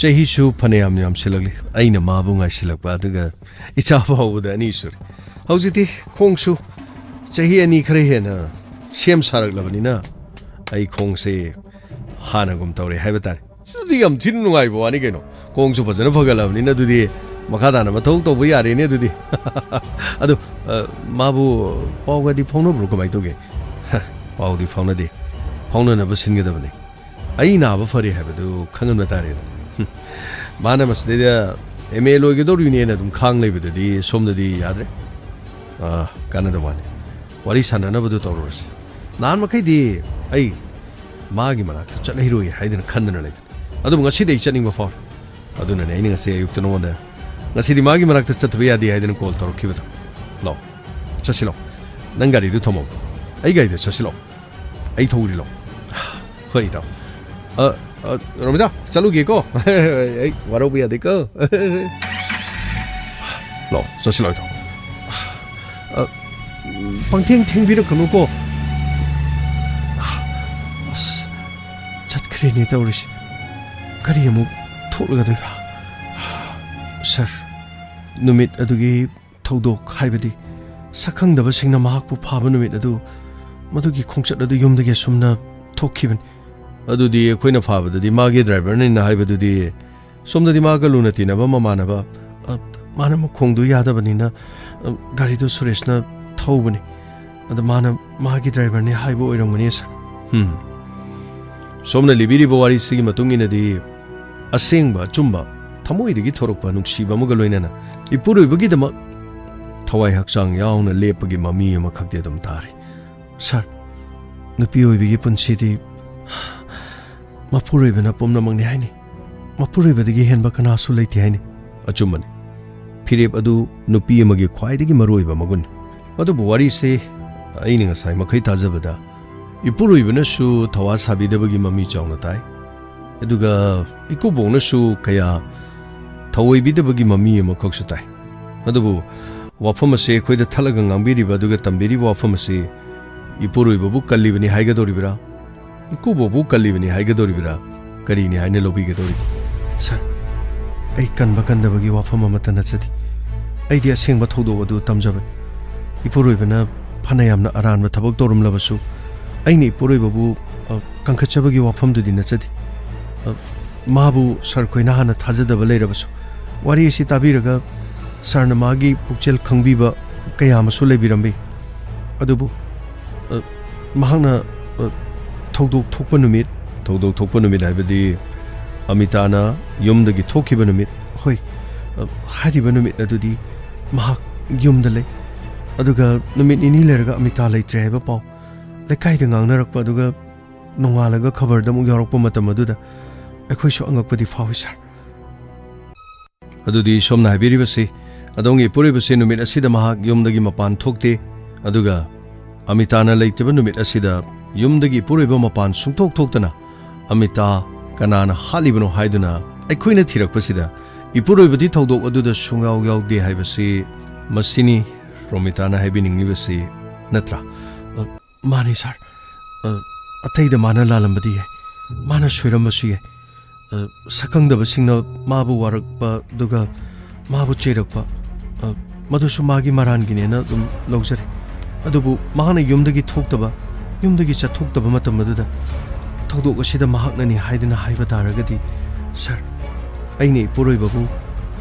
ꯆꯍꯤꯁꯨ ꯐꯅꯌꯥꯝ ꯌꯥꯝꯁꯤꯜꯂꯛꯂꯤ꯫ ꯑꯩꯅ ꯃꯥꯕꯨ ꯉꯥꯏꯁꯤꯜꯂꯛꯄ, ꯑꯗꯨꯒ ꯏꯆꯥ ꯐꯥꯎꯕꯗ ꯑꯅꯤ ꯁꯨꯔꯦ꯫ ꯍꯧꯖꯤꯛꯇꯤ ꯈꯣꯡꯁꯨ ꯆꯍꯤ ꯑꯅꯤ ꯈꯔ ꯍꯦꯟꯅ ꯁꯦꯝ ꯁꯥꯔꯛꯂꯕꯅꯤꯅ ꯑꯩ ꯈꯣꯡꯁꯦ ꯍꯥꯟꯅꯒꯨꯝ ꯇꯧꯔꯦ ꯍꯥꯏꯕ ꯇꯥꯔꯦ꯫ ꯑꯗꯨꯗꯤ ꯌꯥꯝ ꯊꯤꯅ ꯅꯨꯡꯉꯥꯏꯕ ꯋꯥꯅꯤ ꯀꯩꯅꯣ꯫ ꯈꯣꯡꯁꯨ ꯐꯖꯅ ꯐꯒꯠꯂꯕꯅꯤꯅ ꯑꯗꯨꯗꯤ ꯃꯈꯥ ꯇꯥꯅ ꯃꯊꯧ ꯇꯧꯕ ꯌꯥꯔꯦꯅꯦ ꯑꯗꯨꯗꯤ꯫ ꯑꯗꯣ, ꯑ, ꯃꯥꯕꯨ ꯄꯥꯎꯒꯗꯤ ꯐꯥꯎꯅꯕ꯭ꯔꯣ, ꯀꯃꯥꯏꯅ ꯇꯧꯒꯦ? ꯍ, ꯄꯥꯎꯗꯤ ꯐꯥꯎꯅꯗꯦ꯫ ꯐꯥꯎꯅꯅꯕ ꯁꯤꯟꯒꯗꯕꯅꯤ꯫ ꯑꯩ ꯅꯥꯕ ꯐꯔꯦ ꯍꯥꯏꯕꯗꯨ ꯈꯪꯍꯟꯕ ꯇꯥꯔꯦꯗꯅ꯫ ꯍꯨꯝ꯫ ꯃꯥꯅ ꯃꯁꯤꯗꯩꯗ ꯑꯦꯝ ꯑꯦ ꯂꯣꯏꯒꯗꯧꯔꯤꯅꯦꯅ ꯑꯗꯨꯝ ꯈꯥꯡ ꯂꯩꯕꯗꯗꯤ ꯁꯣꯝꯗꯗꯤ ꯌꯥꯗ꯭ꯔꯦ꯫ ꯑ, ꯀꯥꯟꯅꯗꯕ ꯋꯥꯅꯤ꯫ ꯋꯥꯔꯤ ꯁꯥꯟꯅꯅꯕꯗꯨ ꯇꯧꯔꯨꯔꯁꯤ꯫ ꯅꯍꯥꯟ ꯃꯈꯩꯗꯤ ꯑꯩ ꯃꯥꯒꯤ ꯃꯅꯥꯛꯇ ꯆꯠꯍꯩꯔꯣꯏ ꯍꯥꯏꯗꯅ ꯈꯟꯗꯅ ꯂꯩꯕꯅꯤ꯫ ꯑꯗꯨꯕꯨ ꯉꯁꯤꯗꯤ ꯑꯩ ꯆꯠꯅꯤꯡꯕ ꯐꯥꯎꯔꯦ꯫ ꯑꯗꯨꯅꯅꯦ ꯑꯩꯅ ꯉꯁꯤ ꯑꯌꯨꯛꯇ ꯅꯉꯣꯟꯗ ꯉꯁꯤꯗꯤ ꯃꯥꯒꯤ ꯃꯅꯥꯛꯇ ꯆꯠꯇꯕ ꯌꯥꯗꯦ ꯍꯥꯏꯗꯅ ꯀꯣꯜ ꯇꯧꯔꯛꯈꯤꯕꯗꯣ꯫ ꯂꯥꯛꯑꯣ, ꯆꯠꯁꯤ ꯂꯥꯛꯑꯣ꯫ ꯅꯪ ꯒꯥꯔꯤꯗꯨ ꯊꯝꯃꯣ꯫ ꯑꯩ ꯒꯥꯔꯤꯗ ꯆꯠꯁꯤ ꯂꯥꯛꯑꯣ꯫ ꯑꯩ ꯊꯧꯔꯤ ꯂꯥꯛꯑꯣ꯫ ꯍꯣꯏ, ꯏꯇꯥꯎ꯫ ꯑ, ꯑ, ꯔꯣꯃꯤꯇꯥ, ꯆꯠꯂꯨꯒꯦꯀꯣ꯫ ꯑꯩ ꯋꯥꯔꯧꯕ ꯌꯥꯗꯦꯀꯣ꯫ ꯂꯥꯛꯑꯣ, ꯆꯠꯁꯤ ꯂꯥꯛꯑꯣ, ꯏꯇꯥꯎ꯫ ꯑ, ꯄꯪꯊꯦꯡ ꯊꯦꯡꯕꯤꯔꯛꯀꯅꯨꯀꯣ꯫ ꯑꯁ, ꯆꯠꯈ꯭ꯔꯦꯅꯦ ꯇꯧꯔꯤꯁꯦ꯫ ꯀꯔꯤ ꯑꯃꯨꯛ ꯊꯣꯛꯂꯒꯗꯣꯏꯕ? ꯁꯥꯔ, ꯅꯨꯃꯤꯠ ꯑꯗꯨꯒꯤ ꯊꯧꯗꯣꯛ, ꯍꯥꯏꯕꯗꯤ ꯁꯛꯈꯪꯗꯕꯁꯤꯡꯅ ꯃꯍꯥꯛꯄꯨ ꯐꯥꯕ ꯅꯨꯃꯤꯠ ꯑꯗꯨ, ꯃꯗꯨꯒꯤ ꯈꯣꯡꯆꯠ ꯑꯗꯨ ꯌꯨꯝꯗꯒꯤ ꯑꯁꯨꯝꯅ ꯊꯣꯛꯈꯤꯕꯅꯤ꯫ ꯑꯗꯨꯗꯤ ꯑꯩꯈꯣꯏꯅ ꯐꯥꯕꯗꯗꯤ ꯃꯥꯒꯤ ꯗ꯭ꯔꯥꯏꯚꯔꯅꯤꯅ ꯍꯥꯏꯕꯗꯨꯗꯤ ꯁꯣꯝꯗꯗꯤ ꯃꯥꯒ ꯂꯨꯅ ꯇꯤꯟꯅꯕ ꯃꯃꯥꯟꯅꯕ, ꯑ, ꯃꯥꯅ ꯃꯈꯣꯡꯗꯨ ꯌꯥꯗꯕꯅꯤꯅ, ꯑ, ꯒꯥꯔꯤꯗꯨ ꯁꯨꯔꯦꯁꯅ ꯊꯧꯕꯅꯤ꯫ ꯑꯗ ꯃꯥꯅ ꯃꯥꯒꯤ ꯗ꯭ꯔꯥꯏꯚꯔꯅꯤ ꯍꯥꯏꯕ ꯑꯣꯏꯔꯝꯒꯅꯤ, ꯁꯥꯔ꯫ ꯎꯝ꯫ ꯁꯣꯝꯅ ꯂꯤꯕꯤꯔꯤꯕ ꯋꯥꯔꯤꯁꯤꯒꯤ ꯃꯇꯨꯡ ꯏꯟꯅꯗꯤ ꯑꯁꯦꯡꯕ ꯑꯆꯨꯝꯕ ꯊꯃꯣꯏꯗꯒꯤ ꯊꯣꯔꯛꯄ ꯅꯨꯡꯁꯤꯕ ꯑꯃꯒ ꯂꯣꯏꯅꯅ ꯏꯄꯨꯔꯣꯏꯕꯒꯤꯗꯃꯛ ꯊꯋꯥꯏ ꯍꯛꯆꯥꯡ ꯌꯥꯎꯅ ꯂꯦꯞꯄꯒꯤ ꯃꯃꯤ ꯑꯃꯈꯛꯇꯤ ꯑꯗꯨꯝ ꯇꯥꯔꯤ꯫ ꯁꯥꯔ, ꯅꯨꯄꯤ ꯑꯣꯏꯕꯤꯒꯤ ꯄꯨꯟꯁꯤꯗꯤ ꯃꯄꯨꯔꯣꯏꯕꯅ ꯄꯨꯝꯅꯃꯛꯅꯤ ꯍꯥꯏꯅꯤ꯫ ꯃꯄꯨꯔꯣꯏꯕꯗꯒꯤ ꯍꯦꯟꯕ ꯀꯅꯥꯁꯨ ꯂꯩꯇꯦ ꯍꯥꯏꯅꯤ꯫ ꯑꯆꯨꯝꯕꯅꯤ꯫ ꯐꯤꯔꯦꯞ ꯑꯗꯨ ꯅꯨꯄꯤ ꯑꯃꯒꯤ ꯈ꯭ꯋꯥꯏꯗꯒꯤ ꯃꯔꯨꯑꯣꯏꯕ ꯃꯒꯨꯟ꯫ ꯑꯗꯨꯕꯨ ꯋꯥꯔꯤꯁꯤ ꯑꯩꯅ ꯉꯁꯥꯏ ꯃꯈꯩ ꯇꯥꯖꯕꯗ ꯏꯄꯨꯔꯣꯏꯕꯅꯁꯨ ꯊꯋꯥ ꯁꯥꯕꯤꯗꯕꯒꯤ ꯃꯃꯤ ꯆꯥꯎꯅ ꯇꯥꯏ꯫ ꯑꯗꯨꯒ ꯏꯀꯨꯕꯣꯛꯅꯁꯨ ꯀꯌꯥ ꯊꯧꯑꯣꯏꯕꯤꯗꯕꯒꯤ ꯃꯃꯤ ꯑꯃꯈꯛꯁꯨ ꯇꯥꯏ꯫ ꯑꯗꯨꯕꯨ ꯋꯥꯐꯝ ꯑꯁꯤ ꯑꯩꯈꯣꯏꯗ ꯊꯠꯂꯒ ꯉꯥꯡꯕꯤꯔꯤꯕ ꯑꯗꯨꯒ ꯇꯝꯕꯤꯔꯤꯕ ꯋꯥꯐꯝ ꯑꯁꯤ ꯏꯄꯨꯔꯣꯏꯕꯕꯨ ꯀꯜꯂꯤꯕꯅꯤ ꯍꯥꯏꯒꯗꯧꯔꯤꯕ꯭ꯔꯥ? ꯏꯀꯨꯕꯣꯛꯄꯨ ꯀꯜꯂꯤꯕꯅꯤ ꯍꯥꯏꯒꯗꯧꯔꯤꯕ꯭ꯔꯥ? ꯀꯔꯤꯅꯤ ꯍꯥꯏꯅ ꯂꯧꯕꯤꯒꯗꯧꯔꯤꯕ? ꯁꯥꯔ, ꯑꯩ ꯀꯟꯕ ꯀꯟꯗꯕꯒꯤ ꯋꯥꯐꯝ ꯑꯃꯠꯇ ꯅꯠꯆꯗꯦ꯫ ꯑꯩꯗꯤ ꯑꯁꯦꯡꯕ ꯊꯧꯗꯣꯛ ꯑꯗꯨ ꯇꯝꯖꯕꯅꯤ꯫ ꯏꯄꯨꯔꯣꯏꯕꯅ ꯐꯅ ꯌꯥꯝꯅ ꯑꯔꯥꯟꯕ ꯊꯕꯛ ꯇꯧꯔꯝꯂꯕꯁꯨ, ꯑꯩꯅ ꯏꯄꯨꯔꯣꯏꯕꯕꯨ, ꯑ, ꯀꯟꯈꯠꯆꯕꯒꯤ ꯋꯥꯐꯝꯗꯨꯗꯤ ꯅꯠꯆꯗꯦ꯫ ꯑ, ꯃꯥꯕꯨ ꯁꯥꯔ ꯈꯣꯏꯅ ꯍꯥꯟꯅ ꯊꯥꯖꯗꯕ ꯂꯩꯔꯕꯁꯨ, ꯋꯥꯔꯤ ꯑꯁꯤ ꯇꯥꯕꯤꯔꯒ ꯁꯥꯔꯅ ꯃꯥꯒꯤ ꯄꯨꯛꯆꯦꯜ ꯈꯪꯕꯤꯕ ꯀꯌꯥ ꯑꯃꯁꯨ ꯂꯩꯕꯤꯔꯝꯕ ꯌꯥꯏ꯫ ꯑꯗꯨꯕꯨ, ꯑ, ꯃꯍꯥꯛꯅ, ꯑ, ꯊꯧꯗꯣꯛ ꯊꯣꯛꯄ ꯅꯨꯃꯤꯠ, ꯊꯧꯗꯣꯛ ꯊꯣꯛꯄ ꯅꯨꯃꯤꯠ ꯍꯥꯏꯕꯗꯤ ꯑꯃꯤꯇꯥꯅ ꯌꯨꯝꯗꯒꯤ ꯊꯣꯛꯈꯤꯕ ꯅꯨꯃꯤꯠ, ꯍꯣꯏ, ꯑ, ꯍꯥꯏꯔꯤꯕ ꯅꯨꯃꯤꯠ ꯑꯗꯨꯗꯤ ꯃꯍꯥꯛ ꯌꯨꯝꯗ ꯂꯩ꯫ ꯑꯗꯨꯒ ꯅꯨꯃꯤꯠ ꯅꯤꯅꯤ ꯂꯩꯔꯒ ꯑꯃꯤꯇꯥ ꯂꯩꯇ꯭ꯔꯦ ꯍꯥꯏꯕ ꯄꯥꯎ ꯂꯩꯀꯥꯏꯗ ꯉꯥꯡꯅꯔꯛꯄ, ꯑꯗꯨꯒ ꯅꯣꯡꯉꯥꯜꯂꯒ ꯈꯕꯔꯗ ꯑꯃꯨꯛ ꯌꯥꯎꯔꯛꯄ ꯃꯇꯝ ꯑꯗꯨꯗ ꯑꯩꯈꯣꯏꯁꯨ ꯑꯉꯛꯄꯗꯤ ꯐꯥꯎꯏ, ꯁꯥꯔ꯫ ꯑꯗꯨꯗꯤ ꯁꯣꯝꯅ ꯍꯥꯏꯕꯤꯔꯤꯕꯁꯤ, ꯑꯗꯣꯝꯒꯤ ꯏꯄꯨꯔꯣꯏꯕꯁꯤ ꯅꯨꯃꯤꯠ ꯑꯁꯤꯗ ꯃꯍꯥꯛ ꯌꯨꯝꯗꯒꯤ ꯃꯄꯥꯟ ꯊꯣꯛꯇꯦ, ꯑꯗꯨꯒ ꯑꯃꯤꯇꯥꯅ ꯂꯩꯇꯕ ꯅꯨꯃꯤꯠ ꯑꯁꯤꯗ ꯌꯨꯝꯗꯒꯤ ꯏꯄꯨꯔꯣꯏꯕ ꯃꯄꯥꯟ ꯁꯨꯡꯊꯣꯛ ꯊꯣꯛꯇꯅ ꯑꯃꯤꯇꯥ ꯀꯅꯥꯅ ꯍꯥꯠꯂꯤꯕꯅꯣ ꯍꯥꯏꯗꯨꯅ ꯑꯩꯈꯣꯏꯅ ꯊꯤꯔꯛꯄꯁꯤꯗ ꯏꯄꯨꯔꯣꯏꯕꯗꯤ ꯊꯧꯗꯣꯛ ꯑꯗꯨꯗ ꯁꯨꯡꯌꯥꯎ ꯌꯥꯎꯗꯦ ꯍꯥꯏꯕꯁꯤ ꯃꯁꯤꯅꯤ ꯔꯣꯃꯤꯇꯥꯅ ꯍꯥꯏꯕꯤꯅꯤꯡꯂꯤꯕꯁꯤ, ꯅꯠꯇ꯭ꯔꯥ? ꯑ, ꯃꯥꯅꯤ, ꯁꯥꯔ꯫ ꯑ, ꯑꯇꯩꯗ ꯃꯥꯅ ꯂꯥꯜꯂꯝꯕꯗꯤ ꯌꯥꯏ, ꯃꯥꯅ ꯁꯣꯏꯔꯝꯕꯁꯨ ꯌꯥꯏ꯫ ꯑ, ꯁꯛꯈꯪꯗꯕꯁꯤꯡꯅ ꯃꯥꯕꯨ ꯋꯥꯔꯛꯄ, ꯑꯗꯨꯒ ꯃꯥꯕꯨ ꯆꯩꯔꯛꯄ, ꯑ, ꯃꯗꯨꯁꯨ ꯃꯥꯒꯤ ꯃꯔꯥꯟꯒꯤꯅꯦꯅ ꯑꯗꯨꯝ ꯂꯧꯖꯔꯦ꯫ ꯑꯗꯨꯕꯨ ꯃꯍꯥꯛꯅ ꯌꯨꯝꯗꯒꯤ ꯊꯣꯛꯇꯕ, ꯌꯨꯝꯗꯒꯤ ꯆꯠꯊꯣꯛꯇꯕ ꯃꯇꯝ ꯑꯗꯨꯗ ꯊꯧꯗꯣꯛ ꯑꯁꯤꯗ ꯃꯍꯥꯛꯅꯅꯤ ꯍꯥꯏꯗꯨꯅ ꯍꯥꯏꯕ ꯇꯥꯔꯒꯗꯤ, ꯁꯥꯔ, ꯑꯩꯅ ꯏꯄꯨꯔꯣꯏꯕꯕꯨ,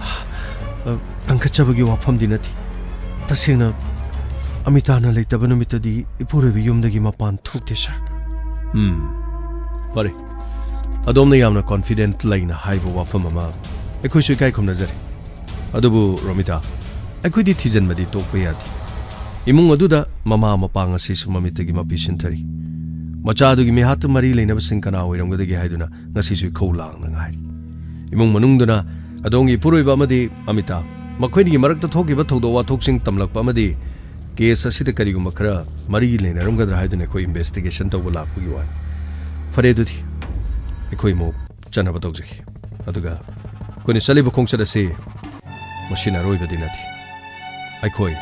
ꯑ, ꯀꯟꯈꯠꯆꯕꯒꯤ ꯋꯥꯐꯝꯗꯤ ꯅꯠꯇꯦ꯫ ꯇꯁꯦꯡꯅ, ꯑꯃꯤꯇꯥꯅ ꯂꯩꯇꯕ ꯅꯨꯃꯤꯠꯇꯗꯤ ꯏꯄꯨꯔꯣꯏꯕ ꯌꯨꯝꯗꯒꯤ ꯃꯄꯥꯟ ꯊꯣꯛꯇꯦ, ꯁꯥꯔ꯫ ꯎꯝ, ꯐꯔꯦ꯫ ꯑꯗꯣꯝꯅ ꯌꯥꯝꯅ confident ꯂꯩꯅ ꯍꯥꯏꯕ ꯋꯥꯐꯝ ꯑꯃ ꯑꯩꯈꯣꯏꯁꯨ ꯏꯀꯥꯏ ꯈꯨꯝꯅꯖꯔꯤ꯫ ꯑꯗꯨꯕꯨ ꯔꯣꯃꯤꯇꯥ, ꯑꯩꯈꯣꯏꯗꯤ ꯊꯤꯖꯤꯟꯕꯗꯤ ꯇꯣꯛꯄ ꯌꯥꯗꯦ꯫ ꯏꯃꯨꯡ ꯑꯗꯨꯗ ꯃꯃꯥ ꯃꯄꯥ ꯉꯁꯤꯁꯨ ꯃꯃꯤꯠꯇꯒꯤ ꯃꯄꯤ ꯁꯤꯟꯊꯔꯤ꯫ ꯃꯆꯥꯗꯨꯒꯤ ꯃꯤꯍꯥꯠꯇ ꯃꯔꯤ ꯂꯩꯅꯕꯁꯤꯡ ꯀꯅꯥ ꯑꯣꯏꯔꯝꯒꯗꯒꯦ ꯍꯥꯏꯗꯨꯅ ꯉꯁꯤꯁꯨ ꯏꯈꯧ ꯂꯥꯡꯅ ꯉꯥꯏꯔꯤ꯫ ꯏꯃꯨꯡ ꯃꯅꯨꯡꯗꯨꯅ ꯑꯗꯣꯝꯒꯤ ꯏꯄꯨꯔꯣꯏꯕ ꯑꯃꯗꯤ ꯑꯃꯤꯇꯥ, ꯃꯈꯣꯏꯅꯤꯒꯤ ꯃꯔꯛꯇ ꯊꯣꯛꯈꯤꯕ ꯊꯧꯗꯣꯛ ꯋꯥꯊꯣꯛꯁꯤꯡ ꯇꯝꯂꯛꯄ ꯑꯃꯗꯤ ꯀꯦꯁ ꯑꯁꯤꯗ ꯀꯔꯤꯒꯨꯝꯕ ꯈꯔ ꯃꯔꯤ ꯂꯩꯅꯔꯝꯒꯗ꯭ꯔꯥ ꯍꯥꯏꯗꯨꯅ ꯑꯩꯈꯣꯏ ꯏꯟꯚꯦꯁꯇꯤꯒꯦꯁꯟ ꯇꯧꯕ ꯂꯥꯛꯄꯒꯤ ꯋꯥꯅꯤ꯫ ꯐꯔꯦ, ꯑꯗꯨꯗꯤ ꯑꯩꯈꯣꯏ ꯑꯃꯨꯛ ꯆꯠꯅꯕ ꯇꯧꯖꯒꯦ꯫ ꯑꯗꯨꯒ ꯑꯩꯈꯣꯏꯅ ꯆꯠꯂꯤꯕ ꯈꯣꯡꯆꯠ ꯑꯁꯤ ꯃꯁꯤꯅ ꯑꯔꯣꯏꯕꯗꯤ ꯅꯠꯇꯦ꯫ ꯑꯩꯈꯣꯏ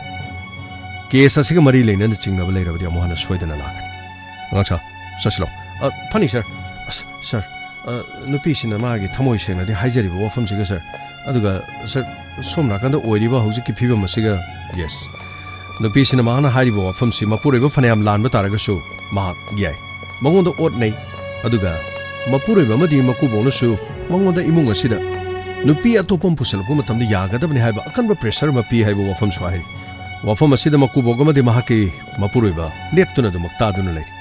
ꯀꯦꯁ ꯑꯁꯤꯒ ꯃꯔꯤ ꯂꯩꯅꯅ ꯆꯤꯡꯅꯕ ꯂꯩꯔꯕꯗꯤ ꯑꯃꯨꯛ ꯍꯟꯅ ꯁꯣꯏꯗꯅ ꯂꯥꯛꯀꯅꯤ꯫ ꯑꯉꯥꯡ ꯁꯥ, ꯆꯠꯁꯤꯜꯂꯣ꯫ ꯑ, ꯐꯅꯤ, ꯁꯥꯔ꯫ ꯑꯁ, ꯁꯥꯔ, ꯑ, ꯅꯨꯄꯤꯁꯤꯅ ꯃꯥꯒꯤ ꯊꯃꯣꯏ ꯁꯦꯡꯅꯗꯤ ꯍꯥꯏꯖꯔꯤꯕ ꯋꯥꯐꯝꯁꯤꯒ, ꯁꯥꯔ꯫ ꯑꯗꯨꯒ, ꯁꯥꯔ, ꯁꯣꯝ ꯅꯥꯀꯟꯗ ꯑꯣꯏꯔꯤꯕ ꯍꯧꯖꯤꯛꯀꯤ ꯐꯤꯕꯝ ꯑꯁꯤꯒ, ꯌꯦꯁ꯫ ꯅꯨꯄꯤꯁꯤꯅ ꯃꯍꯥꯛꯅ ꯍꯥꯏꯔꯤꯕ ꯋꯥꯐꯝꯁꯤ ꯃꯄꯨꯔꯣꯏꯕ ꯐꯅꯌꯥꯝ ꯂꯥꯟꯕ ꯇꯥꯔꯒꯁꯨ ꯃꯍꯥꯛ ꯌꯥꯏ꯫ ꯃꯉꯣꯟꯗ ꯑꯣꯠꯅꯩ꯫ ꯑꯗꯨꯒ ꯃꯄꯨꯔꯣꯏꯕ ꯑꯃꯗꯤ ꯃꯀꯨꯕꯣꯛꯅꯁꯨ ꯃꯉꯣꯟꯗ ꯏꯃꯨꯡ ꯑꯁꯤꯗ ꯅꯨꯄꯤ ꯑꯇꯣꯞꯄ ꯑꯃ ꯄꯨꯁꯤꯜꯂꯛꯄ ꯃꯇꯝꯗ ꯌꯥꯒꯗꯕꯅꯤ ꯍꯥꯏꯕ ꯑꯀꯟꯕ ꯄ꯭ꯔꯦꯁꯔ ꯑꯃ ꯄꯤ ꯍꯥꯏꯕ ꯋꯥꯐꯝꯁꯨ ꯍꯥꯏꯔꯤ꯫ ꯋꯥꯐꯝ ꯑꯁꯤꯗ ꯃꯀꯨꯕꯣꯛ ꯑꯃꯗꯤ ꯃꯍꯥꯛꯀꯤ ꯃꯄꯨꯔꯣꯏꯕ ꯂꯦꯞꯇꯨꯅ ꯑꯗꯨꯃꯛ ꯇꯥꯗꯨꯅ ꯂꯩꯔꯤ꯫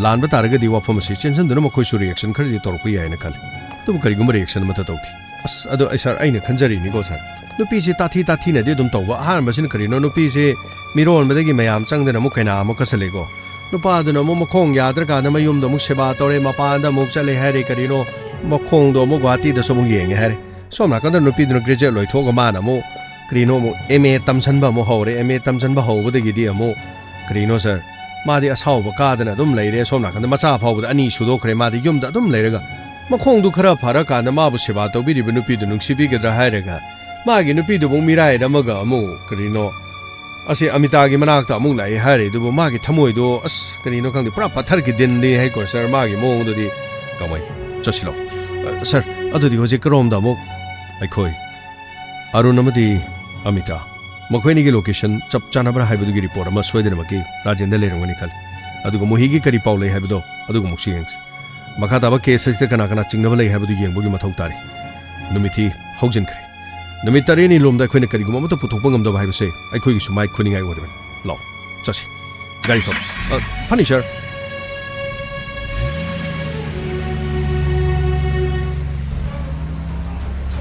ꯂꯥꯟꯕ ꯇꯥꯔꯒꯗꯤ ꯋꯥꯐꯝ ꯑꯁꯤ ꯆꯦꯟꯁꯤꯟꯗꯨꯅ ꯃꯈꯣꯏꯁꯨ ꯔꯤꯑꯦꯛꯁꯟ ꯈꯔꯗꯤ ꯇꯧꯔꯛꯄ ꯌꯥꯏꯅ ꯈꯜꯂꯤ꯫ ꯑꯗꯨꯕꯨ ꯀꯔꯤꯒꯨꯝꯕ ꯔꯤꯑꯦꯛꯁꯟ ꯑꯃꯠꯇ ꯇꯧꯗꯦ꯫ ꯑꯁ, ꯑꯗꯣ ꯑꯩ, ꯁꯥꯔ, ꯑꯩꯅ ꯈꯟꯖꯔꯤꯅꯤꯀꯣ, ꯁꯥꯔ꯫ ꯅꯨꯄꯤꯁꯤ ꯇꯥꯊꯤ ꯇꯥꯊꯤꯅꯗꯤ ꯑꯗꯨꯝ ꯇꯧꯕ꯫ ꯑꯍꯥꯟꯕꯁꯤꯅ ꯀꯔꯤꯅꯣ, ꯅꯨꯄꯤꯁꯤ ꯃꯤꯔꯣꯟꯕꯗꯒꯤ ꯃꯌꯥꯝ ꯆꯪꯗꯅ ꯑꯃꯨꯛ ꯀꯩꯅꯥ ꯑꯃꯨꯛ ꯀꯠꯁꯜꯂꯦꯀꯣ꯫ ꯅꯨꯄꯥꯗꯨꯅ ꯑꯃꯨꯛ ꯃꯈꯣꯡ ꯌꯥꯗ꯭ꯔꯀꯥꯟꯗ ꯃꯌꯨꯝꯗ ꯑꯃꯨꯛ ꯁꯦꯕꯥ ꯇꯧꯔꯦ, ꯃꯄꯥꯟꯗ ꯑꯃꯨꯛ ꯆꯠꯂꯦ ꯍꯥꯏꯔꯦ, ꯀꯔꯤꯅꯣ, ꯃꯈꯣꯡꯗꯣ ꯑꯃꯨꯛ ꯒꯨꯍꯥꯇꯤꯗꯁꯨ ꯑꯃꯨꯛ ꯌꯦꯡꯉꯦ ꯍꯥꯏꯔꯦ꯫ ꯁꯣꯝ ꯅꯥꯀꯟꯗ ꯅꯨꯄꯤꯗꯨꯅ ꯒ꯭ꯔꯦꯖꯨꯑꯦꯠ ꯂꯣꯏꯊꯣꯛꯑꯒ ꯃꯥꯅ ꯑꯃꯨꯛ ꯀꯔꯤꯅꯣ ꯑꯃꯨꯛ ꯑꯦꯝ ꯑꯦ ꯇꯝꯁꯟꯕ ꯑꯃꯨꯛ ꯍꯧꯔꯦ꯫ ꯑꯦꯝ ꯑꯦ ꯇꯝꯁꯟꯕ ꯍꯧꯕꯗꯒꯤꯗꯤ ꯑꯃꯨꯛ ꯀꯔꯤꯅꯣ, ꯁꯥꯔ, ꯃꯥꯗꯤ ꯑꯁꯥꯎꯕ ꯀꯥꯗꯅ ꯑꯗꯨꯝ ꯂꯩꯔꯦ꯫ ꯁꯣꯝ ꯅꯥꯀꯟꯗ ꯃꯆꯥ ꯐꯥꯎꯕꯗ ꯑꯅꯤ ꯁꯨꯗꯣꯛꯈ꯭ꯔꯦ꯫ ꯃꯥꯗꯤ ꯌꯨꯝꯗ ꯑꯗꯨꯝ ꯂꯩꯔꯒ ꯃꯈꯣꯡꯗꯨ ꯈꯔ ꯐꯔꯀꯥꯟꯗ ꯃꯥꯕꯨ ꯁꯦꯕꯥ ꯇꯧꯕꯤꯔꯤꯕ ꯅꯨꯄꯤꯗꯨ ꯅꯨꯡꯁꯤꯕꯤꯒꯗ꯭ꯔꯥ ꯍꯥꯏꯔꯒ ꯃꯥꯒꯤ ꯅꯨꯄꯤꯗꯨꯕꯨ ꯃꯤꯔꯥꯏꯔꯝꯃꯒ ꯑꯃꯨꯛ ꯀꯔꯤꯅꯣ ꯑꯁꯤ ꯑꯃꯤꯇꯥꯒꯤ ꯃꯅꯥꯛꯇ ꯑꯃꯨꯛ ꯂꯥꯛꯑꯦ ꯍꯥꯏꯔꯦ꯫ ꯑꯗꯨꯕꯨ ꯃꯥꯒꯤ ꯊꯃꯣꯏꯗꯣ, ꯑꯁ, ꯀꯔꯤꯅꯣ ꯈꯪꯗꯦ, ꯄꯨꯔꯥ ꯄꯠꯊꯔꯒ ꯗꯤꯟꯗꯤ ꯍꯥꯏꯀꯣ, ꯁꯥꯔ, ꯃꯥꯒꯤ ꯃꯑꯣꯡꯗꯨꯗꯤ꯫ ꯀꯃꯥꯏ? ꯆꯠꯁꯤꯜꯂꯣ꯫ ꯑ, ꯁꯥꯔ, ꯑꯗꯨꯗꯤ ꯍꯧꯖꯤꯛ ꯀꯔꯣꯝꯗ ꯑꯃꯨꯛ ꯑꯩꯈꯣꯏ ꯑꯔꯨꯟ ꯑꯃꯗꯤ ꯑꯃꯤꯇꯥ ꯃꯈꯣꯏ ꯑꯅꯤꯒꯤ ꯂꯣꯀꯦꯁꯟ ꯆꯞ ꯆꯥꯅꯕ꯭ꯔꯥ ꯍꯥꯏꯕꯗꯨꯒꯤ ꯔꯤꯄꯣꯔꯠ ꯑꯃ ꯁꯣꯏꯗꯅꯃꯛꯀꯤ ꯔꯥꯖꯦꯟꯗ ꯂꯩꯔꯝꯒꯅꯤ ꯈꯜꯂꯤ꯫ ꯑꯗꯨꯒ ꯃꯣꯍꯤꯒꯤ ꯀꯔꯤ ꯄꯥꯎ ꯂꯩ ꯍꯥꯏꯕꯗꯣ ꯑꯗꯨꯒ ꯑꯃꯨꯛꯁꯨ ꯌꯦꯡꯁꯤ꯫ ꯃꯈꯥ ꯇꯥꯕ ꯀꯦꯁ ꯑꯁꯤꯗ ꯀꯅꯥ ꯀꯅꯥ ꯆꯤꯡꯅꯕ ꯂꯩ ꯍꯥꯏꯕꯗꯨ ꯌꯦꯡꯕꯒꯤ ꯃꯊꯧ ꯇꯥꯔꯤ꯫ ꯅꯨꯃꯤꯠꯇꯤ ꯍꯧꯖꯤꯟꯈ꯭ꯔꯦ꯫ ꯅꯨꯃꯤꯠ ꯇꯔꯦꯠꯅꯤ ꯂꯣꯝꯗ ꯑꯩꯈꯣꯏꯅ ꯀꯔꯤꯒꯨꯝꯕ ꯑꯃꯠꯇ ꯄꯨꯊꯣꯛꯄ ꯉꯝꯗꯕ ꯍꯥꯏꯕꯁꯦ ꯑꯩꯈꯣꯏꯒꯤꯁꯨ ꯃꯥꯏ ꯈꯨꯅꯤꯡꯉꯥꯏ ꯑꯣꯏꯔꯕꯅꯤ꯫ ꯂꯥꯛꯑꯣ, ꯆꯠꯁꯤ꯫ ꯒꯥꯔꯤ ꯊꯧ꯫ ꯑ, ꯐꯅꯤ, ꯁꯥꯔ꯫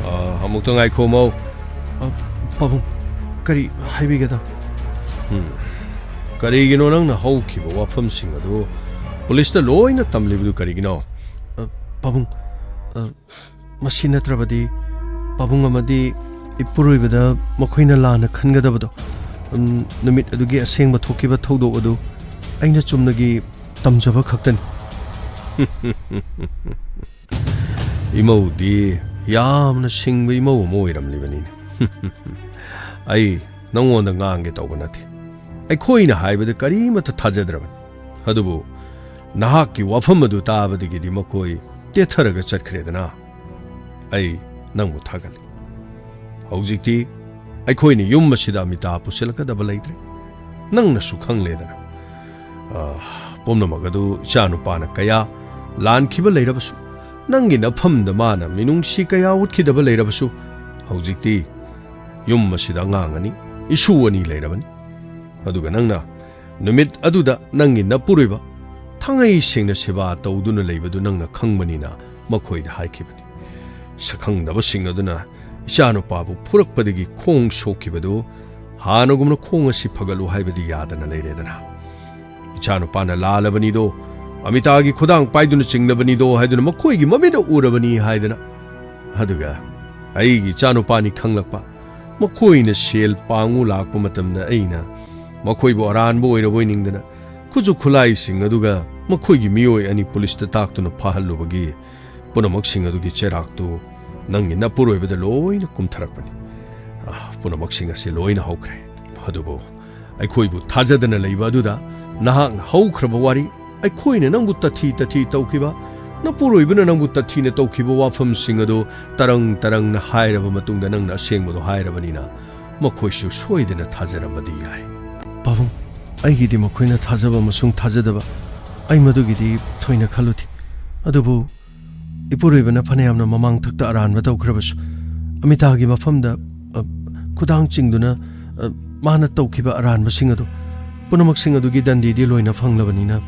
ꯑ, ꯑꯃꯨꯛꯇ ꯉꯥꯏꯈꯣ, ꯃꯧ꯫ ꯑ, ꯄꯥꯕꯨꯡ, ꯀꯔꯤ ꯍꯥꯏꯕꯤꯒꯗꯕ? ꯎꯝ꯫ ꯀꯔꯤꯒꯤꯅꯣ ꯅꯪꯅ ꯍꯧꯈꯤꯕ ꯋꯥꯐꯝꯁꯤꯡ ꯑꯗꯨ ꯄꯨꯂꯤꯁꯇ ꯂꯣꯏꯅ ꯇꯝꯂꯤꯕꯗꯨ ꯀꯔꯤꯒꯤꯅꯣ? ꯑ, ꯄꯥꯕꯨꯡ, ꯑ, ꯃꯁꯤ ꯅꯠꯇ꯭ꯔꯕꯗꯤ ꯄꯥꯕꯨꯡ ꯑꯃꯗꯤ ꯏꯄꯨꯔꯣꯏꯕꯗ ꯃꯈꯣꯏꯅ ꯂꯥꯟꯅ ꯈꯟꯒꯗꯕꯗꯣ, ꯎꯝ, ꯅꯨꯃꯤꯠ ꯑꯗꯨꯒꯤ ꯑꯁꯦꯡꯕ ꯊꯣꯛꯈꯤꯕ ꯊꯧꯗꯣꯛ ꯑꯗꯨ ꯑꯩꯅ ꯆꯨꯝꯅꯒꯤ ꯇꯝꯖꯕ ꯈꯛꯇꯅꯤ꯫ ꯏꯃꯧꯗꯤ ꯌꯥꯝꯅ ꯁꯤꯡꯕ ꯏꯃꯧ ꯑꯃ ꯑꯣꯏꯔꯝꯂꯤꯕꯅꯤꯅꯦ꯫ ꯑꯩ ꯅꯪꯉꯣꯟꯗ ꯉꯥꯡꯒꯦ ꯇꯧꯕ ꯅꯠꯇꯦ꯫ ꯑꯩꯈꯣꯏꯅ ꯍꯥꯏꯕꯗ ꯀꯔꯤꯃꯠꯇ ꯊꯥꯖꯗ꯭ꯔꯕꯅꯤ꯫ ꯑꯗꯨꯕꯨ ꯅꯍꯥꯛꯀꯤ ꯋꯥꯐꯝ ꯑꯗꯨ ꯇꯥꯕꯗꯒꯤꯗꯤ ꯃꯈꯣꯏ ꯇꯦꯊꯔꯒ ꯆꯠꯈ꯭ꯔꯦꯗꯅ꯫ ꯑꯩ ꯅꯪꯕꯨ ꯊꯥꯒꯠꯂꯤ꯫ ꯍꯧꯖꯤꯛꯇꯤ ꯑꯩꯈꯣꯏꯅ ꯌꯨꯝ ꯑꯁꯤꯗ ꯑꯃꯤꯇꯥ ꯄꯨꯁꯤꯜꯂꯛꯀꯗꯕ ꯂꯩꯇ꯭ꯔꯦ꯫ ꯅꯪꯅꯁꯨ ꯈꯪꯂꯦꯗꯅ꯫ ꯑ, ꯄꯨꯝꯅꯃꯛ ꯑꯗꯨ ꯏꯆꯥꯅꯨꯄꯥꯅ ꯀꯌꯥ ꯂꯥꯟꯈꯤꯕ ꯂꯩꯔꯕꯁꯨ, ꯅꯪꯒꯤ ꯅꯐꯝꯗ ꯃꯥꯅ ꯃꯤꯅꯨꯡꯁꯤ ꯀꯌꯥ ꯎꯠꯈꯤꯗꯕ ꯂꯩꯔꯕꯁꯨ, ꯍꯧꯖꯤꯛꯇꯤ ꯌꯨꯝ ꯑꯁꯤꯗ ꯑꯉꯥꯡ ꯑꯅꯤ, ꯏꯁꯨ ꯑꯅꯤ ꯂꯩꯔꯕꯅꯤ꯫ ꯑꯗꯨꯒ ꯅꯪꯅ ꯅꯨꯃꯤꯠ ꯑꯗꯨꯗ ꯅꯪꯒꯤ ꯅꯄꯨꯔꯣꯏꯕ ꯊꯥꯡꯉꯩ ꯁꯦꯡꯅ ꯁꯦꯕꯥ ꯇꯧꯗꯨꯅ ꯂꯩꯕꯗꯨ ꯅꯪꯅ ꯈꯪꯕꯅꯤꯅ ꯃꯈꯣꯏꯗ ꯍꯥꯏꯈꯤꯕꯅꯤ꯫ ꯁꯛꯈꯪꯗꯕꯁꯤꯡ ꯑꯗꯨꯅ ꯏꯆꯥꯅꯨꯄꯥꯕꯨ ꯐꯨꯔꯛꯄꯗꯒꯤ ꯈꯣꯡ ꯁꯣꯛꯈꯤꯕꯗꯨ ꯍꯥꯟꯅꯒꯨꯝꯅ ꯈꯣꯡ ꯑꯁꯤ ꯐꯒꯠꯂꯨ ꯍꯥꯏꯕꯗꯤ ꯌꯥꯗꯅ ꯂꯩꯔꯦꯗꯅ꯫ ꯏꯆꯥꯅꯨꯄꯥꯅ ꯂꯥꯜꯂꯕꯅꯤꯗꯣ, ꯑꯃꯤꯇꯥꯒꯤ ꯈꯨꯗꯥꯡ ꯄꯥꯏꯗꯨꯅ ꯆꯤꯡꯅꯕꯅꯤꯗꯣ ꯍꯥꯏꯗꯨꯅ ꯃꯈꯣꯏꯒꯤ ꯃꯃꯤꯠꯅ ꯎꯔꯕꯅꯤ ꯍꯥꯏꯗꯅ꯫ ꯑꯗꯨꯒ ꯑꯩꯒꯤ ꯏꯆꯥꯅꯨꯄꯥꯅꯤ ꯈꯪꯂꯛꯄ, ꯃꯈꯣꯏꯅ ꯁꯦꯜ ꯄꯥꯡꯉꯨ ꯂꯥꯛꯄ ꯃꯇꯝꯗ ꯑꯩꯅ ꯃꯈꯣꯏꯕꯨ ꯑꯔꯥꯟꯕ ꯑꯣꯏꯔꯕꯣꯏ ꯅꯤꯡꯗꯅ ꯈꯨꯠꯁꯨ ꯈꯨꯠꯂꯥꯏꯁꯤꯡ ꯑꯗꯨꯒ ꯃꯈꯣꯏꯒꯤ ꯃꯤꯑꯣꯏ ꯑꯅꯤ ꯄꯨꯂꯤꯁꯇ ꯇꯥꯛꯇꯨꯅ ꯐꯥꯍꯜꯂꯨꯕꯒꯤ ꯄꯨꯝꯅꯃꯛꯁꯤꯡ ꯑꯗꯨꯒꯤ ꯆꯩꯔꯥꯛꯇꯨ ꯅꯪꯒꯤ ꯅꯄꯨꯔꯣꯏꯕꯗ ꯂꯣꯏꯅ ꯀꯨꯝꯊꯔꯛꯄꯅꯤ꯫ ꯑꯥ, ꯄꯨꯝꯅꯃꯛꯁꯤꯡ ꯑꯁꯤ ꯂꯣꯏꯅ ꯍꯧꯈ꯭ꯔꯦ꯫ ꯑꯗꯨꯕꯨ ꯑꯩꯈꯣꯏꯕꯨ ꯊꯥꯖꯗꯅ ꯂꯩꯕ ꯑꯗꯨꯗ ꯅꯍꯥꯛꯅ ꯍꯧꯈ꯭ꯔꯕ ꯋꯥꯔꯤ, ꯑꯩꯈꯣꯏꯅ ꯅꯪꯕꯨ ꯇꯊꯤ ꯇꯊꯤ ꯇꯧꯈꯤꯕ, ꯅꯄꯨꯔꯣꯏꯕꯅ ꯅꯪꯕꯨ ꯇꯊꯤꯅ ꯇꯧꯈꯤꯕ ꯋꯥꯐꯝꯁꯤꯡ ꯑꯗꯨ ꯇꯔꯪ ꯇꯔꯪꯅ ꯍꯥꯏꯔꯕ ꯃꯇꯨꯡꯗ ꯅꯪꯅ ꯑꯁꯦꯡꯕꯗꯨ ꯍꯥꯏꯔꯕꯅꯤꯅ ꯃꯈꯣꯏꯁꯨ ꯁꯣꯏꯗꯅ ꯊꯥꯖꯔꯝꯕꯗꯤ ꯌꯥꯏ꯫ ꯄꯥꯕꯨꯡ, ꯑꯩꯒꯤꯗꯤ ꯃꯈꯣꯏꯅ ꯊꯥꯖꯕ ꯑꯃꯁꯨꯡ ꯊꯥꯖꯗꯕ, ꯑꯩ ꯃꯗꯨꯒꯤꯗꯤ ꯊꯣꯏꯅ ꯈꯜꯂꯨꯗꯦ꯫ ꯑꯗꯨꯕꯨ ꯏꯄꯨꯔꯣꯏꯕꯅ ꯐꯅꯌꯥꯝꯅ ꯃꯃꯥꯡꯊꯛꯇ ꯑꯔꯥꯟꯕ ꯇꯧꯈ꯭ꯔꯕꯁꯨ, ꯑꯃꯤꯇꯥꯒꯤ ꯃꯐꯝꯗ, ꯑ, ꯈꯨꯗꯥꯡ ꯆꯤꯡꯗꯨꯅ, ꯑ, ꯃꯥꯅ ꯇꯧꯈꯤꯕ ꯑꯔꯥꯟꯕꯁꯤꯡ ꯑꯗꯨ, ꯄꯨꯝꯅꯃꯛꯁꯤꯡ ꯑꯗꯨꯒꯤ ꯗꯟꯗꯤꯗꯤ ꯂꯣꯏꯅ ꯐꯪꯂꯕꯅꯤꯅ,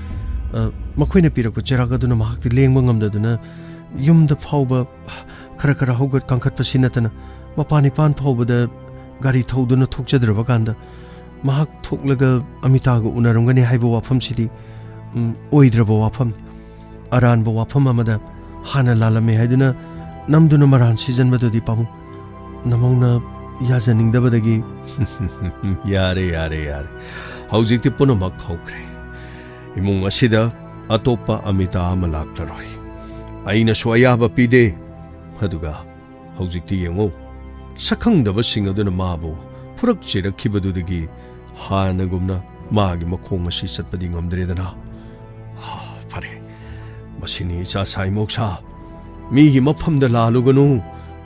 ꯑ, ꯃꯈꯣꯏꯅ ꯄꯤꯔꯛꯄ ꯆꯩꯔꯥꯛ ꯑꯗꯨꯅ ꯃꯍꯥꯛꯇꯤ ꯂꯦꯡꯕ ꯉꯝꯗꯗꯨꯅ ꯌꯨꯝꯗ ꯐꯥꯎꯕ ꯈꯔ ꯈꯔ ꯍꯧꯒꯠ ꯀꯥꯡꯈꯠꯄꯁꯤ ꯅꯠꯇꯅ ꯃꯄꯥꯟ ꯏꯄꯥꯟ ꯐꯥꯎꯕꯗ ꯒꯥꯔꯤ ꯊꯧꯗꯨꯅ ꯊꯣꯛꯆꯗ꯭ꯔꯕ ꯀꯥꯟꯗ, ꯃꯍꯥꯛ ꯊꯣꯛꯂꯒ ꯑꯃꯤꯇꯥꯒ ꯎꯅꯔꯝꯒꯅꯤ ꯍꯥꯏꯕ ꯋꯥꯐꯝꯁꯤꯗꯤ, ꯎꯝ, ꯑꯣꯏꯗ꯭ꯔꯕ ꯋꯥꯐꯝꯅꯤ꯫ ꯑꯔꯥꯟꯕ ꯋꯥꯐꯝ ꯑꯃꯗ ꯍꯥꯟꯅ ꯂꯥꯜꯂꯝꯃꯦ ꯍꯥꯏꯗꯨꯅ ꯅꯝꯗꯨꯅ ꯃꯔꯥꯟ ꯁꯤꯖꯟꯕꯗꯨꯗꯤ, ꯄꯥꯕꯨꯡ, ꯅꯃꯧꯅ ꯌꯥꯖꯅꯤꯡꯗꯕꯗꯒꯤ꯫ ꯌꯥꯔꯦ, ꯌꯥꯔꯦ, ꯌꯥꯔꯦ꯫ ꯍꯧꯖꯤꯛꯇꯤ ꯄꯨꯝꯅꯃꯛ ꯍꯧꯈ꯭ꯔꯦ꯫ ꯏꯃꯨꯡ ꯑꯁꯤꯗ ꯑꯇꯣꯞꯄ ꯑꯃꯤꯇꯥ ꯑꯃ ꯂꯥꯛꯂꯔꯣꯏ꯫ ꯑꯩꯅꯁꯨ ꯑꯌꯥꯕ ꯄꯤꯗꯦ꯫ ꯑꯗꯨꯒ ꯍꯧꯖꯤꯛꯇꯤ ꯌꯦꯡꯉꯨ, ꯁꯛꯈꯪꯗꯕꯁꯤꯡ ꯑꯗꯨꯅ ꯃꯥꯕꯨ ꯐꯨꯔꯛ ꯆꯩꯔꯛꯈꯤꯕꯗꯨꯗꯒꯤ ꯍꯥꯟꯅꯒꯨꯝꯅ ꯃꯥꯒꯤ ꯃꯈꯣꯡ ꯑꯁꯤ ꯆꯠꯄꯗꯤ ꯉꯝꯗ꯭ꯔꯦꯗꯅ꯫ ꯍꯥ, ꯐꯔꯦ, ꯃꯁꯤꯅꯤ ꯏꯆꯥ ꯁꯥꯏꯃꯣꯛꯁꯥ, ꯃꯤꯒꯤ ꯃꯐꯝꯗ ꯂꯥꯜꯂꯨꯒꯅꯨ,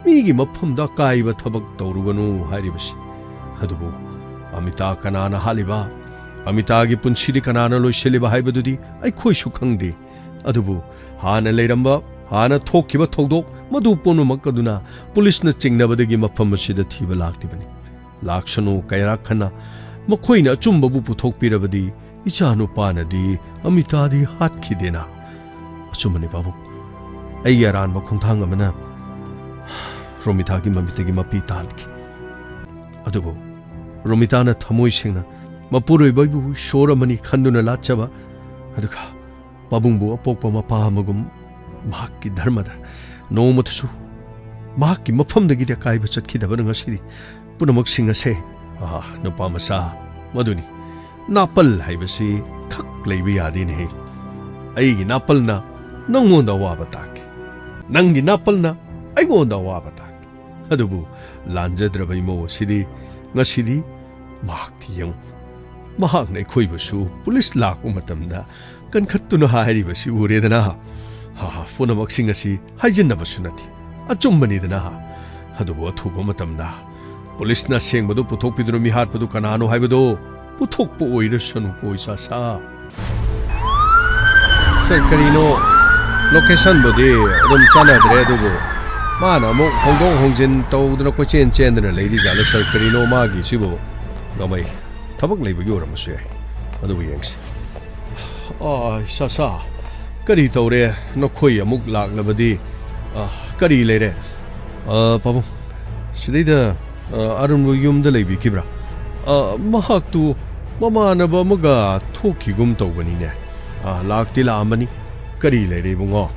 ꯃꯤꯒꯤ ꯃꯐꯝꯗ ꯑꯀꯥꯏꯕ ꯊꯕꯛ ꯇꯧꯔꯨꯒꯅꯨ ꯍꯥꯏꯔꯤꯕꯁꯤ꯫ ꯑꯗꯨꯕꯨ ꯑꯃꯤꯇꯥ ꯀꯅꯥꯅ ꯍꯥꯠꯂꯤꯕ, ꯑꯃꯤꯇꯥꯒꯤ ꯄꯨꯟꯁꯤꯗꯤ ꯀꯅꯥꯅ ꯂꯣꯏꯁꯤꯜꯂꯤꯕ ꯍꯥꯏꯕꯗꯨꯗꯤ ꯑꯩꯈꯣꯏꯁꯨ ꯈꯪꯗꯦ꯫ ꯑꯗꯨꯕꯨ ꯍꯥꯟꯅ ꯂꯩꯔꯝꯕ, ꯍꯥꯟꯅ ꯊꯣꯛꯈꯤꯕ ꯊꯧꯗꯣꯛ ꯃꯗꯨ ꯄꯨꯝꯅꯃꯛ ꯑꯗꯨꯅ ꯄꯨꯂꯤꯁꯅ ꯆꯤꯡꯅꯕꯗꯒꯤ ꯃꯐꯝ ꯑꯁꯤꯗ ꯊꯤꯕ ꯂꯥꯛꯂꯤꯕꯅꯤ꯫ ꯂꯥꯛꯁꯅꯨ ꯀꯌꯥꯔꯛ ꯍꯟꯅ ꯃꯈꯣꯏꯅ ꯑꯆꯨꯝꯕꯕꯨ ꯄꯨꯊꯣꯛꯄꯤꯔꯕꯗꯤ ꯏꯆꯥꯅꯨꯄꯥꯅꯗꯤ ꯑꯃꯤꯇꯥꯗꯤ ꯍꯥꯠꯈꯤꯗꯦꯅ꯫ ꯑꯆꯨꯝꯕꯅꯤ ꯄꯥꯕꯨꯡ, ꯑꯩꯒꯤ ꯑꯔꯥꯟꯕ ꯈꯣꯡꯊꯥꯡ ꯑꯃꯅ ꯔꯣꯃꯤꯇꯥꯒꯤ ꯃꯃꯤꯠꯇꯒꯤ ꯃꯄꯤ ꯇꯥꯍꯟꯈꯤ꯫ ꯑꯗꯨꯕꯨ ꯔꯣꯃꯤꯇꯥꯅ ꯊꯃꯣꯏ ꯁꯦꯡꯅ ꯃꯄꯨꯔꯣꯏꯕꯕꯨ ꯏꯁꯣꯔ ꯑꯃꯅꯤ ꯈꯟꯗꯨꯅ ꯂꯥꯠꯆꯕ, ꯑꯗꯨꯒ ꯄꯥꯕꯨꯡꯕꯨ ꯑꯄꯣꯛꯄ ꯃꯄꯥ ꯑꯃꯒꯨꯝ ꯃꯍꯥꯛꯀꯤ ꯙꯔꯃꯗ ꯅꯣꯡꯃꯇꯁꯨ ꯃꯍꯥꯛꯀꯤ ꯃꯐꯝꯗꯒꯤꯗꯤ ꯑꯀꯥꯏꯕ ꯆꯠꯈꯤꯗꯕꯅ ꯉꯁꯤꯗꯤ ꯄꯨꯝꯅꯃꯛꯁꯤꯡ ꯑꯁꯦ, ꯑꯥ, ꯅꯨꯄꯥ ꯃꯆꯥ, ꯃꯗꯨꯅꯤ, ꯅꯥꯄꯜ ꯍꯥꯏꯕꯁꯤ ꯈꯛ ꯂꯩꯕ ꯌꯥꯗꯦꯅꯦꯍꯦ꯫ ꯑꯩꯒꯤ ꯅꯥꯄꯜꯅ ꯅꯪꯉꯣꯟꯗ ꯑꯋꯥꯕ ꯇꯥꯛꯈꯤ, ꯅꯪꯒꯤ ꯅꯥꯄꯜꯅ ꯑꯩꯉꯣꯟꯗ ꯑꯋꯥꯕ ꯇꯥꯛꯈꯤ꯫ ꯑꯗꯨꯕꯨ ꯂꯥꯟꯖꯗ꯭ꯔꯕ ꯏꯃꯧ ꯑꯁꯤꯗꯤ ꯉꯁꯤꯗꯤ ꯃꯍꯥꯛꯇꯤ ꯌꯦꯡꯉꯨ, ꯃꯍꯥꯛꯅ ꯑꯩꯈꯣꯏꯕꯨꯁꯨ ꯄꯨꯂꯤꯁ ꯂꯥꯛꯄ ꯃꯇꯝꯗ ꯀꯟꯈꯠꯇꯨꯅ ꯍꯥꯏꯔꯤꯕꯁꯤ ꯎꯔꯦꯗꯅ꯫ ꯍꯥ, ꯄꯨꯝꯅꯃꯛꯁꯤꯡ ꯑꯁꯤ ꯍꯥꯏꯖꯤꯟꯅꯕꯁꯨ ꯅꯠꯇꯦ, ꯑꯆꯨꯝꯕꯅꯤꯗꯅ꯫ ꯑꯗꯨꯕꯨ ꯑꯊꯨꯕ ꯃꯇꯝꯗ ꯄꯨꯂꯤꯁꯅ ꯑꯁꯦꯡꯕꯗꯨ ꯄꯨꯊꯣꯛꯄꯤꯗꯨꯅ ꯃꯤꯍꯥꯠꯄꯗꯨ ꯀꯅꯥꯅꯣ ꯍꯥꯏꯕꯗꯨ ꯄꯨꯊꯣꯛꯄ ꯑꯣꯏꯔꯁꯅꯨꯀꯣ, ꯏꯆꯥꯁꯥ꯫ ꯁꯥꯔ, ꯀꯔꯤꯅꯣ? ꯂꯣꯀꯦꯁꯟꯕꯨꯗꯤ ꯑꯗꯨꯝ ꯆꯥꯟꯅꯗ꯭ꯔꯦ, ꯑꯗꯨꯕꯨ ꯃꯥꯅ ꯑꯃꯨꯛ ꯍꯣꯡꯗꯣꯛ ꯍꯣꯡꯖꯤꯟ ꯇꯧꯗꯅ ꯀꯣꯏꯆꯦꯟ ꯆꯦꯟꯗꯨꯅ ꯂꯩꯔꯤꯖꯥꯠꯂ, ꯁꯥꯔ? ꯀꯔꯤꯅꯣ ꯃꯥꯒꯤꯁꯤꯕꯨ? ꯉꯝꯃꯩ, ꯊꯕꯛ ꯂꯩꯕꯒꯤ ꯑꯣꯏꯔꯝꯕꯁꯨ ꯌꯥꯏ, ꯑꯗꯨꯕꯨ ꯌꯦꯡꯁꯤ꯫ ꯑꯥ, ꯁꯥꯁꯥ, ꯀꯔꯤ ꯇꯧꯔꯦ? ꯅꯈꯣꯏ ꯑꯃꯨꯛ ꯂꯥꯛꯂꯕꯗꯤ, ꯑꯥ, ꯀꯔꯤ ꯂꯩꯔꯦ? ꯑꯥ, ꯄꯥꯕꯨꯡ, ꯁꯤꯗꯩꯗ, ꯑꯥ, ꯑꯔꯨꯟꯕꯨ ꯌꯨꯝꯗ ꯂꯩꯕꯤꯈꯤꯕ꯭ꯔꯥ? ꯑꯥ, ꯃꯍꯥꯛꯇꯨ ꯃꯃꯥꯟꯅꯕ ꯑꯃꯒ ꯊꯣꯛꯈꯤꯒꯨꯝ ꯇꯧꯕꯅꯤꯅꯦ꯫ ꯑꯥ, ꯂꯥꯛꯇꯤ ꯂꯥꯛꯑꯝꯕꯅꯤ꯫ ꯀꯔꯤ ꯂꯩꯔꯦ, ꯏꯕꯨꯡꯉꯣ?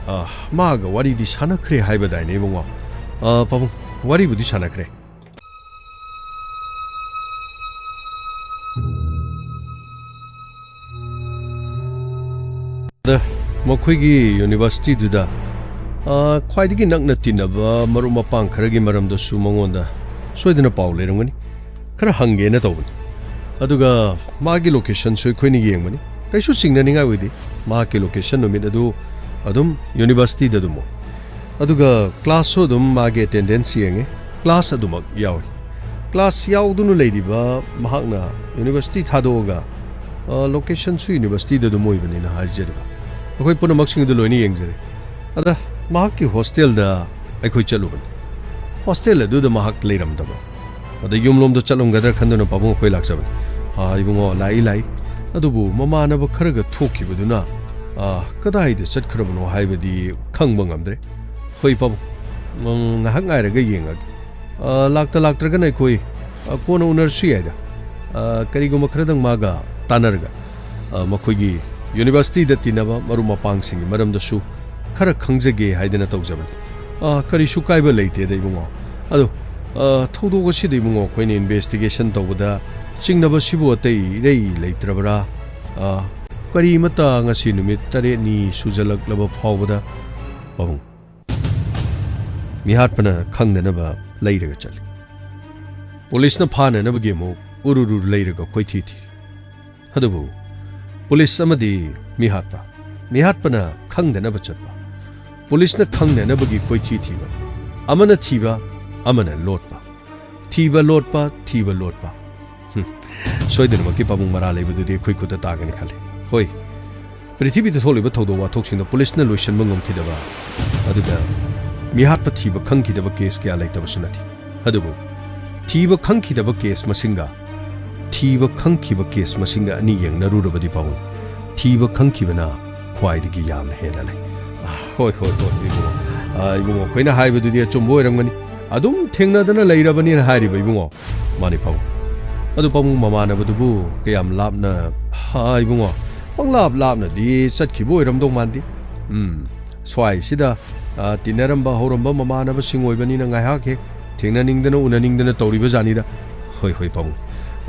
ꯑ, ꯃꯥꯒ ꯋꯥꯔꯤꯗꯤ ꯁꯥꯟꯅꯈ꯭ꯔꯦ ꯍꯥꯏꯕꯗꯥꯏꯅꯦ, ꯏꯕꯨꯡꯉꯣ? ꯑ, ꯄꯥꯕꯨꯡ, ꯋꯥꯔꯤꯕꯨꯗꯤ ꯁꯥꯟꯅꯈ꯭ꯔꯦ꯫ ꯑꯗ ꯃꯈꯣꯏꯒꯤ ꯌꯨꯅꯤꯚꯔꯁꯤꯇꯤꯗꯨꯗ, ꯑ, ꯈ꯭ꯋꯥꯏꯗꯒꯤ ꯅꯛꯅ ꯇꯤꯟꯅꯕ ꯃꯔꯨꯞ ꯃꯄꯥꯡ ꯈꯔꯒꯤ ꯃꯔꯝꯗꯁꯨ ꯃꯉꯣꯟꯗ ꯁꯣꯏꯗꯅ ꯄꯥꯎ ꯂꯩꯔꯝꯒꯅꯤ꯫ ꯈꯔ ꯍꯪꯒꯦꯅ ꯇꯧꯕꯅꯤ꯫ ꯑꯗꯨꯒ ꯃꯥꯒꯤ ꯂꯣꯀꯦꯁꯟꯁꯨ ꯑꯩꯈꯣꯏꯅ ꯌꯦꯡꯕꯅꯤ꯫ ꯀꯩꯁꯨ ꯆꯤꯡꯅꯅꯤꯡꯉꯥꯏ ꯑꯣꯏꯗꯦ꯫ ꯃꯍꯥꯛꯀꯤ ꯂꯣꯀꯦꯁꯟ ꯅꯨꯃꯤꯠ ꯑꯗꯨ ꯑꯗꯨꯝ ꯌꯨꯅꯤꯚꯔꯁꯤꯇꯤꯗ ꯑꯗꯨꯝ ꯑꯣꯏ꯫ ꯑꯗꯨꯒ ꯀ꯭ꯂꯥꯁꯁꯨ ꯑꯗꯨꯝ ꯃꯥꯒꯤ ꯑꯦꯇꯦꯟꯗꯦꯟꯁ ꯌꯦꯡꯉꯦ꯫ ꯀ꯭ꯂꯥꯁ ꯑꯗꯨꯃꯛ ꯌꯥꯎꯏ꯫ ꯀ꯭ꯂꯥꯁ ꯌꯥꯎꯗꯨꯅ ꯂꯩꯔꯤꯕ ꯃꯍꯥꯛꯅ ꯌꯨꯅꯤꯚꯔꯁꯤꯇꯤ ꯊꯥꯗꯣꯛꯑꯒ, ꯑ, ꯂꯣꯀꯦꯁꯟꯁꯨ ꯌꯨꯅꯤꯚꯔꯁꯤꯇꯤꯗ ꯑꯗꯨꯝ ꯑꯣꯏꯕꯅꯤꯅ ꯍꯥꯏꯖꯔꯤꯕ꯫ ꯑꯩꯈꯣꯏ ꯄꯨꯝꯅꯃꯛꯁꯤꯡ ꯑꯗꯨ ꯂꯣꯏꯅ ꯌꯦꯡꯖꯔꯦ꯫ ꯑꯗ ꯃꯍꯥꯛꯀꯤ ꯍꯣꯁꯇꯦꯜꯗ ꯑꯩꯈꯣꯏ ꯆꯠꯂꯨꯕꯅꯤ꯫ ꯍꯣꯁꯇꯦꯜ ꯑꯗꯨꯗ ꯃꯍꯥꯛ ꯂꯩꯔꯝꯗꯕ꯫ ꯑꯗ ꯌꯨꯝꯂꯣꯝꯗ ꯆꯠꯂꯝꯒꯗ꯭ꯔꯥ ꯈꯟꯗꯨꯅ ꯄꯥꯕꯨꯡ ꯑꯩꯈꯣꯏ ꯂꯥꯛꯆꯕꯅꯤ꯫ "ꯑꯥ, ꯏꯕꯨꯡꯉꯣ, ꯂꯥꯛꯏ, ꯂꯥꯛꯏ꯫ ꯑꯗꯨꯕꯨ ꯃꯃꯥꯟꯅꯕ ꯈꯔꯒ ꯊꯣꯛꯈꯤꯕꯗꯨꯅ, ꯑꯥ, ꯀꯗꯥꯏꯗ ꯆꯠꯈ꯭ꯔꯕꯅꯣ ꯍꯥꯏꯕꯗꯤ ꯈꯪꯕ ꯉꯝꯗ꯭ꯔꯦ꯫" "ꯍꯣꯏ ꯄꯥꯕꯨꯡ, ꯎꯝ, ꯉꯥꯏꯍꯥꯛ ꯉꯥꯏꯔꯒ ꯌꯦꯡꯉꯒꯦ꯫ ꯑꯥ, ꯂꯥꯛꯇ ꯂꯥꯛꯇ꯭ꯔꯒꯅ ꯑꯩꯈꯣꯏ, ꯑꯥ, ꯀꯣꯟꯅ ꯎꯅꯔꯁꯨ ꯌꯥꯏꯗ꯫ ꯑꯥ, ꯀꯔꯤꯒꯨꯝꯕ ꯈꯔꯗꯪ ꯃꯥꯒ ꯇꯥꯟꯅꯔꯒ, ꯑꯥ, ꯃꯈꯣꯏꯒꯤ ꯌꯨꯅꯤꯚꯔꯁꯤꯇꯤꯗ ꯇꯤꯟꯅꯕ ꯃꯔꯨꯞ ꯃꯄꯥꯡꯁꯤꯡꯒꯤ ꯃꯔꯝꯗꯁꯨ ꯈꯔ ꯈꯪꯖꯒꯦ ꯍꯥꯏꯗꯅ ꯇꯧꯖꯕꯅꯤ꯫" "ꯑꯥ, ꯀꯔꯤꯁꯨ ꯀꯥꯏꯕ ꯂꯩꯇꯦꯗ, ꯏꯕꯨꯡꯉꯣ꯫ ꯑꯗꯣ, ꯑꯥ, ꯊꯧꯗꯣꯛ ꯑꯁꯤꯗ, ꯏꯕꯨꯡꯉꯣ, ꯑꯩꯈꯣꯏꯅ ꯏꯟꯚꯦꯁꯇꯤꯒꯦꯁꯟ ꯇꯧꯕꯗ ꯆꯤꯡꯅꯕꯁꯤꯕꯨ ꯑꯇꯩ ꯏꯔꯩ ꯂꯩꯇ꯭ꯔꯕ꯭ꯔꯥ? ꯑꯥ, ꯀꯔꯤꯃꯠꯇ ꯉꯁꯤ ꯅꯨꯃꯤꯠ ꯇꯔꯦꯠꯅꯤ ꯁꯨꯖꯜꯂꯛꯂꯕ ꯐꯥꯎꯕꯗ?" ꯄꯥꯕꯨꯡ, ꯃꯤꯍꯥꯠꯄꯅ ꯈꯪꯗꯅꯕ ꯂꯩꯔꯒ ꯆꯠꯂꯤ꯫ ꯄꯨꯂꯤꯁꯅ ꯐꯥꯅꯅꯕꯒꯤ ꯑꯃꯨꯛ ꯎꯔꯨꯔꯨ ꯂꯩꯔꯒ ꯀꯣꯏꯊꯤ ꯊꯤꯔꯤ꯫ ꯑꯗꯨꯕꯨ ꯄꯨꯂꯤꯁ ꯑꯃꯗꯤ ꯃꯤꯍꯥꯠꯄ, ꯃꯤꯍꯥꯠꯄꯅ ꯈꯪꯗꯅꯕ ꯆꯠꯄ, ꯄꯨꯂꯤꯁꯅ ꯈꯪꯅꯅꯕꯒꯤ ꯀꯣꯏꯊꯤ ꯊꯤꯕ, ꯑꯃꯅ ꯊꯤꯕ, ꯑꯃꯅ ꯂꯣꯠꯄ, ꯊꯤꯕ ꯂꯣꯠꯄ, ꯊꯤꯕ ꯂꯣꯠꯄ꯫ ꯍꯨꯝ, ꯁꯣꯏꯗꯅꯃꯛꯀꯤ ꯄꯥꯕꯨꯡ ꯃꯔꯥ ꯂꯩꯕꯗꯨꯗꯤ ꯑꯩꯈꯣꯏ ꯈꯨꯠꯇ ꯇꯥꯒꯅꯤ ꯈꯜꯂꯤ꯫ ꯍꯣꯏ, ꯄ꯭ꯔꯤꯊꯤꯕꯤꯗ ꯊꯣꯛꯂꯤꯕ ꯊꯧꯗꯣꯛ ꯋꯥꯊꯣꯛꯁꯤꯡꯗ ꯄꯨꯂꯤꯁꯅ ꯂꯣꯏꯁꯤꯟꯕ ꯉꯝꯈꯤꯗꯕ, ꯑꯗꯨꯒ ꯃꯤꯍꯥꯠꯄ ꯊꯤꯕ ꯈꯪꯈꯤꯗꯕ ꯀꯦꯁ ꯀꯌꯥ ꯂꯩꯇꯕꯁꯨ ꯅꯠꯇꯦ꯫ ꯑꯗꯨꯕꯨ ꯊꯤꯕ ꯈꯪꯈꯤꯗꯕ ꯀꯦꯁ ꯃꯁꯤꯡꯒ ꯊꯤꯕ ꯈꯪꯈꯤꯕ ꯀꯦꯁ ꯃꯁꯤꯡꯒ ꯑꯅꯤ ꯌꯦꯡꯅꯔꯨꯔꯕꯗꯤ ꯄꯥꯕꯨꯡ, ꯊꯤꯕ ꯈꯪꯈꯤꯕꯅ ꯈ꯭ꯋꯥꯏꯗꯒꯤ ꯌꯥꯝꯅ ꯍꯦꯟꯅ ꯂꯩ꯫ ꯑꯥ, ꯍꯣꯏ, ꯍꯣꯏ, ꯍꯣꯏ, ꯏꯕꯨꯡꯉꯣ꯫ ꯑꯥ, ꯏꯕꯨꯡꯉꯣ, ꯑꯩꯈꯣꯏꯅ ꯍꯥꯏꯕꯗꯨꯗꯤ ꯑꯆꯨꯝꯕ ꯑꯣꯏꯔꯝꯒꯅꯤ꯫ ꯑꯗꯨꯝ ꯊꯦꯡꯅꯗꯅ ꯂꯩꯔꯕꯅꯤꯅ ꯍꯥꯏꯔꯤꯕ, ꯏꯕꯨꯡꯉꯣ꯫ ꯃꯥꯅꯤ ꯄꯥꯕꯨꯡ꯫ ꯑꯗꯨ ꯄꯥꯕꯨꯡ, ꯃꯃꯥꯟꯅꯕꯗꯨꯕꯨ ꯀꯌꯥꯝ ꯂꯥꯞꯅ, ꯍꯥ, ꯏꯕꯨꯡꯉꯣ, ꯄꯪꯂꯥꯞ ꯂꯥꯞꯅꯗꯤ ꯆꯠꯈꯤꯕ ꯑꯣꯏꯔꯝꯗꯧ ꯃꯥꯟꯗꯦ꯫ ꯎꯝ, ꯁ꯭ꯋꯥꯏꯁꯤꯗ, ꯑ, ꯇꯤꯟꯅꯔꯝꯕ ꯍꯧꯔꯝꯕ ꯃꯃꯥꯟꯅꯕꯁꯤꯡ ꯑꯣꯏꯕꯅꯤꯅ ꯉꯥꯏꯍꯥꯛ ꯍꯦꯛ ꯊꯦꯡꯅꯅꯤꯡꯗꯅ ꯎꯅꯅꯤꯡꯗꯅ ꯇꯧꯔꯤꯕ ꯖꯥꯠꯅꯤꯗ꯫ ꯍꯣꯏ, ꯍꯣꯏ, ꯄꯥꯕꯨꯡ꯫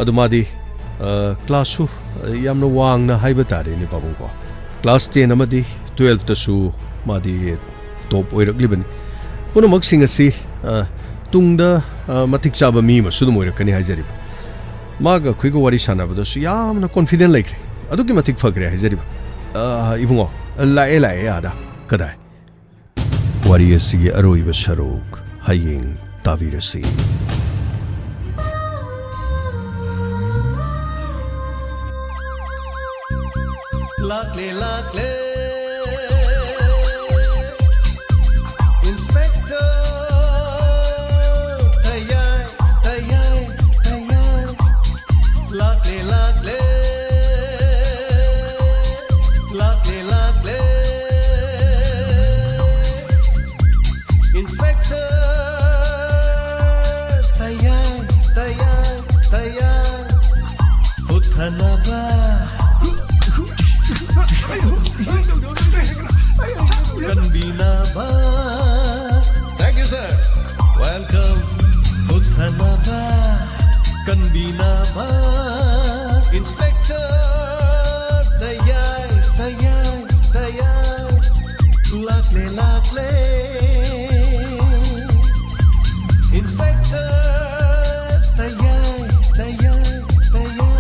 ꯑꯗꯨ ꯃꯥꯗꯤ, ꯑ, ꯀ꯭ꯂꯥꯁꯁꯨ, ꯑ, ꯌꯥꯝꯅ ꯋꯥꯡꯅ ꯍꯥꯏꯕ ꯇꯥꯔꯦꯅꯦ, ꯄꯥꯕꯨꯡꯀꯣ꯫ ꯀ꯭ꯂꯥꯁ ꯇꯦꯟ ꯑꯃꯗꯤ ꯇꯨꯌꯦꯜꯞꯇꯁꯨ ꯃꯥꯗꯤ ꯇꯣꯞ ꯑꯣꯏꯔꯛꯂꯤꯕꯅꯤ꯫ ꯄꯨꯝꯅꯃꯛꯁꯤꯡ ꯑꯁꯤ, ꯑ, ꯇꯨꯡꯗ, ꯑ, ꯃꯇꯤꯛ ꯆꯥꯕ ꯃꯤ ꯑꯃꯁꯨ ꯑꯗꯨꯝ ꯑꯣꯏꯔꯛꯀꯅꯤ ꯍꯥꯏꯖꯔꯤꯕ꯫ ꯃꯥꯒ ꯑꯩꯈꯣꯏꯒ ꯋꯥꯔꯤ ꯁꯥꯟꯅꯕꯗꯁꯨ ꯌꯥꯝꯅ ꯀꯣꯟꯐꯤꯗꯦꯟ ꯂꯩꯈ꯭ꯔꯦ꯫ ꯑꯗꯨꯛꯀꯤ ꯃꯇꯤꯛ ꯐꯈ꯭ꯔꯦ ꯍꯥꯏꯖꯔꯤꯕ꯫ ꯑ, ꯏꯕꯨꯡꯉꯣ, ꯂꯥꯛꯑꯦ, ꯂꯥꯛꯑꯦ, ꯑꯥꯗ꯫ ꯀꯗꯥꯏ? ꯋꯥꯔꯤ ꯑꯁꯤꯒꯤ ꯑꯔꯣꯏꯕ ꯁꯔꯨꯛ ꯍꯌꯦꯡ ꯇꯥꯕꯤꯔꯁꯤ꯫ ꯂꯥꯛꯂꯦ, ꯂꯥꯛꯂꯦ, ꯏꯟꯁꯄꯦꯛꯇꯔ ꯇꯌꯥꯏ, ꯇꯌꯥꯏ, ꯇꯌꯥꯏ꯫ ꯂꯥꯛꯂꯦ, ꯂꯥꯛꯂꯦ, ꯂꯥꯛꯂꯦ, ꯂꯥꯛꯂꯦ, ꯏꯟꯁꯄꯦꯛꯇꯔ ꯇꯌꯥꯏ, ꯇꯌꯥꯏ, ꯇꯌꯥꯏ꯫ ꯍꯨꯠꯊꯅꯕ, ꯀꯟꯕꯤꯅꯕ꯫ Thank you, sir. Welcome. ꯍꯨꯠꯊꯅꯕ, ꯀꯟꯕꯤꯅꯕ, ꯏꯟꯁꯄꯦꯛꯇꯔ ꯇꯌꯥꯏ, ꯇꯌꯥꯏ, ꯇꯌꯥꯏ꯫ ꯂꯥꯛꯂꯦ, ꯂꯥꯛꯂꯦ, ꯏꯟꯁꯄꯦꯛꯇꯔ ꯇꯌꯥꯏ, ꯇꯌꯥꯏ, ꯇꯌꯥꯏ꯫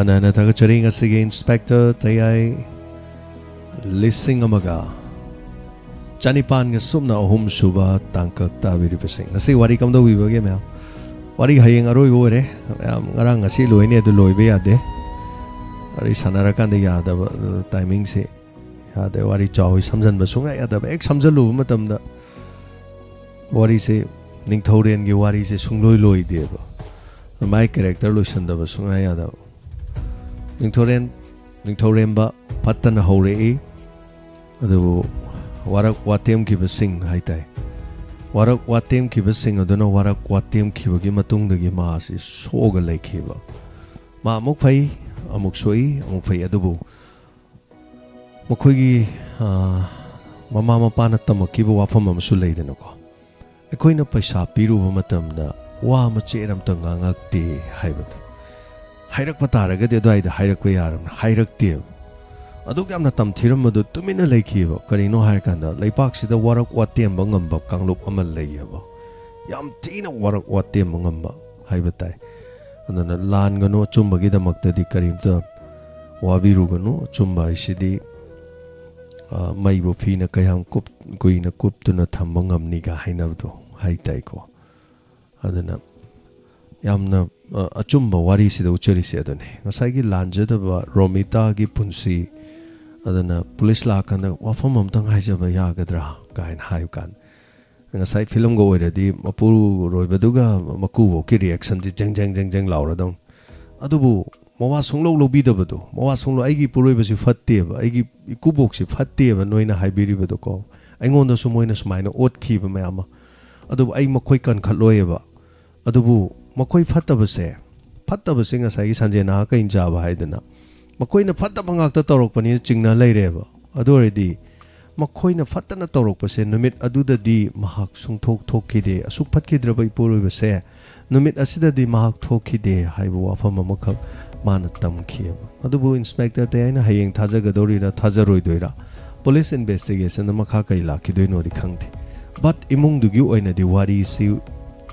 ꯍꯟꯅ ꯍꯟꯅ ꯊꯥꯒꯠꯆꯔꯤ ꯉꯁꯤꯒꯤ ꯏꯟꯁꯄꯦꯛꯇꯔ ꯇꯌꯥꯏ ꯂꯤꯁꯤꯡ ꯑꯃꯒ ꯆꯅꯤꯄꯥꯟꯒ ꯁꯨꯞꯅ ꯑꯍꯨꯝ ꯁꯨꯕ ꯇꯥꯡꯀꯛ ꯇꯥꯕꯤꯔꯤꯕꯁꯤꯡ꯫ ꯉꯁꯤ ꯋꯥꯔꯤ ꯀꯝꯗꯧꯕꯤꯕꯒꯦ ꯃꯌꯥꯝ? ꯋꯥꯔꯤ ꯍꯌꯦꯡ ꯑꯔꯣꯏꯕ ꯑꯣꯏꯔꯦ꯫ ꯃꯌꯥꯝ ꯉꯔꯥꯡ ꯉꯁꯤ ꯂꯣꯏꯅꯤ, ꯑꯗꯨ ꯂꯣꯏꯕ ꯌꯥꯗꯦ꯫ ꯋꯥꯔꯤ ꯁꯥꯟꯅꯔꯀꯥꯟꯗ ꯌꯥꯗꯕ, ꯑ, ꯇꯥꯏꯃꯤꯡꯁꯦ ꯌꯥꯗꯦ꯫ ꯋꯥꯔꯤ ꯆꯥꯎꯋꯤ, ꯁꯝꯖꯟꯕ ꯁꯨꯡꯌꯥ ꯌꯥꯗꯕ꯫ ꯍꯦꯛ ꯁꯝꯖꯜꯂꯨꯕ ꯃꯇꯝꯗ ꯋꯥꯔꯤꯁꯦ, ꯅꯤꯡꯊꯧꯔꯦꯟꯒꯤ ꯋꯥꯔꯤꯁꯦ ꯁꯨꯡꯂꯣꯏ ꯂꯣꯏꯗꯦꯕ꯫ ꯃꯥꯏ ꯀꯦꯔꯦꯛꯇꯔ ꯂꯣꯏꯁꯟꯗꯕ ꯁꯨꯡꯌꯥ ꯌꯥꯗꯕ꯫ ꯅꯤꯡꯊꯧꯔꯦꯟ, ꯅꯤꯡꯊꯧꯔꯦꯝꯕ ꯐꯠꯇꯅ ꯍꯧꯔꯛꯏ, ꯑꯗꯨꯕꯨ ꯋꯥꯔꯛ ꯋꯥꯇꯦꯝꯈꯤꯕꯁꯤꯡ ꯍꯥꯏꯇꯥꯏ, ꯋꯥꯔꯛ ꯋꯥꯇꯦꯝꯈꯤꯕꯁꯤꯡ ꯑꯗꯨꯅ ꯋꯥꯔꯛ ꯋꯥꯇꯦꯝꯈꯤꯕꯒꯤ ꯃꯇꯨꯡꯗꯒꯤ ꯃꯥꯁꯤ ꯁꯣꯛꯑꯒ ꯂꯩꯈꯤꯕ꯫ ꯃꯥ ꯑꯃꯨꯛ ꯐꯩ, ꯑꯃꯨꯛ ꯁꯣꯛꯏ, ꯑꯃꯨꯛ ꯐꯩ, ꯑꯗꯨꯕꯨ ꯃꯈꯣꯏꯒꯤ, ꯑ, ꯃꯃꯥ ꯃꯄꯥꯅ ꯇꯝꯃꯛꯈꯤꯕ ꯋꯥꯐꯝ ꯑꯃꯁꯨ ꯂꯩꯗꯅꯀꯣ, ꯑꯩꯈꯣꯏꯅ ꯄꯩꯁꯥ ꯄꯤꯔꯨꯕ ꯃꯇꯝꯗ ꯋꯥ ꯃꯆꯦꯠ ꯑꯃꯇ ꯉꯥꯡꯉꯛꯇꯦ ꯍꯥꯏꯕꯗꯣ꯫ ꯍꯥꯏꯔꯛꯄ ꯇꯥꯔꯒꯗꯤ ꯑꯗꯨꯋꯥꯏꯗ ꯍꯥꯏꯔꯛꯄ ꯌꯥꯔꯕꯅꯤ, ꯍꯥꯏꯔꯛꯇꯦꯕ꯫ ꯑꯗꯨꯛ ꯌꯥꯝꯅ ꯇꯝꯊꯤꯔꯝꯕꯗꯨ ꯇꯨꯃꯤꯟꯅ ꯂꯩꯈꯤꯑꯕ꯫ ꯀꯔꯤꯅꯣ ꯍꯥꯏꯔꯀꯥꯟꯗ, ꯂꯩꯄꯥꯛꯁꯤꯗ ꯋꯥꯔꯛ ꯋꯥꯇꯦꯝꯕ ꯉꯝꯕ ꯀꯥꯡꯂꯨꯞ ꯑꯃ ꯂꯩꯌꯦꯕ, ꯌꯥꯝ ꯊꯤꯅ ꯋꯥꯔꯛ ꯋꯥꯇꯦꯝꯕ ꯉꯝꯕ ꯍꯥꯏꯕ ꯇꯥꯏ꯫ ꯑꯗꯨꯅ ꯂꯥꯟꯒꯅꯨ, ꯑꯆꯨꯝꯕꯒꯤꯗꯃꯛꯇꯗꯤ ꯀꯔꯤꯝꯇ ꯋꯥꯕꯤꯔꯨꯒꯅꯨ꯫ ꯑꯆꯨꯝꯕ ꯍꯥꯏꯁꯤꯗꯤ, ꯑ, ꯃꯩꯕꯨ ꯐꯤꯅ ꯀꯌꯥꯝ ꯀꯨꯞ-, ꯀꯨꯏꯅ ꯀꯨꯞꯇꯨꯅ ꯊꯝꯕ ꯉꯝꯅꯤꯒ ꯍꯥꯏꯅꯕꯗꯣ ꯍꯥꯏ ꯇꯥꯏꯀꯣ꯫ ꯑꯗꯨꯅ ꯌꯥꯝꯅ, ꯑ, ꯑꯆꯨꯝꯕ ꯋꯥꯔꯤꯁꯤꯗ ꯎꯠꯆꯔꯤꯁꯦ ꯑꯗꯨꯅꯤ꯫ ꯉꯁꯥꯏꯒꯤ ꯂꯥꯟꯖꯗꯕ ꯔꯣꯃꯤꯇꯥꯒꯤ ꯄꯨꯟꯁꯤ, ꯑꯗꯨꯅ ꯄꯨꯂꯤꯁ ꯂꯥꯛꯀꯥꯟꯗ, "ꯋꯥꯐꯝ ꯑꯝꯇꯪ ꯍꯥꯏꯖꯕ ꯌꯥꯒꯗ꯭ꯔꯥ?" ꯀꯥꯏꯅ ꯍꯥꯏꯕ ꯀꯥꯟꯗ, ꯉꯁꯥꯏ ꯐꯤꯂꯝꯒ ꯑꯣꯏꯔꯗꯤ ꯃꯄꯨꯔꯣꯏꯕꯗꯨꯒ ꯃꯀꯨꯕꯣꯛꯀꯤ ꯔꯤꯌꯦꯛꯁꯟꯁꯤ ꯖꯦꯡ ꯖꯦꯡ ꯖꯦꯡ ꯖꯦꯡ ꯂꯥꯎꯔꯗꯧꯅꯤ꯫ ꯑꯗꯨꯕꯨ ꯃꯋꯥ ꯁꯨꯡꯂꯧ ꯂꯧꯕꯤꯗꯕꯗꯣ, "ꯃꯋꯥ ꯁꯨꯡꯂꯧ, ꯑꯩꯒꯤ ꯏꯄꯨꯔꯣꯏꯕꯁꯤ ꯐꯠꯇꯦꯕ, ꯑꯩꯒꯤ ꯏꯀꯨꯕꯣꯛꯁꯤ ꯐꯠꯇꯦꯕ, ꯅꯣꯏꯅ ꯍꯥꯏꯕꯤꯔꯤꯕꯗꯣꯀꯣ, ꯑꯩꯉꯣꯟꯗꯁꯨ ꯃꯣꯏꯅ ꯁꯨꯃꯥꯏꯅ ꯑꯣꯠꯈꯤꯕ ꯃꯌꯥꯝ ꯑꯃ, ꯑꯗꯨꯕꯨ ꯑꯩ ꯃꯈꯣꯏ ꯀꯟꯈꯠꯂꯣꯏꯑꯕ꯫ ꯑꯗꯨꯕꯨ ꯃꯈꯣꯏ ꯐꯠꯇꯕꯁꯦ, ꯐꯠꯇꯕꯁꯦ ꯉꯁꯥꯏꯒꯤ ꯁꯟꯖꯦ ꯅꯥ ꯀꯩꯅ ꯆꯥꯕ ꯍꯥꯏꯗꯅ, ꯃꯈꯣꯏꯅ ꯐꯠꯇꯕ ꯉꯥꯛꯇ ꯇꯧꯔꯛꯄꯅꯤꯅ ꯆꯤꯡꯅ ꯂꯩꯔꯦꯕ꯫ ꯑꯗꯨ ꯑꯣꯏꯔꯗꯤ ꯃꯈꯣꯏꯅ ꯐꯠꯇꯅ ꯇꯧꯔꯛꯄꯁꯦ ꯅꯨꯃꯤꯠ ꯑꯗꯨꯗꯗꯤ ꯃꯍꯥꯛ ꯁꯨꯡꯊꯣꯛ ꯊꯣꯛꯈꯤꯗꯦ, ꯑꯁꯨꯛ ꯐꯠꯈꯤꯗ꯭ꯔꯕ ꯏꯄꯨꯔꯣꯏꯕꯁꯦ ꯅꯨꯃꯤꯠ ꯑꯁꯤꯗꯗꯤ ꯃꯍꯥꯛ ꯊꯣꯛꯈꯤꯗꯦ" ꯍꯥꯏꯕ ꯋꯥꯐꯝ ꯑꯃꯈꯛ ꯃꯥꯅ ꯇꯝꯈꯤꯑꯕ꯫ ꯑꯗꯨꯕꯨ ꯏꯟꯁꯄꯦꯛꯇꯔ ꯇꯌꯥꯏꯅ ꯍꯌꯦꯡ ꯊꯥꯖꯒꯗꯧꯔꯤꯔꯥ ꯊꯥꯖꯔꯣꯏꯗꯣꯏꯔꯥ, ꯄꯨꯂꯤꯁ ꯏꯟꯚꯦꯁꯇꯤꯒꯦꯁꯟꯗ ꯃꯈꯥ ꯀꯔꯤ ꯂꯥꯛꯈꯤꯗꯣꯏꯅꯣꯗꯤ ꯈꯪꯗꯦ꯫ ꯕꯠ ꯏꯃꯨꯡꯗꯨꯒꯤ ꯑꯣꯏꯅꯗꯤ ꯋꯥꯔꯤꯁꯤ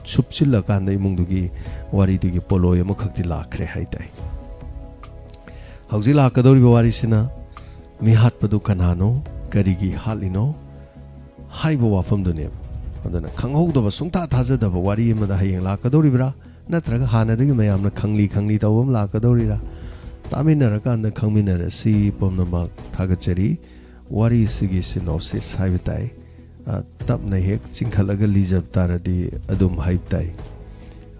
ꯁꯨꯞꯆꯤꯜꯂꯀꯥꯟꯗ ꯏꯃꯨꯡꯗꯨꯒꯤ ꯋꯥꯔꯤꯗꯨꯒꯤ ꯄꯣꯠꯂꯣꯏ ꯑꯃꯈꯛꯇꯤ ꯂꯥꯛꯈ꯭ꯔꯦ ꯍꯥꯏꯇꯥꯏ꯫ ꯍꯧꯖꯤꯛ ꯂꯥꯛꯀꯗꯧꯔꯤꯕ ꯋꯥꯔꯤꯁꯤꯅ ꯃꯤ ꯍꯥꯠꯄꯗꯨ ꯀꯅꯥꯅꯣ, ꯀꯔꯤꯒꯤ ꯍꯥꯠꯂꯤꯅꯣ ꯍꯥꯏꯕ ꯋꯥꯐꯝꯗꯨꯅꯦꯕ꯫ ꯑꯗꯨꯅ ꯈꯪꯍꯧꯗꯕ, ꯁꯨꯡꯊꯥ ꯊꯥꯖꯗꯕ ꯋꯥꯔꯤ ꯑꯃꯗ ꯍꯌꯦꯡ ꯂꯥꯛꯀꯗꯧꯔꯤꯕ꯭ꯔꯥ, ꯅꯠꯇ꯭ꯔꯒ ꯍꯥꯟꯅꯗꯒꯤ ꯃꯌꯥꯝꯅ ꯈꯪꯂꯤ ꯈꯪꯂꯤ ꯇꯧꯕ ꯑꯃ ꯂꯥꯛꯀꯗꯧꯔꯤꯔꯥ? ꯇꯥꯃꯤꯟꯅꯔꯀꯥꯟꯗ ꯈꯪꯃꯤꯟꯅꯔꯁꯤ꯫ ꯄꯨꯝꯅꯃꯛ ꯊꯥꯒꯠꯆꯔꯤ꯫ ꯋꯥꯔꯤꯁꯤꯒꯤ synopsis ꯍꯥꯏꯕ ꯇꯥꯏ꯫ ꯑ, ꯇꯞꯅ ꯍꯦꯛ ꯆꯤꯡꯈꯠꯂꯒ ꯂꯤꯖꯕ ꯇꯥꯔꯗꯤ ꯑꯗꯨꯝ ꯍꯥꯏꯕ ꯇꯥꯏ꯫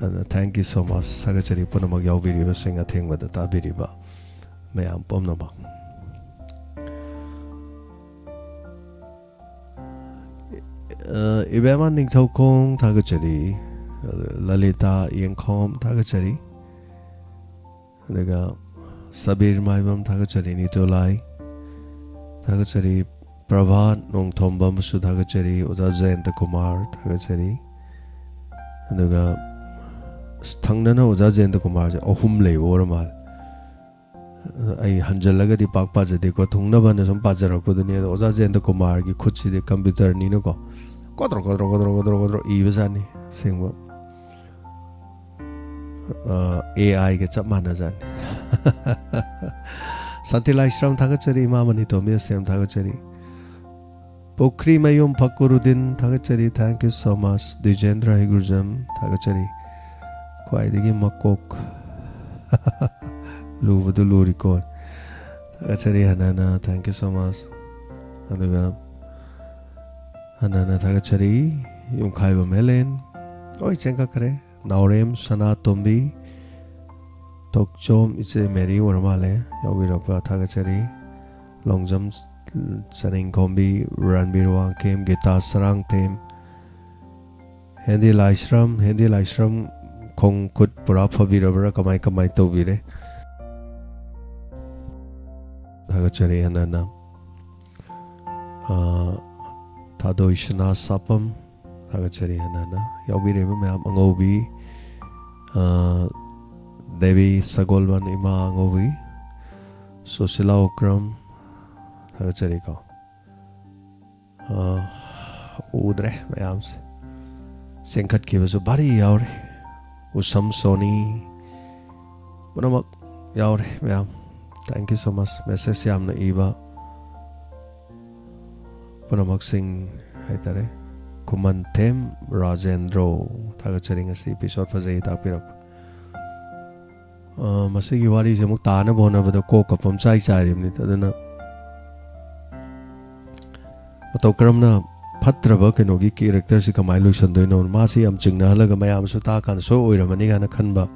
ꯑꯗꯨꯅ thank you so much꯫ ꯊꯥꯒꯠꯆꯔꯤ ꯄꯨꯝꯅꯃꯛ ꯌꯥꯎꯕꯤꯔꯤꯕꯁꯤꯡ, ꯑꯊꯦꯡꯕꯗ ꯇꯥꯕꯤꯔꯤꯕ ꯃꯌꯥꯝ ꯄꯨꯝꯅꯃꯛ꯫ ꯑ, ꯏꯕꯦꯝꯃ ꯅꯤꯡꯊꯧꯈꯣꯡ ꯊꯥꯒꯠꯆꯔꯤ꯫ ꯂꯂꯤꯇꯥ ꯌꯦꯡꯈꯣꯝ ꯊꯥꯒꯠꯆꯔꯤ꯫ ꯑꯗꯨꯒ ꯁꯕꯤꯔ ꯃꯥꯏꯕꯝ ꯊꯥꯒꯠꯆꯔꯤ꯫ ꯅꯤꯇꯨꯂꯥꯏ ꯊꯥꯒꯠꯆꯔꯤ꯫ ꯄ꯭ꯔꯚꯥ ꯅꯣꯡꯊꯣꯝꯕꯝꯁꯨ ꯊꯥꯒꯠꯆꯔꯤ꯫ ꯑꯣꯖꯥ ꯖꯌꯟꯇ ꯀꯨꯃꯥꯔ ꯊꯥꯒꯠꯆꯔꯤ꯫ ꯑꯗꯨꯒ ꯑꯁ, ꯊꯪꯅꯅ ꯑꯣꯖꯥ ꯖꯌꯟꯇ ꯀꯨꯃꯥꯔꯁꯦ ꯑꯍꯨꯝ ꯂꯩꯕ ꯑꯣꯏꯔ ꯃꯥꯜꯂꯦ꯫ ꯑꯩ ꯍꯟꯖꯜꯂꯒꯗꯤ ꯄꯥꯛ ꯄꯥꯖꯗꯦꯀꯣ, ꯊꯨꯡꯅꯕꯅ ꯁꯨꯝ ꯄꯥꯖꯔꯛꯄꯗꯨꯅꯤ꯫ ꯑꯗꯣ ꯑꯣꯖꯥ ꯖꯌꯟꯇ ꯀꯨꯃꯥꯔꯒꯤ ꯈꯨꯠꯁꯤꯗꯤ ꯀꯝꯄ꯭ꯌꯨꯇꯔꯅꯤꯅꯀꯣ, ꯀꯣꯗ꯭ꯔꯣ ꯀꯣꯗ꯭ꯔꯣ ꯀꯣꯗ꯭ꯔꯣ ꯀꯣꯗ꯭ꯔꯣ ꯀꯣꯗ꯭ꯔꯣ ꯏꯕꯖꯥꯠꯅꯤ ꯑꯁꯦꯡꯕ꯫ ꯑ, ꯑꯦ ꯑꯥꯏꯒ ꯆꯞ ꯃꯥꯟꯅꯖꯥꯠꯅꯤ꯫ ꯁꯥꯟꯇꯤ ꯂꯥꯏꯁ꯭ꯔꯝ ꯊꯥꯒꯠꯆꯔꯤ, ꯏꯃꯥ ꯃꯅꯤꯇꯣꯝꯕꯤ ꯑꯁꯦꯝ ꯊꯥꯒꯠꯆꯔꯤ꯫ ꯄꯨꯈ꯭ꯔꯤꯃꯌꯨꯝ ꯐꯀꯨꯔꯨꯗꯤꯟ ꯊꯥꯒꯠꯆꯔꯤ, thank you so much꯫ ꯗ꯭ꯋꯤꯖꯦꯟꯗ꯭ꯔ ꯍꯩꯒꯨꯔꯖꯝ ꯊꯥꯒꯠꯆꯔꯤ, ꯈ꯭ꯋꯥꯏꯗꯒꯤ ꯃꯀꯣꯛ ꯂꯨꯕꯗꯨ ꯂꯨꯔꯤꯀꯣ꯫ ꯊꯥꯒꯠꯆꯔꯤ ꯍꯟꯅ ꯍꯟꯅ, thank you so much꯫ ꯑꯗꯨꯒ ꯍꯟꯅ ꯍꯟꯅ ꯊꯥꯒꯠꯆꯔꯤ ꯌꯨꯝꯈꯥꯏꯕꯝ ꯍꯦꯂꯦꯟ, ꯂꯣꯏ ꯆꯦꯟꯈꯠꯈ꯭ꯔꯦ꯫ ꯅꯥꯎꯔꯦꯝ ꯁꯅꯥꯇꯣꯝꯕꯤ, ꯇꯣꯛꯆꯣꯝ ꯏꯆꯦ ꯃꯦꯔꯤ ꯑꯣꯏꯔ ꯃꯥꯜꯂꯦ, ꯌꯥꯎꯕꯤꯔꯛꯄ ꯊꯥꯒꯠꯆꯔꯤ꯫ ꯂꯣꯡꯖꯝ ꯆꯅꯤꯡꯈꯣꯝꯕꯤ, ꯔꯥꯟꯕꯤꯔ ꯋꯥꯡꯈꯦꯝ, ꯒꯤꯇꯥ ꯁꯔꯥꯡꯊꯦꯝ, ꯍꯦꯟꯗꯤ ꯂꯥꯏꯁ꯭ꯔꯝ, ꯍꯦꯟꯗꯤ ꯂꯥꯏꯁ꯭ꯔꯝ ꯈꯣꯡ ꯈꯨꯠ ꯄꯨꯔꯥ ꯐꯕꯤꯔꯕ꯭ꯔꯥ, ꯀꯃꯥꯏ ꯀꯃꯥꯏ ꯇꯧꯕꯤꯔꯦ? ꯊꯥꯒꯠꯆꯔꯤ ꯍꯟꯅ ꯍꯟꯅ꯫ ꯑ, ꯊꯥꯗꯣꯏ ꯁꯅꯥ ꯁꯥꯄꯝ, ꯊꯥꯒꯠꯆꯔꯤ ꯍꯟꯅ ꯍꯟꯅ꯫ ꯌꯥꯎꯕꯤꯔꯤꯕ ꯃꯌꯥꯝ, ꯑꯉꯧꯕꯤ, ꯑ, ꯗꯦꯕꯤ ꯁꯒꯣꯜꯕꯟ, ꯏꯃꯥ ꯑꯉꯧꯕꯤ, ꯁꯨꯁꯤꯂꯥ ꯎꯀ꯭ꯔꯝ, ꯊꯥꯒꯠꯆꯔꯤꯀꯣ꯫ ꯑ, ꯎꯗ꯭ꯔꯦ ꯃꯌꯥꯝꯁꯦ꯫ ꯆꯦꯟꯈꯠꯈꯤꯕꯁꯨ ꯚꯥꯔꯤ ꯌꯥꯎꯔꯦ꯫ ꯎꯁꯝ ꯁꯣꯅꯤ, ꯄꯨꯝꯅꯃꯛ ꯌꯥꯎꯔꯦ ꯃꯌꯥꯝ꯫ Thank you so much. Message ꯌꯥꯝꯅ ꯏꯕ ꯄꯨꯝꯅꯃꯛꯁꯤꯡ ꯍꯥꯏꯇꯥꯔꯦ꯫ ꯈꯨꯃꯟꯊꯦꯝ ꯔꯥꯖꯦꯟꯗ꯭ꯔꯣ, ꯊꯥꯒꯠꯆꯔꯤ, ꯉꯁꯤ episode ꯐꯖꯩ ꯇꯥꯛꯄꯤꯔꯛꯄ꯫ ꯑ, ꯃꯁꯤꯒꯤ ꯋꯥꯔꯤꯁꯦ ꯑꯃꯨꯛ ꯇꯥꯅꯕ ꯍꯣꯠꯅꯕꯗ ꯀꯣꯛꯀ ꯄꯨꯝꯆꯥꯏ ꯆꯥꯏꯔꯤꯕꯅꯤ꯫ ꯑꯗꯨꯅ ꯃꯇꯧ ꯀꯔꯝꯅ ꯐꯠꯇ꯭ꯔꯕ ꯀꯩꯅꯣꯒꯤ characterꯁꯤ ꯀꯃꯥꯏꯅ ꯂꯣꯏꯁꯟꯗꯣꯏꯅꯣ? ꯃꯥꯁꯤ ꯌꯥꯝ ꯆꯤꯡꯅꯍꯜꯂꯒ ꯃꯌꯥꯝꯁꯨ ꯇꯥꯛꯑꯀꯥꯟꯗ ꯁꯣꯏ ꯑꯣꯏꯔꯝꯃꯅꯤ ꯀꯥꯏꯅ ꯈꯟꯕ,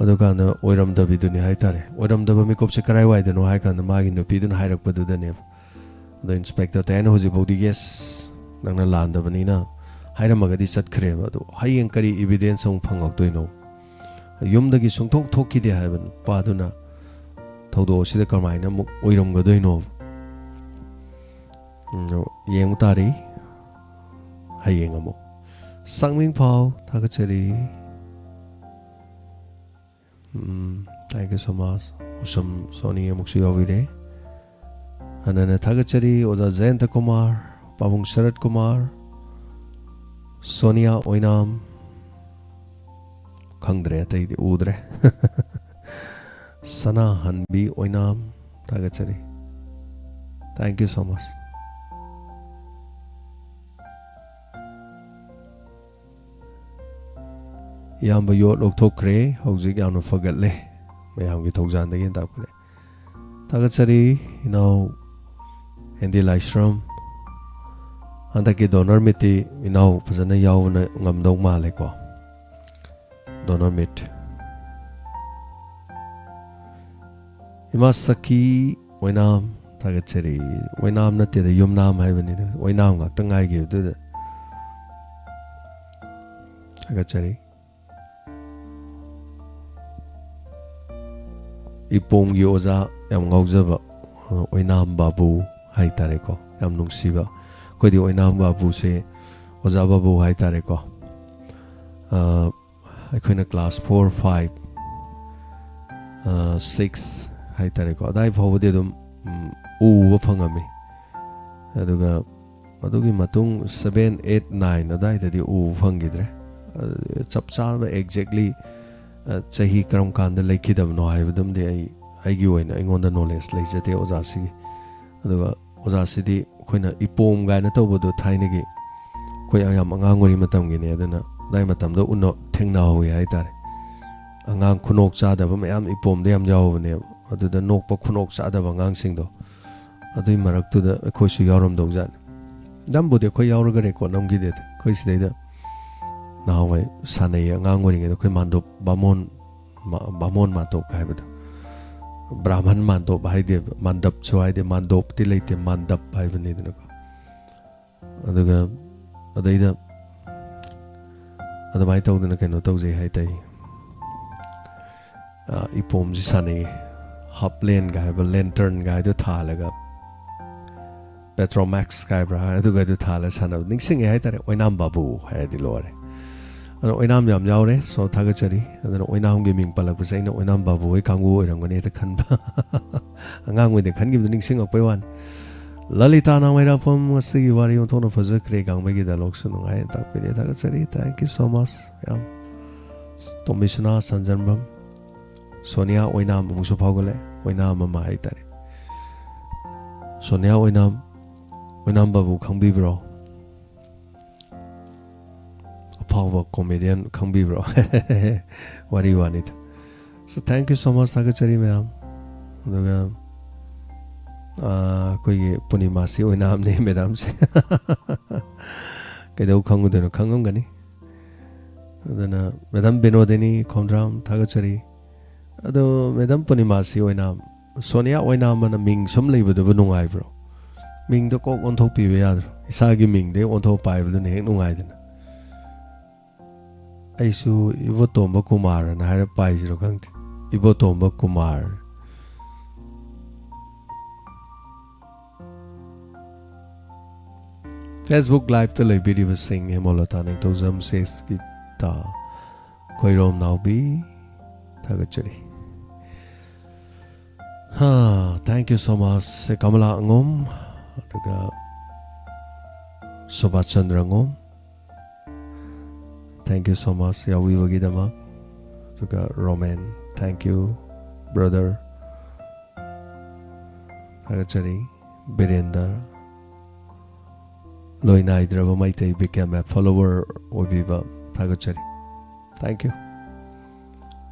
ꯑꯗꯨꯀꯥꯟꯗ ꯑꯣꯏꯔꯝꯗꯕꯤꯗꯨꯅꯤ ꯍꯥꯏꯇꯥꯔꯦ꯫ ꯑꯣꯏꯔꯝꯗꯕ ꯃꯤꯀꯨꯞꯁꯦ ꯀꯔꯥꯏꯋꯥꯏꯗꯅꯣ ꯍꯥꯏ ꯀꯥꯟꯗ ꯃꯥꯒꯤ ꯅꯨꯄꯤꯗꯨꯅ ꯍꯥꯏꯔꯛꯄꯗꯨꯗꯅꯦꯕ꯫ ꯑꯗꯣ Inspector ꯇꯌꯥꯏꯅ ꯍꯧꯖꯤꯛꯐꯥꯎꯗꯤ "Yes, ꯅꯪꯅ ꯂꯥꯟꯗꯕꯅꯤꯅ" ꯍꯥꯏꯔꯝꯃꯒꯗꯤ ꯆꯠꯈ꯭ꯔꯦꯕ꯫ ꯑꯗꯣ ꯍꯌꯦꯡ ꯀꯔꯤ evidence ꯑꯃꯨꯛ ꯐꯪꯉꯛꯇꯣꯏꯅꯣ? ꯌꯨꯝꯗꯒꯤ ꯁꯨꯡꯊꯣꯛ ꯊꯣꯛꯈꯤꯗꯦ ꯍꯥꯏꯕ ꯅꯨꯄꯥꯗꯨꯅ ꯊꯧꯗꯣꯛ ꯑꯁꯤꯗ ꯀꯃꯥꯏꯅ ꯑꯃꯨꯛ ꯑꯣꯏꯔꯝꯒꯗꯣꯏꯅꯣ? ꯎꯝ, ꯌꯦꯡꯕ ꯇꯥꯔꯤ ꯍꯌꯦꯡ ꯑꯃꯨꯛ꯫ ꯁꯪꯃꯤꯡꯐꯥꯎ ꯊꯥꯒꯠꯆꯔꯤ꯫ Um, thank you so much꯫ ꯎꯁꯝ ꯁꯣꯅꯤ ꯑꯃꯨꯛꯁꯨ ꯌꯥꯎꯕꯤꯔꯦ꯫ ꯍꯟꯅ ꯍꯟꯅ ꯊꯥꯒꯠꯆꯔꯤ ꯑꯣꯖꯥ ꯖꯌꯟꯇ ꯀꯨꯃꯥꯔ, ꯄꯥꯕꯨꯡ ꯁꯔꯠ ꯀꯨꯃꯥꯔ, ꯁꯣꯅꯤꯌꯥ ꯑꯣꯏꯅꯥꯝ, ꯈꯪꯗ꯭ꯔꯦ, ꯑꯇꯩꯗꯤ ꯎꯗ꯭ꯔꯦ꯫ ꯁꯅꯥꯍꯟꯕꯤ ꯑꯣꯏꯅꯥꯝ, ꯊꯥꯒꯠꯆꯔꯤ꯫ Thank you so much꯫ ꯏꯌꯥꯝꯕ ꯌꯣꯠ ꯂꯧꯊꯣꯛꯈ꯭ꯔꯦ, ꯍꯧꯖꯤꯛ ꯌꯥꯝꯅ ꯐꯒꯠꯂꯦ, ꯃꯌꯥꯝꯒꯤ ꯊꯧꯖꯥꯟꯗꯒꯤ ꯇꯥꯛꯄꯤꯔꯦ꯫ ꯊꯥꯒꯠꯆꯔꯤ ꯏꯅꯥꯎ ꯑꯦꯟꯗꯤ ꯂꯥꯏꯁ꯭ꯔꯝ꯫ ꯍꯟꯗꯛꯀꯤ donor meetꯇꯤ ꯏꯅꯥꯎ ꯐꯖꯅ ꯌꯥꯎꯕꯅ ꯉꯝꯗꯧ ꯃꯥꯜꯂꯦꯀꯣ꯫ Donor meet꯫ ꯏꯃꯥ ꯁꯈꯤ ꯑꯣꯏꯅꯥꯝ, ꯊꯥꯒꯠꯆꯔꯤ꯫ ꯑꯣꯏꯅꯥꯝ ꯅꯠꯇꯦꯗ, ꯌꯨꯝꯅꯥꯝ ꯍꯥꯏꯕꯅꯤꯗ, ꯑꯣꯏꯅꯥꯝ ꯉꯥꯛꯇ ꯉꯥꯏꯈꯤꯕꯗꯨꯗ꯫ ꯊꯥꯒꯠꯆꯔꯤ꯫ ꯏꯄꯣꯝꯒꯤ ꯑꯣꯖꯥ ꯌꯥꯝ ꯉꯥꯎꯖꯕ, ꯑ, ꯑꯣꯏꯅꯥꯝ ꯕꯥꯕꯨ ꯍꯥꯏꯇꯥꯔꯦꯀꯣ, ꯌꯥꯝ ꯅꯨꯡꯁꯤꯕ꯫ ꯑꯩꯈꯣꯏꯗꯤ ꯑꯣꯏꯅꯥꯝ ꯕꯥꯕꯨꯁꯦ ꯑꯣꯖꯥ ꯕꯥꯕꯨ ꯍꯥꯏꯇꯥꯔꯦꯀꯣ꯫ ꯑ, ꯑꯩꯈꯣꯏꯅ class four, five, ꯑ, six ꯍꯥꯏꯇꯥꯔꯦꯀꯣ, ꯑꯗꯥꯏ ꯐꯥꯎꯕꯗꯤ ꯑꯗꯨꯝ, ꯎꯝ, ꯎꯕ ꯐꯪꯉꯝꯃꯤ꯫ ꯑꯗꯨꯒ ꯑꯗꯨꯒꯤ ꯃꯇꯨꯡ seven, eight, nine ꯑꯗꯥꯏꯗꯗꯤ ꯎꯕ ꯐꯪꯈꯤꯗ꯭ꯔꯦ꯫ ꯑ, ꯆꯞ ꯆꯥꯕ exactly, ꯑ, ꯆꯍꯤ ꯀꯔꯝ ꯀꯥꯟꯗ ꯂꯩꯈꯤꯗꯕꯅꯣ ꯍꯥꯏꯕꯗꯨꯝꯗꯤ ꯑꯩ, ꯑꯩꯒꯤ ꯑꯣꯏꯅ ꯑꯩꯉꯣꯟꯗ ꯅꯣꯂꯦꯖ ꯂꯩꯖꯗꯦ ꯑꯣꯖꯥꯁꯤꯒꯤ꯫ ꯑꯗꯨꯒ ꯑꯣꯖꯥꯁꯤꯗꯤ ꯑꯩꯈꯣꯏꯅ ꯏꯄꯣꯝ ꯀꯥꯏꯅ ꯇꯧꯕꯗꯣ ꯊꯥꯏꯅꯒꯤ ꯑꯩꯈꯣꯏ ꯌꯥꯝ ꯑꯉꯥꯡ ꯑꯣꯏꯔꯤ ꯃꯇꯝꯒꯤꯅꯦ꯫ ꯑꯗꯨꯅ ꯑꯗꯥꯏ ꯃꯇꯝꯗ ꯎꯅ ꯊꯦꯡꯅꯍꯧꯋꯦ ꯍꯥꯏꯇꯥꯔꯦ꯫ ꯑꯉꯥꯡ ꯈꯨꯅꯣꯛ ꯆꯥꯗꯕ ꯃꯌꯥꯝ ꯏꯄꯣꯝꯗ ꯌꯥꯝ ꯌꯥꯎꯕꯅꯦꯕ꯫ ꯑꯗꯨꯗ ꯅꯣꯛꯄ ꯈꯨꯅꯣꯛ ꯆꯥꯗꯕ ꯑꯉꯥꯡꯁꯤꯡꯗꯣ, ꯑꯗꯨꯏ ꯃꯔꯛꯇꯨꯗ ꯑꯩꯈꯣꯏꯁꯨ ꯌꯥꯎꯔꯝꯗꯧꯖꯥꯠꯅꯤ꯫ ꯅꯝꯕꯨꯗꯤ ꯑꯩꯈꯣꯏ ꯌꯥꯎꯔꯒ ꯔꯦꯀꯣꯔꯠ ꯅꯝꯈꯤꯗꯦꯗ꯫ ꯑꯩꯈꯣꯏ ꯁꯤꯗꯩꯗ ꯅꯍꯥꯟꯋꯥꯏ ꯁꯥꯟꯅꯩꯌꯦ ꯑꯉꯥꯡ ꯑꯣꯏꯔꯤꯉꯩꯗ, ꯑꯩꯈꯣꯏ ꯃꯥꯟꯗꯣꯞ ꯕꯥꯃꯣꯟ, ꯃꯥ-, ꯕꯥꯃꯣꯟ ꯃꯥꯟꯗꯣꯞ ꯍꯥꯏꯕꯗꯣ, ꯕ꯭ꯔꯥꯍꯃꯟ ꯃꯥꯟꯗꯣꯞ ꯍꯥꯏꯗꯦꯕ, ꯃꯥꯟꯗꯞꯁꯨ ꯍꯥꯏꯗꯦ, ꯃꯥꯟꯗꯣꯞꯇꯤ ꯂꯩꯇꯦ, ꯃꯥꯟꯗꯞ ꯍꯥꯏꯕꯅꯤꯗꯅꯀꯣ꯫ ꯑꯗꯨꯒ ꯑꯗꯩꯗ ꯑꯗꯨꯃꯥꯏꯅ ꯇꯧꯗꯅ ꯀꯩꯅꯣ ꯇꯧꯖꯩ ꯍꯥꯏ ꯇꯥꯏ꯫ ꯑ, ꯏꯄꯣꯝꯁꯤ ꯁꯥꯟꯅꯩ꯫ ꯍꯥꯞꯂꯦꯟꯒ ꯍꯥꯏꯕ, ꯂꯦꯟꯇꯔꯟꯒ ꯍꯥꯏꯗꯣ ꯊꯥꯜꯂꯒ, ꯄꯦꯇ꯭ꯔꯣꯃꯦꯛꯁ ꯍꯥꯏꯕ꯭ꯔꯥ, ꯑꯗꯨꯒ ꯑꯗꯨ ꯊꯥꯜꯂꯒ ꯁꯥꯟꯅꯕ ꯅꯤꯡꯁꯤꯡꯉꯦ ꯍꯥꯏꯇꯥꯔꯦ꯫ ꯑꯣꯏꯅꯥꯝ ꯕꯥꯕꯨ ꯍꯥꯏꯔꯗꯤ ꯂꯣꯏꯔꯦ꯫ ꯑꯗꯣ ꯑꯣꯏꯅꯥꯝ ꯌꯥꯝ ꯌꯥꯎꯔꯦ, ꯁꯣ ꯊꯥꯒꯠꯆꯔꯤ꯫ ꯑꯗꯨꯅ ꯑꯣꯏꯅꯥꯝꯒꯤ ꯃꯤꯡ ꯄꯜꯂꯛꯄꯁꯦ ꯑꯩꯅ ꯑꯣꯏꯅꯥꯝ ꯕꯥꯕꯨ ꯍꯣꯏ ꯀꯥꯡꯕꯨ ꯑꯣꯏꯔꯝꯒꯅꯤ ꯍꯦꯛꯇ ꯈꯟꯕ꯫ ꯑꯉꯥꯡ ꯑꯣꯏꯅ ꯈꯟꯈꯤꯕꯗꯨ ꯅꯤꯡꯁꯤꯡꯉꯛꯄꯩ ꯋꯥꯅꯤ꯫ ꯂꯂꯤꯇꯥ ꯅꯥꯎꯃꯩꯔꯥꯛꯄꯝ, ꯉꯁꯤꯒꯤ ꯋꯥꯔꯤ ꯑꯣꯟꯊꯣꯛꯅ ꯐꯖꯈ꯭ꯔꯦ, ꯒꯥꯡꯃꯩꯒꯤ ꯗꯥꯏꯂꯣꯛꯁꯨ ꯅꯨꯡꯉꯥꯏ, ꯇꯥꯛꯄꯤꯔꯦ, ꯊꯥꯒꯠꯆꯔꯤ꯫ Thank you so much ꯌꯥꯝ꯫ ꯇꯣꯝꯕꯤꯁꯅꯥ ꯁꯟꯖꯟꯕꯝ, ꯁꯣꯅꯤꯌꯥ ꯑꯣꯏꯅꯥꯝ ꯑꯃꯨꯛꯁꯨ ꯐꯥꯎꯒꯠꯂꯦ, ꯑꯣꯏꯅꯥꯝ ꯑꯃ ꯍꯥꯏꯇꯥꯔꯦ꯫ ꯁꯣꯅꯤꯌꯥ ꯑꯣꯏꯅꯥꯝ, ꯑꯣꯏꯅꯥꯝ ꯕꯥꯕꯨ ꯈꯪꯕꯤꯕ꯭ꯔꯣ? ꯑꯐꯥꯎꯕ ꯀꯣꯃꯦꯗꯤꯌꯟ ꯈꯪꯕꯤꯕ꯭ꯔꯣ? ꯋꯥꯔꯤ ꯋꯥꯅꯤꯗ꯫ So thank you so much, ꯊꯥꯒꯠꯆꯔꯤ ꯃꯌꯥꯝ꯫ ꯑꯗꯨꯒ, ꯑꯥ, ꯑꯩꯈꯣꯏꯒꯤ ꯄꯨꯔꯅꯤꯃꯥꯁꯤ ꯑꯣꯏꯅꯥꯝꯅꯦ ꯃꯦꯗꯥꯝꯁꯦ꯫ ꯀꯩꯗꯧ ꯈꯪꯉꯨꯗꯣꯏꯅꯣ, ꯈꯪꯉꯝꯒꯅꯤ꯫ ꯑꯗꯨꯅ ꯃꯦꯗꯥꯝ ꯕꯤꯅꯣꯗꯤꯅꯤ ꯈꯣꯝꯗ꯭ꯔꯥꯝ, ꯊꯥꯒꯠꯆꯔꯤ꯫ ꯑꯗꯣ ꯃꯦꯗꯥꯝ ꯄꯨꯔꯅꯤꯃꯥꯁꯤ ꯑꯣꯏꯅꯥꯝ, ꯁꯣꯅꯤꯌꯥ ꯑꯣꯏꯅꯥꯝ ꯑꯅ ꯃꯤꯡ ꯁꯨꯝ ꯂꯩꯕꯗꯨꯕꯨ ꯅꯨꯡꯉꯥꯏꯕ꯭ꯔꯣ? ꯃꯤꯡꯗꯣ ꯀꯣꯛ ꯑꯣꯟꯊꯣꯛꯄꯤꯕ ꯌꯥꯗ꯭ꯔꯣ? ꯏꯁꯥꯒꯤ ꯃꯤꯡꯗꯩ ꯑꯣꯟꯊꯣꯛꯄ ꯍꯥꯏꯕꯗꯨꯅ ꯍꯦꯛ ꯅꯨꯡꯉꯥꯏꯗꯅ꯫ ꯑꯩꯁꯨ ꯏꯕꯣꯇꯣꯝꯕ ꯀꯨꯃꯥꯔ ꯑꯅ ꯍꯥꯏꯔ ꯄꯥꯏꯁꯤꯔꯣ ꯈꯪꯗꯦ꯫ ꯏꯕꯣꯇꯣꯝꯕ ꯀꯨꯃꯥꯔ꯫ Facebook Live ꯇ ꯂꯩꯕꯤꯔꯤꯕꯁꯤꯡ, ꯍꯦꯃꯣꯂꯇꯥ ꯅꯤꯡꯊꯧꯖꯝ, ꯁꯦꯁꯀꯤꯇꯥ, ꯈꯣꯏꯔꯣꯝ ꯅꯥꯎꯕꯤ, ꯊꯥꯒꯠꯆꯔꯤ꯫ ꯍꯥ, thank you so much꯫ ꯁꯦ ꯀꯃꯂꯥ ꯑꯉꯣꯝ, ꯑꯗꯨꯒ Subhas Chandra ꯑꯉꯣꯝ, thank you so much ꯌꯥꯎꯕꯤꯕꯒꯤꯗꯃꯛ꯫ ꯑꯗꯨꯒ ꯔꯣꯃꯦꯟ, thank you brother꯫ ꯊꯥꯒꯠꯆꯔꯤ꯫ ꯕꯤꯔꯦꯟꯗꯔ, ꯂꯣꯏ ꯅꯥꯏꯗ꯭ꯔꯕ ꯃꯩꯇꯩ ꯕꯤꯀꯦꯝ ꯑꯦꯞ ꯐꯣꯂꯣꯋꯔ ꯑꯣꯏꯕꯤꯕ, ꯊꯥꯒꯠꯆꯔꯤ꯫ Thank you꯫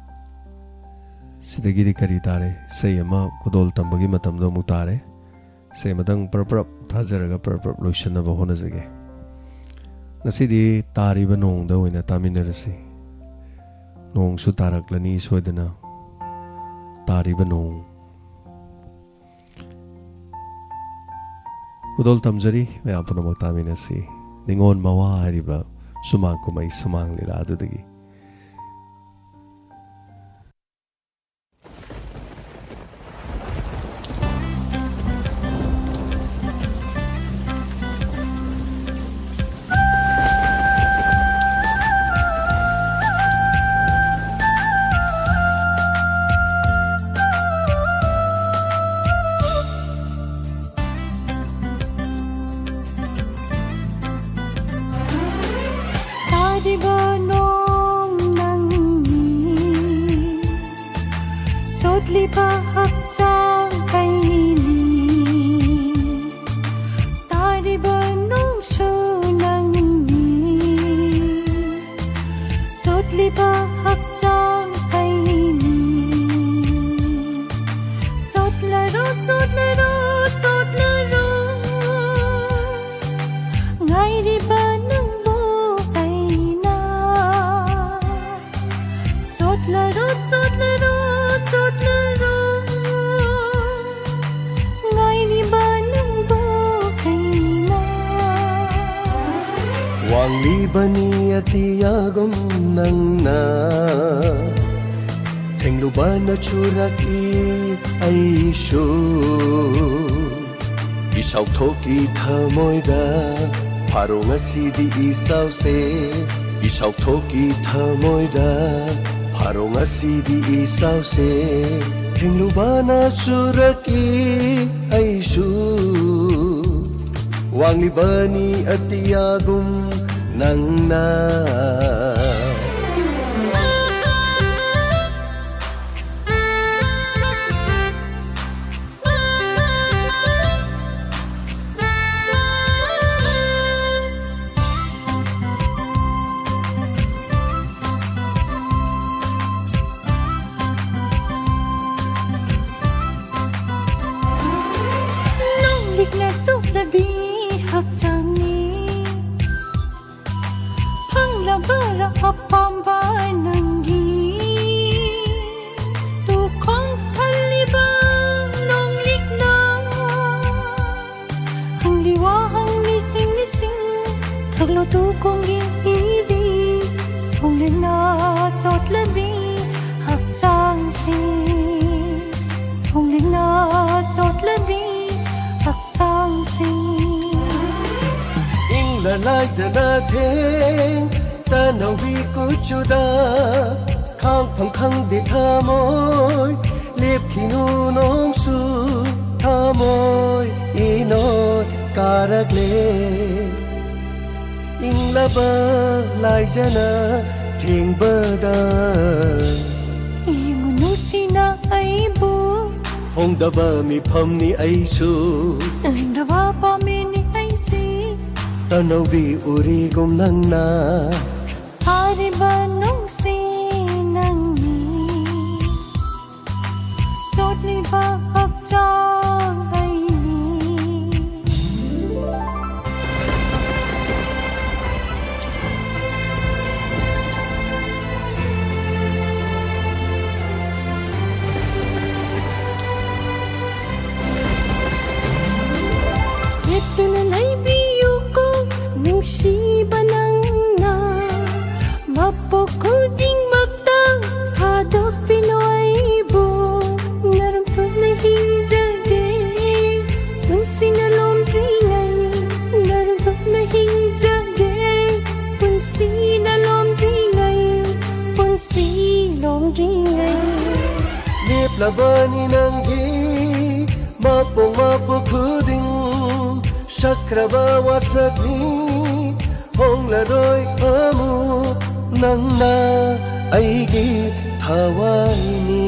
ꯁꯤꯗꯒꯤꯗꯤ ꯀꯔꯤ ꯇꯥꯔꯦ? ꯏꯁꯩ ꯑꯃ ꯈꯨꯗꯣꯜ ꯇꯝꯕꯒꯤ ꯃꯇꯝꯗꯣ ꯑꯃꯨꯛ ꯇꯥꯔꯦ꯫ ꯏꯁꯩ ꯑꯃꯇꯪ ꯄ꯭ꯔꯞ ꯄ꯭ꯔꯞ ꯊꯥꯖꯔꯒ ꯄ꯭ꯔꯞ ꯄ꯭ꯔꯞ ꯂꯣꯏꯁꯤꯟꯅꯕ ꯍꯣꯠꯅꯖꯒꯦ꯫ ꯉꯁꯤꯗꯤ ꯇꯥꯔꯤꯕ ꯅꯣꯡꯗ ꯑꯣꯏꯅ ꯇꯥꯃꯤꯟꯅꯔꯁꯤ꯫ ꯅꯣꯡꯁꯨ ꯇꯥꯔꯛꯂꯅꯤ ꯁꯣꯏꯗꯅ꯫ ꯇꯥꯔꯤꯕ ꯅꯣꯡ꯫ ꯈꯨꯗꯣꯜ ꯇꯝꯖꯔꯤ, ꯃꯌꯥꯝ ꯄꯨꯝꯅꯃꯛ ꯇꯥꯃꯤꯟꯅꯁꯤ꯫ ꯅꯤꯉꯣꯜ ꯃꯋꯥ ꯍꯥꯏꯔꯤꯕ ꯁꯨꯃꯥꯡ ꯀꯨꯝꯍꯩ, ꯁꯨꯃꯥꯡ ꯂꯤꯂꯥ ꯑꯗꯨꯗꯒꯤ꯫ ꯇꯥꯔꯤꯕ ꯅꯣꯡ ꯅꯪꯅꯤ, ꯆꯣꯠꯂꯤꯕ ꯍꯛꯆꯥꯡ ꯑꯩꯅꯤ꯫ ꯇꯥꯔꯤꯕ ꯅꯣꯡꯁꯨ ꯅꯪꯅꯤ, ꯆꯣꯠꯂꯤꯕ ꯍꯛꯆꯥꯡ ꯑꯩꯅꯤ꯫ ꯆꯣꯠꯂꯔꯣ, ꯆꯣꯠꯂꯔꯣ, ꯆꯣꯠꯂꯔꯣ, ꯉꯥꯏꯔꯤꯕ ꯅꯪꯕꯨ ꯑꯩꯅ꯫ ꯆꯣꯠꯂꯔꯣ, ꯆꯣꯠꯂꯔꯣ, ꯆꯣꯠꯂꯔꯣ, ꯉꯥꯏꯔꯤꯕ ꯅꯪꯕꯨ ꯑꯩꯅ꯫ ꯋꯥꯡꯂꯤꯕꯅꯤ ꯑꯇꯤꯌꯥꯒꯨꯝ ꯅꯪꯅ, ꯊꯦꯡꯂꯨꯕꯅ ꯆꯨꯔꯛꯏ ꯑꯩꯁꯨ꯫ ꯏꯁꯥꯎꯊꯣꯛꯀꯤ ꯊꯃꯣꯏꯗ ꯐꯥꯔꯣ ꯉꯁꯤꯗꯤ ꯏꯁꯥꯎꯁꯦ꯫ ꯏꯁꯥꯎꯊꯣꯛꯀꯤ ꯊꯃꯣꯏꯗ ꯐꯥꯔꯣ ꯉꯁꯤꯗꯤ ꯏꯁꯥꯎꯁꯦ꯫ ꯊꯦꯡꯂꯨꯕꯅ ꯆꯨꯔꯛꯏ ꯑꯩꯁꯨ꯫ ꯋꯥꯡꯂꯤꯕꯅꯤ ꯑꯇꯤꯌꯥꯒꯨꯝ ꯅꯪꯅ꯫ ꯂꯣꯇꯨ ꯀꯨꯝꯒꯤ ꯏꯗꯤ ꯍꯣꯡꯂꯤꯛꯅ ꯆꯣꯠꯂꯕꯤ ꯍꯛꯆꯥꯡꯁꯤ, ꯍꯣꯡꯂꯤꯛꯅ ꯆꯣꯠꯂꯕꯤ ꯍꯛꯆꯥꯡꯁꯤ꯫ ꯏꯪꯂ ꯂꯥꯏꯖꯅ ꯊꯦꯡ ꯇꯅꯧꯕꯤ ꯀꯨꯆꯨꯗ ꯈꯥꯡꯐꯝ ꯈꯪꯗꯦ ꯊꯃꯣꯏ, ꯂꯦꯞꯈꯤꯅꯨ ꯅꯣꯡꯁꯨ ꯊꯃꯣꯏ ꯏꯅꯣꯏ ꯀꯥꯔꯛꯂꯦ꯫ ꯏꯪꯂꯕ ꯂꯥꯏꯖꯅ ꯊꯦꯡꯕꯗ ꯌꯦꯡꯉꯨ ꯅꯨꯡꯁꯤꯅ ꯑꯩꯕꯨ꯫ ꯍꯣꯡꯗꯕ ꯃꯤꯐꯝꯅꯤ ꯑꯩꯁꯨ꯫ ꯇꯥꯅꯤꯡꯗꯕ ꯄꯥꯝꯃꯤꯅꯤ ꯑꯩꯁꯤ꯫ ꯇꯅꯧꯕꯤ ꯎꯔꯤꯒꯨꯝ ꯅꯪꯅ꯫ ꯐꯥꯔꯤꯕ ꯅꯨꯡꯁꯤ ꯅꯪꯅꯤ꯫ ꯆꯣꯠꯂꯤꯕ ꯍꯛꯆꯥꯡ ꯑꯩꯅꯤ꯫ ꯂꯦꯞꯇꯨꯅ ꯂꯩꯕꯤꯌꯨꯀꯣ ꯅꯨꯡꯁꯤꯕ ꯅꯪꯅ꯫ ꯃꯄꯣꯛ ꯈꯨꯗꯤꯡꯃꯛꯇ ꯊꯥꯗꯣꯛꯄꯤꯅꯨ ꯑꯩꯕꯨ꯫ ꯅꯔꯨꯝ ꯊꯨꯞꯅ ꯍꯤꯡꯖꯒꯦ ꯄꯨꯟꯁꯤꯅ ꯂꯣꯝꯗ꯭ꯔꯤꯉꯩ꯫ ꯅꯔꯨꯝ ꯊꯨꯞꯅ ꯍꯤꯡꯖꯒꯦ ꯄꯨꯟꯁꯤꯅ ꯂꯣꯝꯗ꯭ꯔꯤꯉꯩ꯫ ꯄꯨꯟꯁꯤ ꯂꯣꯝꯗ꯭ꯔꯤꯉꯩ꯫ ꯂꯦꯞꯂꯕꯅꯤ ꯅꯪꯒꯤ ꯃꯄꯣꯛ ꯃꯄꯣꯛ ꯈꯨꯗꯤꯡ꯫ ꯁꯛꯈ꯭ꯔꯕ ꯋꯥꯁꯛꯅꯤ ꯍꯣꯡꯂꯔꯣꯏ ꯑꯃꯨꯛ꯫ ꯅꯪꯅ ꯑꯩꯒꯤ ꯊꯋꯥꯏꯅꯤ꯫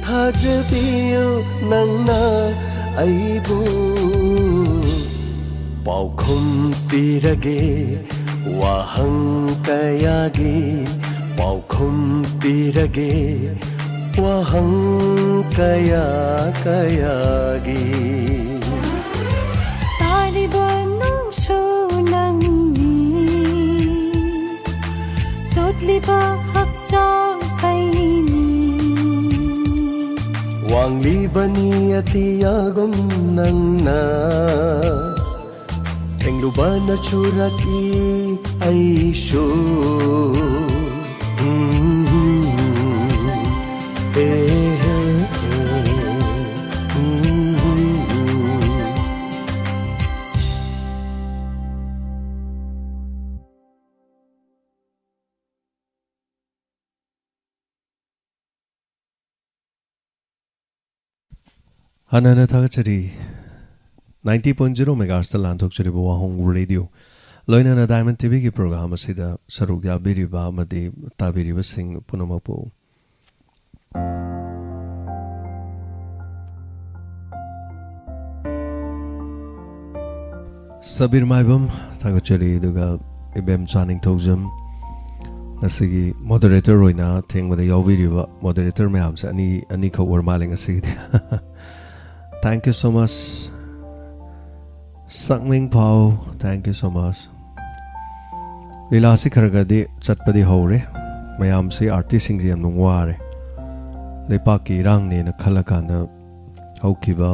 ꯊꯥꯖꯕꯤꯌꯨ ꯅꯪꯅ ꯑꯩꯕꯨ꯫ ꯄꯥꯎꯈꯨꯝ ꯄꯤꯔꯒꯦ ꯋꯥꯍꯪ ꯀꯌꯥꯒꯤ꯫ ꯄꯥꯎꯈꯨꯝ ꯄꯤꯔꯒꯦ ꯋꯥꯍꯪ ꯀꯌꯥ ꯀꯌꯥꯒꯤ꯫ ꯇꯥꯔꯤꯕ ꯅꯨꯡꯁꯨ ꯅꯪꯅꯤ꯫ ꯆꯣꯠꯂꯤꯕ ꯍꯛꯆꯥꯡ ꯑꯩꯅꯤ꯫ ꯋꯥꯡꯂꯤꯕꯅꯤ ꯑꯇꯤꯌꯥꯒꯨꯝ ꯅꯪꯅ꯫ ꯇꯦꯡꯂꯨꯕꯅ ꯆꯨꯔꯛꯏ ꯑꯩꯁꯨ꯫ ꯎꯝ, ꯑꯦ, ꯑꯦ, ꯎꯝ꯫ ꯍꯟꯅ ꯍꯟꯅ ꯊꯥꯒꯠꯆꯔꯤ꯫ Ninety point zero megahertzꯇ ꯂꯥꯟꯊꯣꯛꯆꯔꯤꯕ ꯋꯥꯍꯣꯡ ꯔꯦꯗꯤꯑꯣ, ꯂꯣꯏꯅꯅ Diamond TVꯒꯤ program ꯑꯁꯤꯗ ꯁꯔꯨꯛ ꯌꯥꯕꯤꯔꯤꯕ ꯑꯃꯗꯤ ꯇꯥꯕꯤꯔꯤꯕꯁꯤꯡ ꯄꯨꯝꯅꯃꯛꯄꯨ꯫ ꯁꯕꯤꯔ ꯃꯥꯏꯕꯝ ꯊꯥꯒꯠꯆꯔꯤ, ꯑꯗꯨꯒ ꯏꯕꯦꯝꯆꯥ ꯅꯤꯡꯊꯧꯖꯝ, ꯉꯁꯤꯒꯤ moderator ꯑꯣꯏꯅ ꯊꯦꯡꯕꯗ ꯌꯥꯎꯕꯤꯔꯤꯕ moderator ꯃꯌꯥꯝꯁꯦ ꯑꯅꯤ, ꯑꯅꯤꯈꯛ ꯑꯣꯏꯔ ꯃꯥꯜꯂꯦ ꯉꯁꯤꯒꯤꯗꯤ꯫ Thank you so much꯫ ꯁꯛꯃꯤꯡ ꯐꯥꯎ, thank you so much꯫ ꯂꯤꯂꯥꯁꯤ ꯈꯔ ꯈꯔꯗꯤ ꯆꯠꯄꯗꯤ ꯍꯧꯔꯦ꯫ ꯃꯌꯥꯝꯁꯤ, artistꯁꯤꯡꯁꯤ ꯌꯥꯝꯅ ꯋꯥꯔꯦ꯫ ꯂꯩꯄꯥꯛꯀꯤ ꯏꯔꯥꯡꯅꯦꯅ ꯈꯜꯂꯀꯥꯟꯗ ꯍꯧꯈꯤꯕ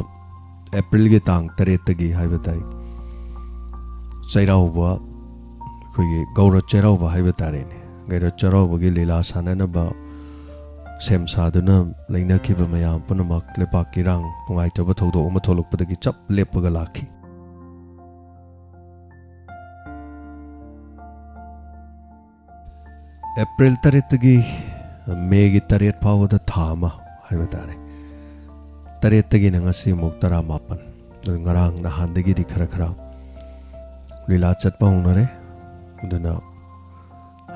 Aprilꯒꯤ ꯇꯥꯡ ꯇꯔꯦꯠꯇꯒꯤ ꯍꯥꯏꯕ ꯇꯥꯏ, ꯆꯩꯔꯥꯎꯕ, ꯑꯩꯈꯣꯏꯒꯤ ꯒꯧꯔ ꯆꯩꯔꯥꯎꯕ ꯍꯥꯏꯕ ꯇꯥꯔꯦꯅꯦ, ꯒꯧꯔ ꯆꯩꯔꯥꯎꯕꯒꯤ ꯂꯤꯂꯥ ꯁꯥꯟꯅꯅꯕ ꯁꯦꯝ ꯁꯥꯗꯨꯅ ꯂꯩꯅꯈꯤꯕ ꯃꯌꯥꯝ ꯄꯨꯝꯅꯃꯛ ꯂꯩꯄꯥꯛꯀꯤ ꯏꯔꯥꯡ ꯅꯨꯡꯉꯥꯏꯇꯕ ꯊꯧꯗꯣꯛ ꯑꯃ ꯊꯣꯛꯂꯛꯄꯗꯒꯤ ꯆꯞ ꯂꯦꯞꯄꯒ ꯂꯥꯛꯈꯤ꯫ April ꯇꯔꯦꯠꯇꯒꯤ Mayꯒꯤ ꯇꯔꯦꯠ ꯐꯥꯎꯕꯗ ꯊꯥ ꯑꯃ ꯍꯥꯏꯕ ꯇꯥꯔꯦ꯫ ꯇꯔꯦꯠꯇꯒꯤꯅ ꯉꯁꯤ ꯑꯃꯨꯛ ꯇꯔꯥꯃꯥꯄꯟ꯫ ꯑꯗꯨ ꯉꯔꯥꯡ ꯅꯍꯥꯟꯗꯒꯤꯗꯤ ꯈꯔ ꯈꯔ ꯂꯤꯂꯥ ꯆꯠꯄ ꯍꯧꯅꯔꯦ꯫ ꯑꯗꯨꯅ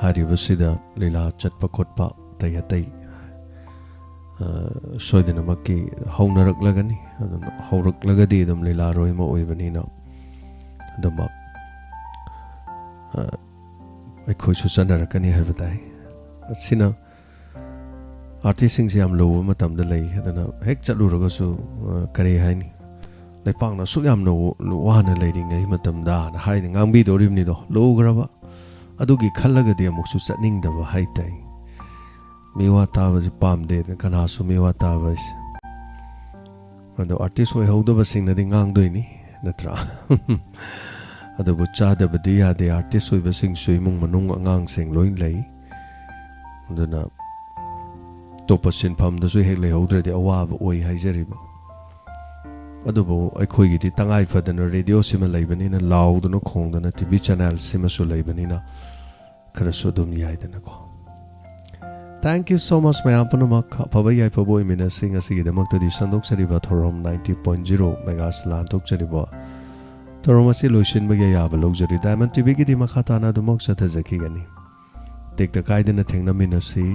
ꯍꯥꯏꯔꯤꯕꯁꯤꯗ ꯂꯤꯂꯥ ꯆꯠꯄ ꯈꯣꯠꯄ ꯑꯇꯩ ꯑꯇꯩ, ꯑ, ꯁꯣꯏꯗꯅꯃꯛꯀꯤ ꯍꯧꯅꯔꯛꯂꯒꯅꯤ꯫ ꯑꯗꯨꯅ ꯍꯧꯔꯛꯂꯒꯗꯤ ꯑꯗꯨꯝ ꯂꯤꯂꯥꯔꯣꯏ ꯑꯃ ꯑꯣꯏꯕꯅꯤꯅ ꯑꯗꯨꯃꯛ, ꯑ, ꯑꯩꯈꯣꯏꯁꯨ ꯆꯠꯅꯔꯛꯀꯅꯤ ꯍꯥꯏꯕ ꯇꯥꯏ꯫ ꯑꯁꯤꯅ artistꯁꯤꯡꯁꯦ ꯌꯥꯝ ꯂꯨꯕ ꯃꯇꯝꯗ ꯂꯩ꯫ ꯑꯗꯨꯅ ꯍꯦꯛ ꯆꯠꯂꯨꯔꯒꯁꯨ, ꯑ, ꯀꯔꯤ ꯍꯥꯏꯅꯤ, ꯂꯩꯄꯥꯛꯅ ꯑꯁꯨꯛ ꯌꯥꯝꯅ ꯋꯥꯅ ꯂꯩꯔꯤꯉꯩ ꯃꯇꯝꯗꯅ ꯍꯥꯏꯅ ꯉꯥꯡꯕꯤꯗꯧꯔꯤꯕꯅꯤꯗꯣ, ꯂꯨꯈ꯭ꯔꯕ꯫ ꯑꯗꯨꯒꯤ ꯈꯜꯂꯒꯗꯤ ꯑꯃꯨꯛꯁꯨ ꯆꯠꯅꯤꯡꯗꯕ ꯍꯥꯏꯇꯥꯏ꯫ ꯃꯤꯋꯥ ꯇꯥꯕꯁꯤ ꯄꯥꯝꯗꯦꯗꯅ ꯀꯅꯥꯁꯨ ꯃꯤꯋꯥ ꯇꯥꯕ ꯍꯥꯏꯁꯦ꯫ ꯑꯗꯣ artist ꯑꯣꯏꯍꯧꯗꯕꯁꯤꯡꯅꯗꯤ ꯉꯥꯡꯗꯣꯏꯅꯤ, ꯅꯠꯇ꯭ꯔꯥ? ꯑꯗꯨꯕꯨ ꯆꯥꯗꯕꯗꯤ ꯌꯥꯗꯦ꯫ ꯑꯥꯔꯇꯤꯁ ꯑꯣꯏꯕꯁꯤꯡꯁꯨ ꯏꯃꯨꯡ ꯃꯅꯨꯡ ꯑꯉꯥꯡꯁꯤꯡ ꯂꯣꯏ ꯂꯩ꯫ ꯑꯗꯨꯅ ꯑꯇꯣꯞꯄ ꯁꯤꯟꯐꯝꯗꯁꯨ ꯍꯦꯛ ꯂꯩꯍꯧꯗ꯭ꯔꯗꯤ ꯑꯋꯥꯕ ꯑꯣꯏ ꯍꯥꯏꯖꯔꯤꯕ꯫ ꯑꯗꯨꯕꯨ ꯑꯩꯈꯣꯏꯒꯤꯗꯤ ꯇꯉꯥꯏ ꯐꯗꯅ ꯔꯦꯗꯤꯑꯣꯁꯤꯃ ꯂꯩꯕꯅꯤꯅ, ꯂꯥꯎꯗꯅ ꯈꯣꯡꯗꯅ ꯇꯤ ꯚꯤ ꯆꯦꯅꯦꯜꯁꯤꯃꯁꯨ ꯂꯩꯕꯅꯤꯅ, ꯈꯔꯁꯨ ꯑꯗꯨꯝ ꯌꯥꯏꯗꯅꯀꯣ꯫ Thank you so much, ꯃꯌꯥꯝ ꯄꯨꯝꯅꯃꯛ꯫ ꯑꯐꯕ ꯌꯥꯏꯐꯕ ꯑꯣꯏꯃꯤꯟꯅꯁꯤ꯫ ꯉꯁꯤꯒꯤꯗꯃꯛꯇꯗꯤ ꯁꯟꯗꯣꯛꯆꯔꯤꯕ ꯊꯧꯔꯝ ninety point zero megahertz ꯂꯥꯟꯊꯣꯛꯆꯔꯤꯕ ꯊꯧꯔꯝ ꯑꯁꯤ ꯂꯣꯏꯁꯤꯟꯕꯒꯤ ꯑꯌꯥꯕ ꯂꯧꯖꯔꯤ꯫ ꯗꯥꯏꯃꯟ ꯇꯤ ꯚꯤꯒꯤꯗꯤ ꯃꯈꯥ ꯇꯥꯅ ꯑꯗꯨꯃꯛ ꯆꯠꯊꯖꯈꯤꯒꯅꯤ꯫ ꯇꯦꯛꯇ ꯀꯥꯏꯗꯅ ꯊꯦꯡꯅꯃꯤꯟꯅꯁꯤ꯫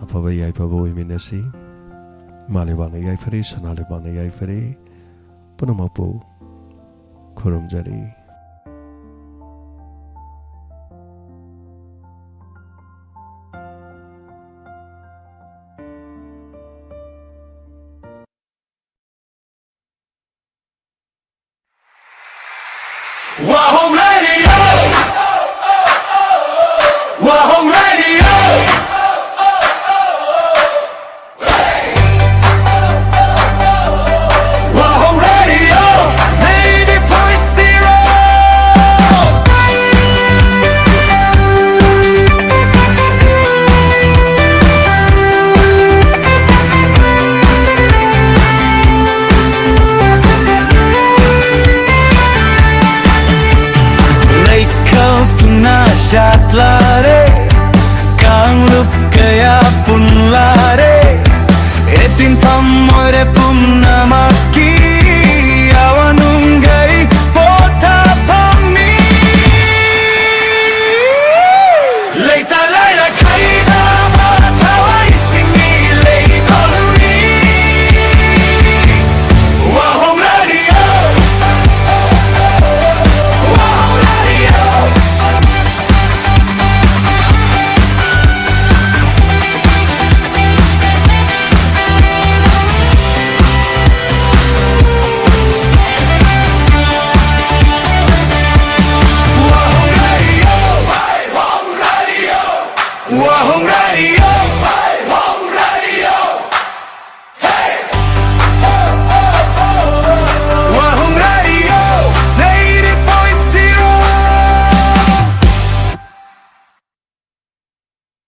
ꯑꯐꯕ ꯌꯥꯏꯐꯕ ꯑꯣꯏꯃꯤꯟꯅꯁꯤ꯫ ꯏꯃꯥ ꯂꯩꯕꯥꯛꯅ ꯌꯥꯏꯐꯔꯦ, ꯁꯅꯥ ꯂꯩꯕꯥꯛꯅ ꯌꯥꯏꯐꯔꯦ꯫ ꯄꯨꯝꯅꯃꯛꯄꯨ ꯈꯨꯔꯨꯝꯖꯔꯤ꯫ Wahong Radio! Wahong Radio! Wahong Radio! Ninety point zero! ꯂꯩꯈꯥꯎ ꯁꯨꯡꯅ ꯁꯥꯠꯂꯔꯦ, ꯀꯥꯡꯂꯨꯞ ꯀꯌꯥ ꯄꯨꯟꯂꯔꯦ, ꯏꯇꯤꯟꯐꯝ ꯑꯣꯏꯔꯦ ꯄꯨꯝꯅꯃꯛ